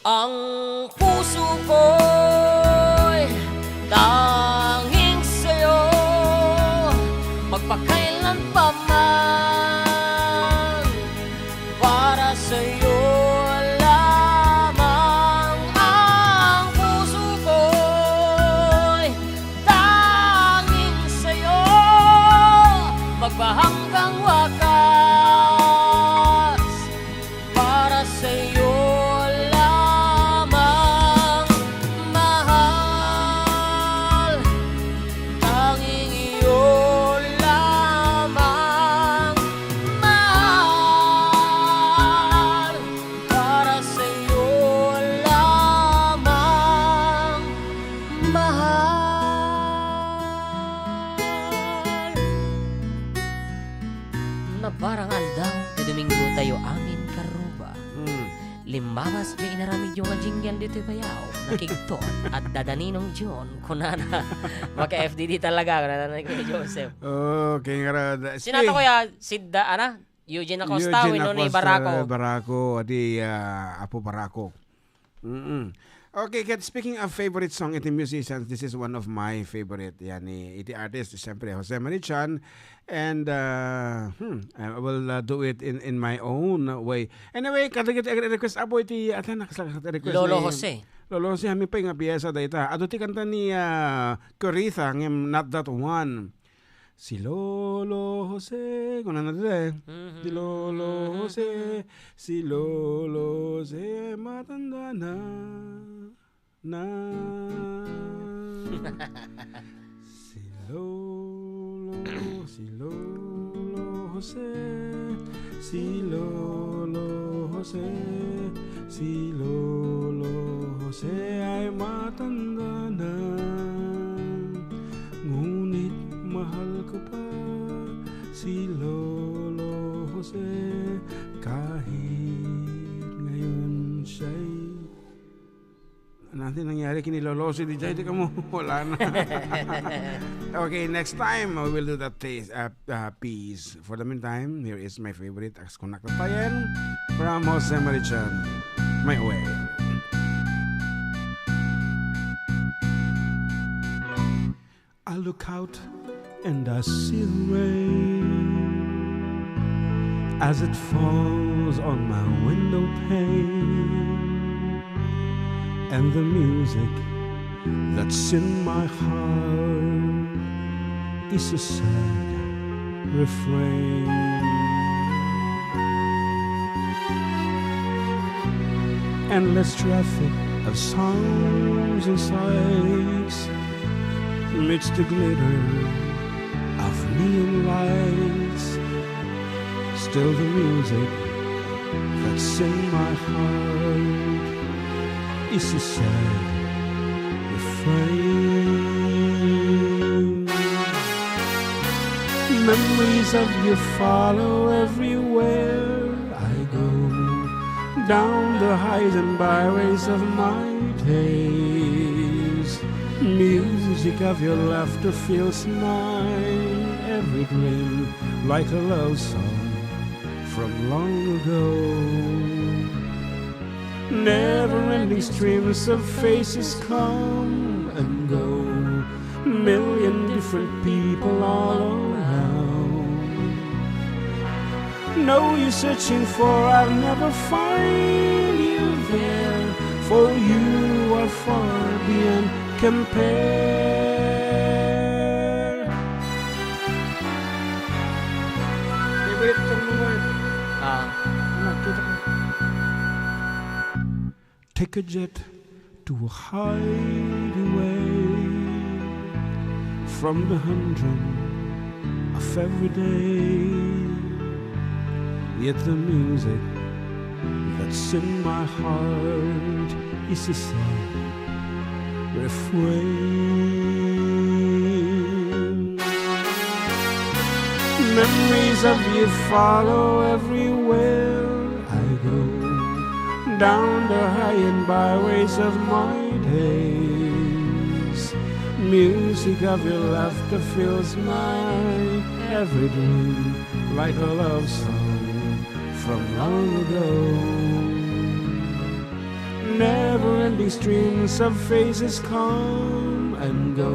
Ang puso ko'y tanging sa'yo, magpakailan pa man. Para sa'yo lamang ang puso ko'y tanging sa'yo, magpahanggang wakas. Para sa'yo lamang, mahal. Tanging iyo lamang, mahal. Para sa'yo lamang, mahal. Nabarang aldaw ti Domingo tayo amin karuba. Hmm. Limbabas ti inaramidyo nga jingle ditoy bayaw. Nakigtot, adda da Ninong John, kunana. Maka-F D D talaga, kunana ni Kuya Joseph. Okay, nga rod. Sino to, Kuya? Sidda, ana? Eugene Acosta, Eugene wenno ni Acosta, Barako? Barako, adi, ah, Apo Barako. Mm-mm. Okay, ket speaking of favorite song iti musicians, this is one of my favorite. Yan, ni iti artist, siyempre, Jose Marichan. And, uh, hmm, I will, uh, do it in, in my own way. Anyway, kadagiti request, apo, iti, ata, nakasal-, request Lolo ni Jose. Lolo Jose, amin pay nga piyesa dayta. Adu ti kanta ni, uh, Coretha, ngem not that one. Si Lolo Jose, kunana dita, eh. Mhm. Si Lolo Jose, si Lolo Jose, matanda na, na. Si Lolo, si Lolo Jose, si Lolo Jose, si Lolo Jose ay matanda na. Ngunit mahal ko pa si Lolo Jose kahit ngayon siya'y Ano ti nangyari? Kiniloloso di jay, di ka mo. Wala na. Okay, next time, we will do that taste, uh, uh, piece. For the meantime, here is my favorite, as Kunak Tayen, from Jose Marichan, My Way. I look out and I see the rain as it falls on my window pane, and the music that's in my heart is a sad refrain. Endless traffic of sounds and sights meets the glitter of neon lights. Still, the music that's in my heart is a sad refrain. Memories of you follow everywhere I go, down the highs and byways of my days. Music of your laughter fills my every dream like a love song from long ago. Never-ending streams of faces come and go, million different people all around. Know you're searching for, I'll never find you there, for you are far beyond compare. Favorite song mo, eh. Ah. Ano, kita ko. Take a jet to a hideaway from the humdrum of every day. Yet the music that's in my heart is a sad refrain. Memories of you follow everywhere I go, down the high and byways of my days. Music of your laughter fills my every dream like a love song from long ago. Never-ending streams of faces come and go,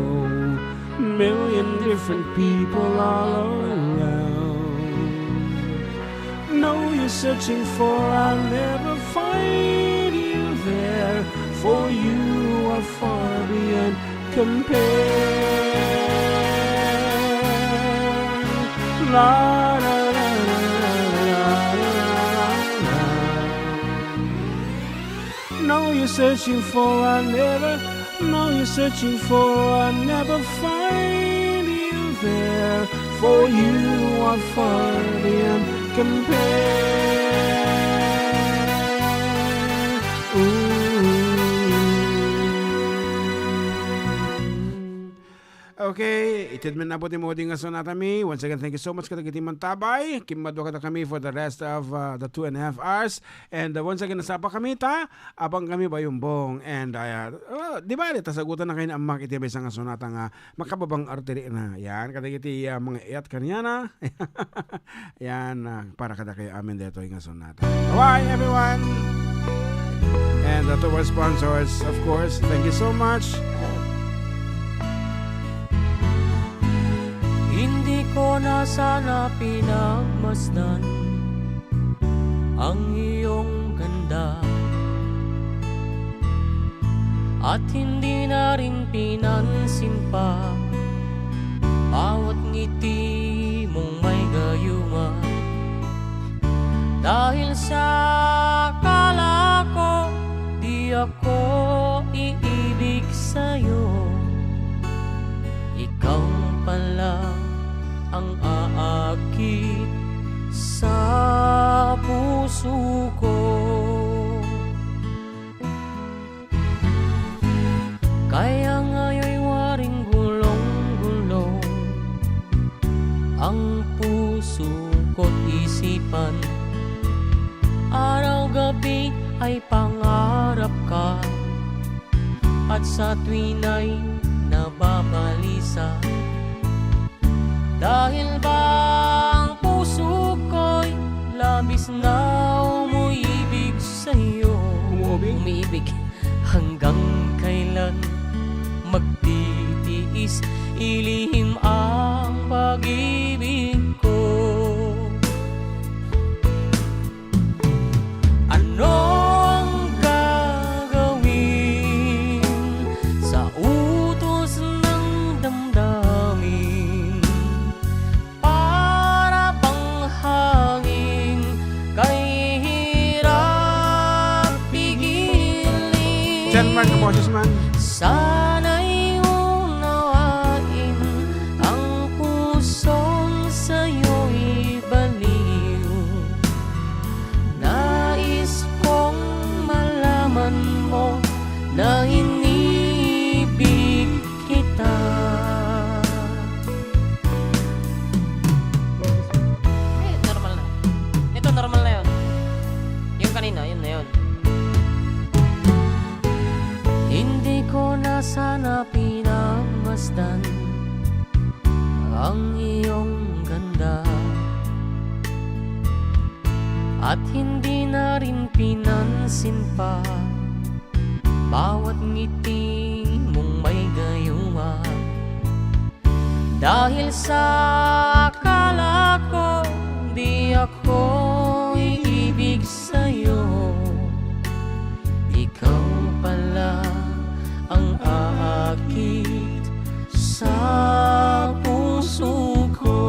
million different people all around. Know you're searching for, I'll never find you there, for you are far beyond compare. La, la, la. Know you're searching for, I never, know you're searching for, I never find you there, for you are far beyond compare. Ooh. Okay, iti met ni Apo ti maudi nga sonata mi. Once again, thank you so much kadagiti mantabay. Kimmadua kadakami for the rest of, uh, the two and a half hours. And, uh, once again, nasapa kami ta, abang kami bayumbong. And, uh, uh, di ba, ta sagutan na kayo na amak iti maysa nga sonata nga makababang artiri na. Yan, kadagiti, uh, mga iyat kaniana. Yan, ah, para kadakayo amin daytoy nga sonata. Bye, everyone! And, uh, to our sponsors, of course, thank you so much. Hindi ko na sana pinagmasdan ang iyong ganda. At hindi na rin pinansin pa bawat ngiti mong may gayuma. Dahil sa akala ko, di ako iibig sa'yo. Ikaw pala ang aakit sa puso ko. Kaya nga'y waring gulong-gulong ang puso ko't isipan. Araw-gabi ay pangarap ka, Sa tuinay nababalisa, dahil ba ang puso ko'y labis na umuibig sa'yo? Umuibig? Umiibig. Hanggang kailan magtitiis, ilihim ang pag-ibig ko? Anong gagawin sa utos ng damdamin? Para bang hangin kay hirap pigilin. Diyan man, kaboses man. Sana'y unawain ang pusong sa'yo'y baliw. Nais kong malaman mo na inibig kita. Eh, normal na. Ito, normal na yun. Yung kanina, yun na yun. Hindi ko na sana pinagmasdan ang iyong ganda, at hindi na rin pinansin pa bawat ngiti mong may gayuma. Dahil sa akala ko, di ako iibig sa'yo. Ikaw pala ang aakit sa puso ko.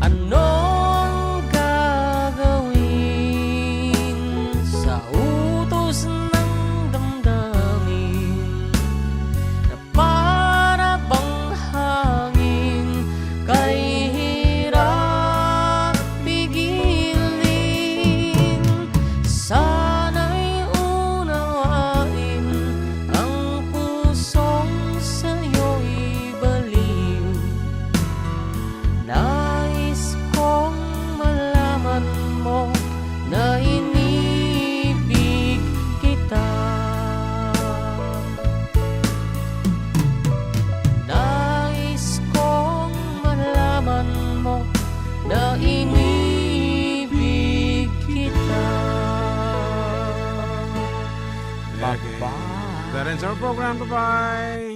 Anong gagawin sa utos ng damdamin na para bang hangin kay hirap pigilin? Sana'y unawain ang pusong sa'yo'y baliw. Nais kong malaman mo na inibig kita. Nais kong malaman mo na inibig kita. Okay. Bye-bye. That ends our program. Bye-bye.